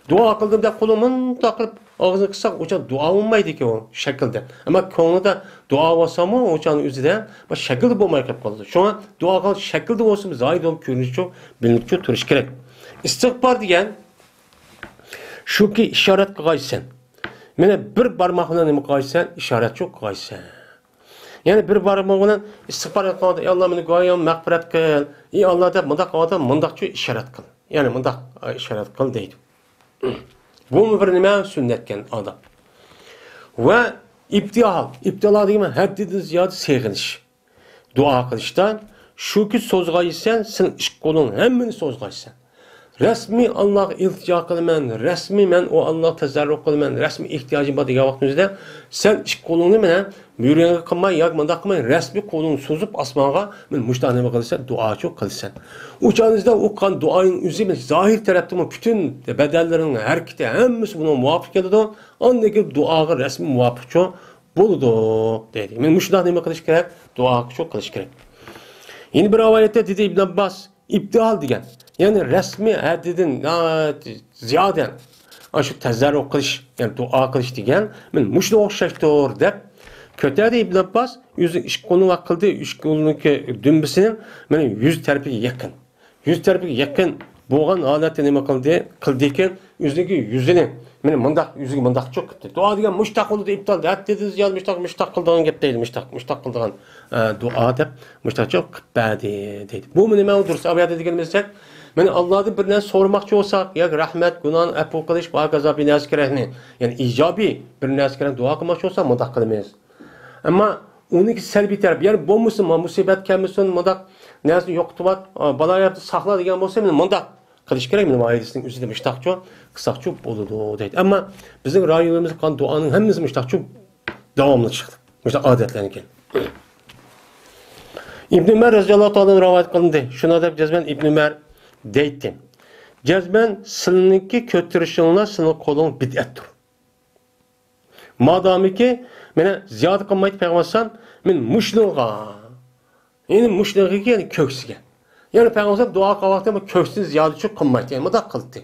دۇئا قىلدىم دەپ قولۇڭ مۇنداق قىلىپ ئاغزىنى قىسساق، ئۇ چاغ دۇئا بولمايدىكەن ئۇ شەكىلدە. ئەمما كۆڭلىدە دۇئا بولسامۇ، ئۇ چاغنىڭ ئۆزىدە بىر شەكىلدە بولماي قېلىپ قالىدۇ. شۇڭا دۇئا قىلغان شەكىلدە بولسىمۇ، زاھىر بولۇپ كۆرۈنۈشى بىلىنىپ تۇرۇشى كېرەك. ئىستىغپار دېگەن شۇكى، ئىشارەت قىلغايسەن. مانا بىر بارماق بىلەن نېمە قىلغايسەن؟ ئىشارەتچۇ قىلغايسەن. يەنى بىر بارماق بىلەن ئىستىغپار ئېيتقاندا، ئى ئاللا، مېنى گۇناھىمنى مەغپىرەت قىل، ئى ئاللا دەپ مۇنداق قىلغاندا، مۇنداقچۇ ئىشارەت قىل. يەنى مۇنداق، ئە، ئىشارەت قىل دەيدۇ. بۇمۇ بىر نېمە؟ سۈننەتكەن ئادەت. ۋە ئىبتىھال. ئىبتىھال دېگەن ھەددىدىن زىيادە سېغىنىش. دۇئا قىلىشتا، شۇكى سوزغايسەن، سېنىڭ ئىككى قولۇڭ ھەممىنى سوزغايسەن. رەسمىي ئاللاغا ئىلتىجا قىلىمەن، رەسمىي مەن ئۇ ئاللاغا تەزەررۇ قىلىمەن، رەسمىي ئېھتىياجىم بار دېگەن ۋاقتىمىزدا، سەن ئىككى قولۇڭنى مانا بۇيرۇڭغا قىلماي ياكى مۇنداق قىلماي، رەسمىي قولۇڭنى سوزۇپ ئاسمانغا، مانا مۇشۇنداق نېمە قىلىسەن؟ دۇئاچۇ قىلىسەن. ئۇ چاغىڭىزدا ئۇ قىلغان دۇئاينىڭ ئۆزى زاھىر تەرەپتىمۇ پۈتۈن بەدەنلىرىنىڭ ھەرىكىتى ھەممىسى بۇنىڭغا مۇۋاپىق كېلىدۇ. ئاندىن كېيىن دۇئاغا رەسمىي مۇۋاپىقچۇ بولىدۇ دەيدۇ. مانا مۇشۇنداق نېمە قىلىش كېرەك؟ دۇئاچۇ قىلىش كېرەك. يەنە بىر رىۋايەتتە دېدى ئىبن ئابباس، ئىبتىھال دېگەن، يەنى رەسمىي ھەددىدىن ناھايىتى زىيادە ئاشۇ تەزەررۇ قىلىش، يەنى دۇئا قىلىش دېگەن، مانا مۇشۇنىڭغا ئوخشاشتۇر دەپ كۆتەردى ئىبن ئابباس، ئۆزىنىڭ ئىككى قولىنى ۋە قىلدى، ئىككى قولىنىڭكى دۈمبىسىنى مانا يۈز تەرىپىگە يېقىن. يۈز تەرىپىگە يېقىن بولغان ھالەتتە نېمە قىلدى؟ قىلدىكىن، ئۆزىنىڭكى يۈزىنى، مانا مۇنداق، يۈزىگە مۇنداق چوقۇتتى. دۇئا دېگەن مۇشتاق بولىدۇ، ئىبتال دەتتىدىز يا مۇشتاق، مۇشتاق قىلىدىغان گەپ دەيدۇ، مۇشتاق، مۇشتاق قىلىدىغان، ئە، دۇئا دەپ مۇشتاق چوقۇپ بەردى دەيدۇ. بۇمۇ نېمە دۇرۇس؟ ئۇ يەردە دېگىنىمىزدەك، مانا ئاللادىن بىر نەرسە سورىماقچى بولساق، ياكى رەھمەت، گۇناھنى ئەپۇ قىلىش ۋە ھاكازا بىر نەرسە كېرەكنى، يەنى ئىجابىي بىر نەرسە كېرەك دۇئا قىلماقچى بولساق، مۇنداق قىلىمىز. ئەمما ئۇنىڭكى سەلبىي تەرىپى، يەنى بولمىسۇن، مۇسىبەت كەلمىسۇن، مۇنداق نەرسىنى يوقىتىۋات، بالا يەردە ساقلا دېگەن بولسا، مانا مۇنداق قىلىش كېرەك، مانا ھەدىسنىڭ ئۆزىدە مۇشتاقچۇ قىلساقچۇ بولىدۇ دەيدۇ. ئەمما بىزنىڭ رايونىمىزدا قىلغان دۇئانىڭ ھەممىسى مۇشتاقچۇ داۋاملىق چىقتى. مۇشۇنداق ئادەتلەرنىڭكى. ئىبن ئۆمەر رەزىياللاھۇ تائالا رىۋايەت قىلىندى. شۇنىڭ دەپ جەزمەن ئىبن ئۆمەر دەيتتى. جەزمەن سىلىنىڭكى كۆتۈرۈشۈڭلار سىلىنىڭ قولۇڭ بىدئەتتۇر. مادامىكى، مانا زىيادە قىلمايتتى پەيغەمبەر ئەلەيھىسسالام، مانا مۇشۇنىڭغا، يەنى مۇشۇنىڭغا، يەنى كۆكسىگە. يەنى پەيغەمبەر ئەلەيھىسسالام دۇئا قىلغان ۋاقتىدا بۇ كۆكسىنى زىيادە چوق قىلمايتتى، يەنى مۇنداق قىلاتتى.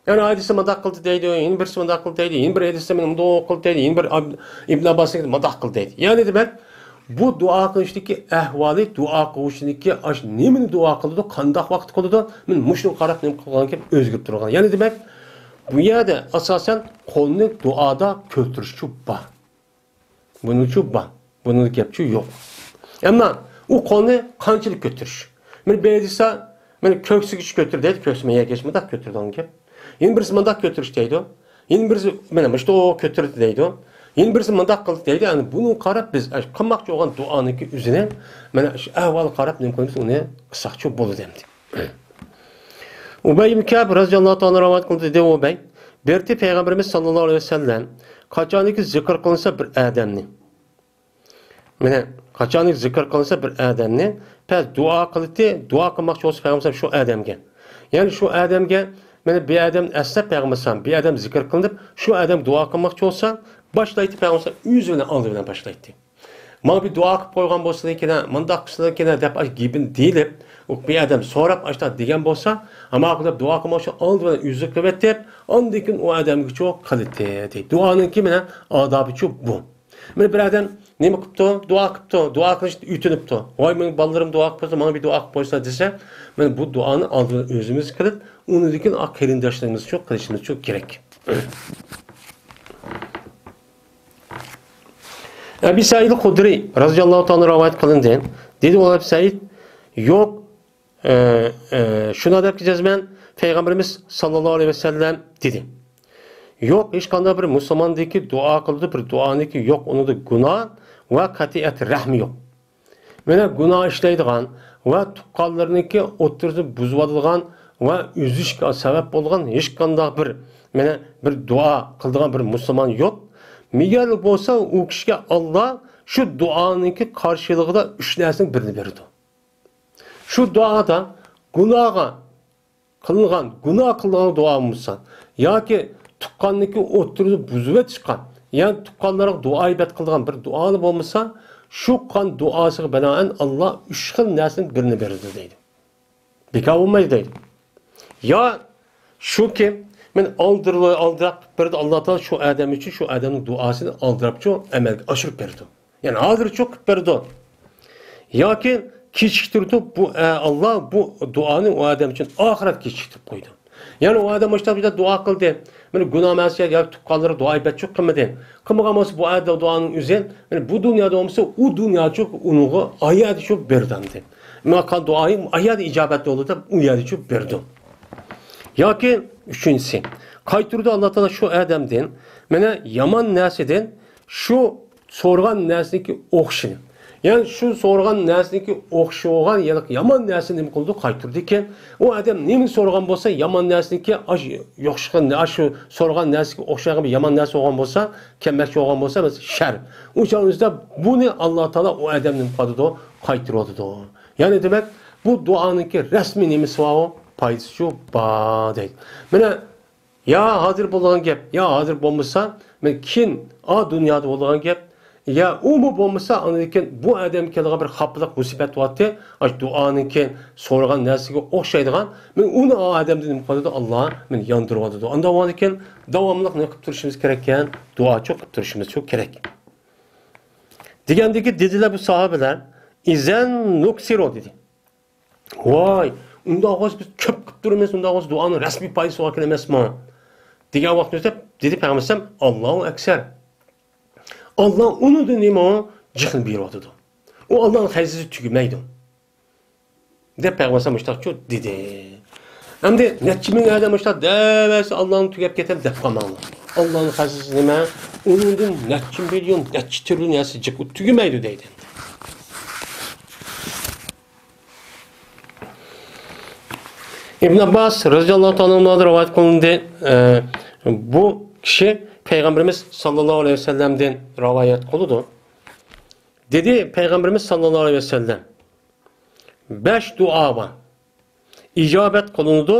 يەنى ھەدىسى مۇنداق قىلدى دەيدۇ، يەنە بىرسى مۇنداق قىلدى دەيدۇ، يەنە بىر ھەدىسى مۇنداق قىلدى دەيدۇ، يەنە بىر ئاب-، ئىبن ئابباس مۇنداق قىلدى دەيدۇ. يەنى دېمەك، بۇ دۇئا قىلىشتىكى ئەھۋالى، دۇئا قىلغۇچىنىڭكى ئاش نېمىنى دۇئا قىلىدۇ، قانداق ۋاقىت قىلىدۇ، مانا مۇشۇنىڭغا قاراپ نېمە قىلغان گەپ ئۆزگىرىپ تۇرغان. يەنى دېمەك، بۇ يەردە ئاساسەن قولنى دۇئادا كۆتۈرۈشچۇ بار. بۇنىڭچۇ بار. بۇنىڭ گەپچۇ يوق. ئەمما ئۇ قولنى قانچىلىك كۆتۈرۈش؟ مانا بەزىسى مانا كۆكسىگىچە كۆتۈر دەيدۇ، كۆكسىمە يەرگىچە مۇنداق كۆتۈرىدىغان گەپ. يەنە بىرسى مۇنداق كۆتۈرۈش دەيدۇ. يەنە بىرسى مانا مۇشۇنداق كۆتۈردى دەيدۇ. يەنە بىرسى مۇنداق قىلدى دەيدۇ. يەنى بۇنىڭغا قاراپ بىز قىلماقچى بولغان دۇئانىڭكى ئۆزىنى مانا شۇ ئەھۋالغا قاراپ نېمە قىلىمىز، ئۇنى قىلساقچۇ بولىدۇ ئەمدى. ئۇبەي ئىبن كەئب رەزىياللاھۇ تائالا رىۋايەت قىلدى، دېدى ئۇبەي، بىر قېتىم پەيغەمبىرىمىز ساللاللاھۇ ئەلەيھى ۋەسەللەم قاچانكى زىكىر قىلىنسا بىر ئادەمنى، مانا قاچانكى زىكىر قىلىنسا بىر ئادەمنى، پەس دۇئا قىلىتتى، دۇئا قىلماقچى بولسا پەيغەمبەر شۇ ئادەمگە. يەنى شۇ ئادەمگە، مانا بىر ئادەمنى ئەسلەپ پەيغەمبەر بىر ئادەم زىكىر قىلىنىپ، شۇ ئادەم دۇئا قىلماقچى بولسا، باشلايتتى پەيغەمبەر ئۆزى بىلەن، ئالدى بىلەن باشلايتتى. ماڭا بىر دۇئا قىلىپ قويغان بولسىلىكىنە، مۇنداق قىلسىلىكىنە دەپ ئاشۇ گېپىنى دېيىلىپ، ئۇ بىر ئادەم سوراپ ئاشۇنداق دېگەن بولسا، ئەمما ئۇ دەپ دۇئا قىلماقچى ئالدى بىلەن ئۆزى قىلىۋېتىپ، ئاندىن كېيىن ئۇ ئادەمگىچۇ قىلىتتى، دەيدۇ. دۇئانىڭكى مانا ئادابىچۇ بۇ. مانا بىر ئادەم نېمە قىپتۇ؟ دۇئا قىپتۇ، دۇئا قىلىشنى ئۆتۈنۈپتۇ. ۋاي، مېنىڭ بالىلىرىم دۇئا قىلىپ قويسا، ماڭا بىر دۇئا قىلىپ قويسا دېسە، مانا بۇ دۇئانى ئالدى بىلەن ئۆزىمىز قىلىپ، ئۇنىڭدىن كېيىن قېرىنداشلىرىمىزچۇ قىلىشىمىزچۇ كېرەك. ئەبى سەئىد خۇدرى رەزىياللاھۇ تائالا رىۋايەت قىلىندى. دېدى ئۇ ئەبى سەئىد، يوق، ئە، ئە، شۇنداق دەپكى جەزمەن پەيغەمبىرىمىز ساللاللاھۇ ئەلەيھى ۋەسەللەم دېدى. يوق، ھېچقانداق بىر مۇسۇلماندىكى دۇئا قىلىدۇ، بىر دۇئانىكى يوق، ئۇنىڭدا گۇناھ ۋە قەتئىيەت رەھمى يوق. مانا گۇناھ ئىشلەيدىغان ۋە تۇغقانلىرىنىڭكى ئوتتۇرىسىنى بۇزۇۋالىدىغان ۋە ئۈزۈشكە سەۋەب بولىدىغان ھېچقانداق بىر، مانا بىر دۇئا قىلىدىغان بىر مۇسۇلمان يوق. مەگەر بولسا ئۇ كىشىگە ئاللا شۇ دۇئانىڭكى قارشىلىقىدا ئۈچ نەرسىنىڭ بىرىنى بېرىدۇ. شۇ دۇئادا گۇناھقا قىلغان، گۇناھ قىلغان دۇئا بولمىسا ياكى تۇغقاننىڭكى ئوتتۇرىنى بۇزۇۋېتىشقا، يا تۇغقانلارغا دۇئا ئىبادەت قىلىدىغان بىر دۇئالار بولمىسا، شۇ قىلغان دۇئاسىغا بىنائەن ئاللا ئۈچ خىل نەرسىنىڭ بىرىنى بېرىدۇ دەيدۇ. بىكار بولمايدۇ دەيدۇ. يا شۇكى، مەن ئالدىراپ، ئالدىراپ بېرىدۇ، ئاللا تائالا شۇ ئادەم ئۈچۈن شۇ ئادەمنىڭ دۇئاسىنى ئالدىراپچۇ ئەمەلگە ئاشۇرۇپ بېرىدۇ. يەنى ھازىرچۇ قىلىپ بېرىدۇ. ياكى كېچىكتۈرىدۇ، بۇ، ئە، ئاللا بۇ دۇئانى ئۇ ئادەم ئۈچۈن ئاخىرەت كېچىكتۈرۈپ قويىدۇ. يەنى ئۇ ئادەم مۇشۇنداق بىر دۇئا قىلدى. مانا گۇناھ مەسىيەت ياكى تۇغقانلىرى دۇئا ئەيبەتچۇق قىلمىدى. قىلمىغان بولسا بۇ ئادەم دۇئانىڭ ئۆزى، مانا بۇ دۇنيادا بولمىسا، ئۇ دۇنياچۇ ئۇنىڭغا ئا يەردىچۇ بېرىدۇ ئەمدى. مانا قىلغان دۇئايىم ئا يەردە ئىجابەت بولىدۇ دەپ ئۇ يەردىچۇ بېرىدۇ. ياكى ئۈچىنچىسى، قايتۇرىدۇ ئاللا تائالا شۇ ئادەمدىن، مانا يامان نەرسىدىن شۇ سورىغان نەرسىنىڭكى ئوخشىشىنى. يەنى شۇ سورىغان نەرسىنىڭكى ئوخشىشى بولغان يامان نەرسىنى نېمە قىلىدۇ؟ قايتۇرىدىكەن. ئۇ ئادەم نېمىنى سورىغان بولسا، يامان نەرسىنىڭكى ئاش-، يوقشىغان، ئاشۇ سورىغان نەرسىگە ئوخشايدىغان بىر يامان نەرسە بولغان بولسا، كەلمەكچى بولغان بولسا، مەسىلەن، شەر. ئۇ چاغنىڭ ئۆزىدە بۇنى ئاللا تائالا ئۇ ئادەمنى نېمە قىلىدۇ؟ قايتۇرۇۋاتىدۇ. يەنى دېمەك، بۇ دۇئانىڭكى رەسمىي نېمىسى بار؟ پايدىسىچۇ بار دەيدۇ. مانا يا ھازىر بولىدىغان گەپ، يا ھازىر بولمىسا، مەن كېيىن ئا دۇنيادا بولىدىغان گەپ، يا ئۇمۇ بولمىسا، ئاندىن كېيىن بۇ ئادەمگە كېلىدىغان بىر خاپىلىق، مۇسىبەت بارتى، ئاشۇ دۇئانىڭ كېيىن سورىغان نەرسىگە ئوخشايدىغان، مەن ئۇنى ئا ئادەمدىن نېمە قىلىدۇ؟ ئاللا مېنى ياندۇرۇۋاتىدۇ. ئانداق بولغاندىكىن داۋاملىق نېمە قىلىپ تۇرۇشىمىز كېرەككەن؟ دۇئاچۇ قىلىپ تۇرۇشىمىزچۇ كېرەك. دېگەندىكى دېدىلەر بۇ ساھابىلەر، «ئىزەن نۇكسىرۇ» دېدى. ۋاي، ئۇنداق بولسا بىز كۆپ قىلىپ تۇرىمىز، ئۇنداق بولسا دۇئانىڭ رەسمىي پايدىسى باركەن ئەمەسمۇ؟ دېگەن ۋاقتىمىزدا دېدى پەيغەمبەر ئەلەيھىسسالام، «ئاللاھۇ ئەكسەر.» ئاللا ئۇنىڭدىن نېمە جىقنى بېرىۋاتىدۇ. ئۇ ئاللانىڭ خەزىنىسى تۈگىمەيدۇ. دەپ پەيغەمبەر ئەلەيھىسسالام مۇشۇنداقچۇ دېدى. ئەمدى نەچچە مىڭ ئادەم مۇشۇنداق دەۋەرسە، ئاللانىڭ تۈگەپ كېتەم دەپ قالماڭلار. ئاللانىڭ خەزىنىسى نېمە؟ ئۇنىڭدىن نەچچە مىليون، نەچچە تىرىليون ياسى جىق، ئۇ تۈگىمەيدۇ دەيدۇ. ئىبن ئابباس رەزىياللاھۇ تائالا ئەنھۇدىن رىۋايەت قىلىندى. ئە، بۇ كىشى پەيغەمبىرىمىز ساللاللاھۇ ئەلەيھى ۋەسەللەمدىن رىۋايەت قىلىدۇ. دېدى پەيغەمبىرىمىز ساللاللاھۇ ئەلەيھى ۋەسەللەم، بەش دۇئا بار، ئىجابەت قىلىنىدۇ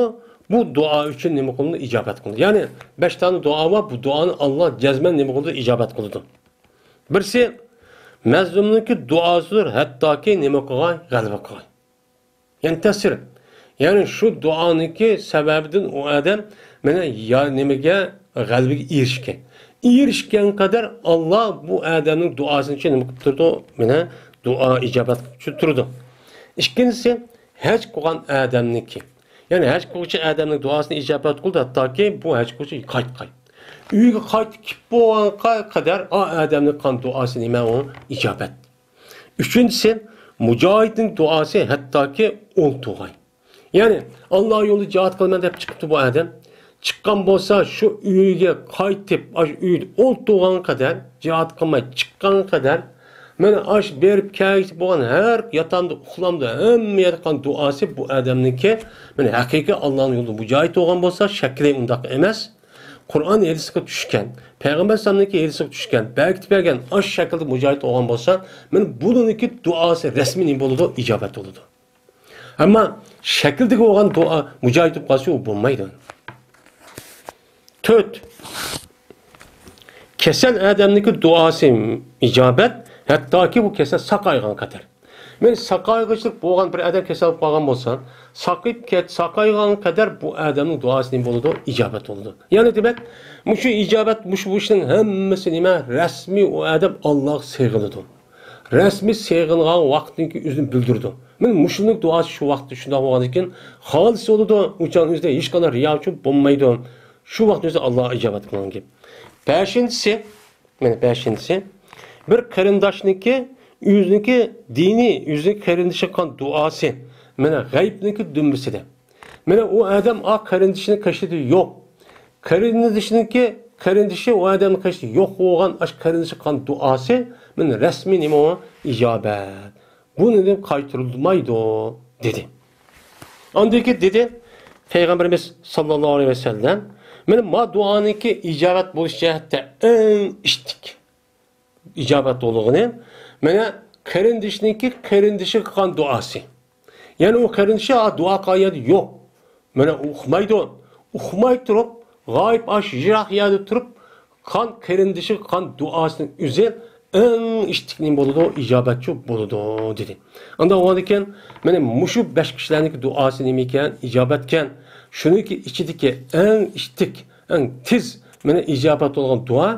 بۇ دۇئا ئۈچۈن. نېمە قىلىنىدۇ؟ ئىجابەت قىلىنىدۇ. يەنى بەش دانە دۇئا بار، بۇ دۇئانى ئاللا جەزمەن نېمە قىلىدۇ؟ ئىجابەت قىلىدۇ. بىرسى، مەزلۇمنىڭكى دۇئاسىدۇر، ھەتتاكى نېمە قىلغاي؟ غەلىبە قىلغاي. يەنى تەسىر. يەنى شۇ دۇئانىڭكى سەۋەبىدىن ئۇ ئادەم مانا يا نېمىگە، غەلىبىگە ئېرىشكەن. ئېرىشكەن قەدەر ئاللا بۇ ئادەمنىڭ دۇئاسىنى نېمە قىلىپ تۇرىدۇ؟ مانا دۇئا ئىجابەت قىلىپ تۇرىدۇ. ئىككىنچىسى، ھەج قىلغان ئادەمنىڭكى. يەنى ھەج قىلغۇچى ئادەمنىڭ دۇئاسىنى ئىجابەت قىلدى، ھەتتاكى بۇ ھەج قىلغۇچى قايتقاي. ئۆيىگە قايتىپ كېلىپ بولغانغا قەدەر ئا ئادەمنىڭ قىلغان دۇئاسى نېمە ئۇ؟ ئىجابەت. ئۈچىنچىسى، مۇجاھىدنىڭ دۇئاسى ھەتتاكى ئولتۇرغاي. يەنى، ئاللا يولىدا جىھاد قىلىمەن دەپ چىقىپتۇ بۇ ئادەم. چىققان بولسا، شۇ ئۆيىگە قايتىپ، ئاشۇ ئۆيدە ئولتۇرغان قەدەر، جىھاد قىلماي چىققان قەدەر، مانا ئاشۇ بېرىپ كەلگۈسى بولغان ھەر ياتامدا، ئۇخلامدا، ھەممە يەردە قىلغان دۇئاسى بۇ ئادەمنىڭكى، مانا ھەقىقىي ئاللانىڭ يولىدا مۇجاھىد بولغان بولسا، شەكلى ئۇنداق ئەمەس. قۇرئان ھەدىسكە چۈشكەن، پەيغەمبەر ئەلەيھىسسالامنىڭكى ھەدىسىگە چۈشكەن، بەركىتىپ بەرگەن ئاشۇ شەكىلدە مۇجاھىد بولغان بولسا، مانا بۇنىڭكى دۇئاسى رەسمىي نېمە بولىدۇ؟ ئىجابەت بولىدۇ. ئەمما شەكىلدىكى بولغان دۇئا مۇجاھىد بولۇپ قالسا، ئۇ بولمايدۇ. تۆت. كېسەل ئادەمنىڭكى دۇئاسى ئىجابەت، ھەتتاكى بۇ كېسەل ساقايغان قەدەر. مەن ساقايغۇچىلىق بولغان بىر ئادەم كېسەل بولۇپ قالغان بولسا، ساقىيىپ كەت-، ساقايغان قەدەر بۇ ئادەمنىڭ دۇئاسى نېمە بولىدۇ؟ ئىجابەت بولىدۇ. يەنى دېمەك، مۇشۇ ئىجابەت، مۇشۇ، بۇ ئىشنىڭ ھەممىسى نېمە؟ رەسمىي ئۇ ئادەم ئاللاغا سېغىنىدۇ. رەسمىي سېغىنغان ۋاقتىدىن كېيىن ئۆزىنى بىلدۈرىدۇ. مانا مۇشۇنىڭ دۇئاسى شۇ ۋاقىتتا شۇنداق بولغاندىن كېيىن خالىس بولىدۇ، ئۇ چاغ ئۆزىدە ھېچقانداق رىياچۇ بولمايدۇ. شۇ ۋاقىت ئۆزى ئاللا ئىجابەت قىلغان گەپ. بەشىنچىسى، مانا بەشىنچىسى، بىر قېرىنداشنىڭكى، ئۆزىنىڭكى دىنىي، ئۆزىنىڭكى قېرىندىشىغا قىلغان دۇئاسى، مانا غەيىبنىڭكى دۈمبىسىدە. مانا ئۇ ئادەم ئا قېرىندىشىنىڭ قېشىدا يوق. قېرىندىشىنىڭكى، قېرىندىشى ئۇ ئادەمنىڭ قېشىدا يوق بولغان ئاشۇ قېرىندىشىغا قىلغان دۇئاسى، مانا رەسمىي نېمە ئۇ؟ ئىجابەت. بۇنىڭدىن قايتۇرۇلمايدۇ، دېدى. ئاندىن كېيىن دېدى، پەيغەمبىرىمىز ساللاللاھۇ ئەلەيھى ۋەسەللەم، مانا ما دۇئانىڭكى ئىجابەت بولۇش جەھەتتە ئەڭ ئىشتىك ئىجابەت بولغىنى، مانا قېرىندىشنىڭكى قېرىندىشىغا قىلغان دۇئاسى. يەنى ئۇ قېرىندىشى، ئا، دۇئا قىلغان يەردە يوق. مانا ئۇ ئۇقمايدۇ. ئۇقماي تۇرۇپ، غايىب ئاشۇ يىراق يەردە تۇرۇپ، قان قېرىندىشىغا قىلغان دۇئاسىنىڭ ئۆزى ئەڭ ئىشتىك نېمە بولىدۇ؟ ئىجابەتچۇ بولىدۇ، دېدى. ئانداق بولغاندىكىن، مانا مۇشۇ بەش كىشىلەرنىڭكى دۇئاسى نېمە ئىكەن؟ ئىجابەتكەن. شۇنىڭكى ئىچىدىكى ئەڭ ئىشتىك، ئەڭ تېز، مانا ئىجابەت بولغان دۇئا،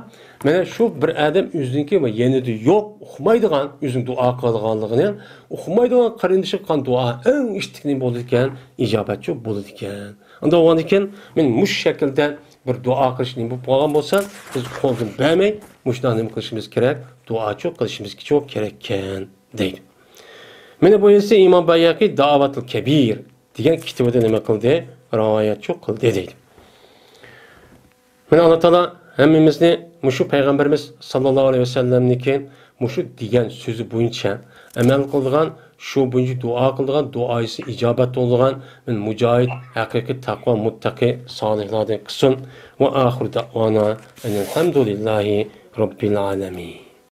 مانا شۇ بىر ئادەم ئۆزىنىڭكى ۋە يېنىدا يوق، ئۇقمايدىغان، ئۆزىنىڭ دۇئا قىلىدىغانلىقىنى ئۇقمايدىغان قېرىندىشىغا قىلغان دۇئا ئەڭ ئىشتىك نېمە بولىدىكەن؟ ئىجابەتچۇ بولىدىكەن. ئۇنداق بولغاندىكىن، مەن مۇشۇ شەكىلدە بىر دۇئا قىلىش نېمە بولۇپ قالغان بولسا، بىز قولدىن بەرمەي، مۇشۇنداق نېمە قىلىشىمىز كېرەك؟ دۇئاچۇ قىلىشىمىز كېچۇ كېرەككەن، دەيدۇ. مانا بۇ ھەدىسنى ئىمام بەيھەقى دەئەۋاتۇل كەبىر دېگەن كىتابىدا نېمە قىلدى؟ رىۋايەتچۇ قىلدى، دەيدۇ. مانا، ئاللا تائالا ھەممىمىزنى مۇشۇ پەيغەمبىرىمىز ساللاللاھۇ ئەلەيھى ۋەسەللەمنىڭكى مۇشۇ دېگەن سۆزى بويىچە ئەمەل قىلىدىغان، شۇ بويىچە دۇئا قىلىدىغان، دۇئايىسى ئىجابەت بولىدىغان، مۇجاھىد، ھەقىقىي تەقۋا، مۇتتەقى، سالىھلاردىن قىلسۇن. ۋە ئاخىرۇ دەئۋانا ئەنىل ھەمدۇلىللاھى رەببىل ئالەمىن.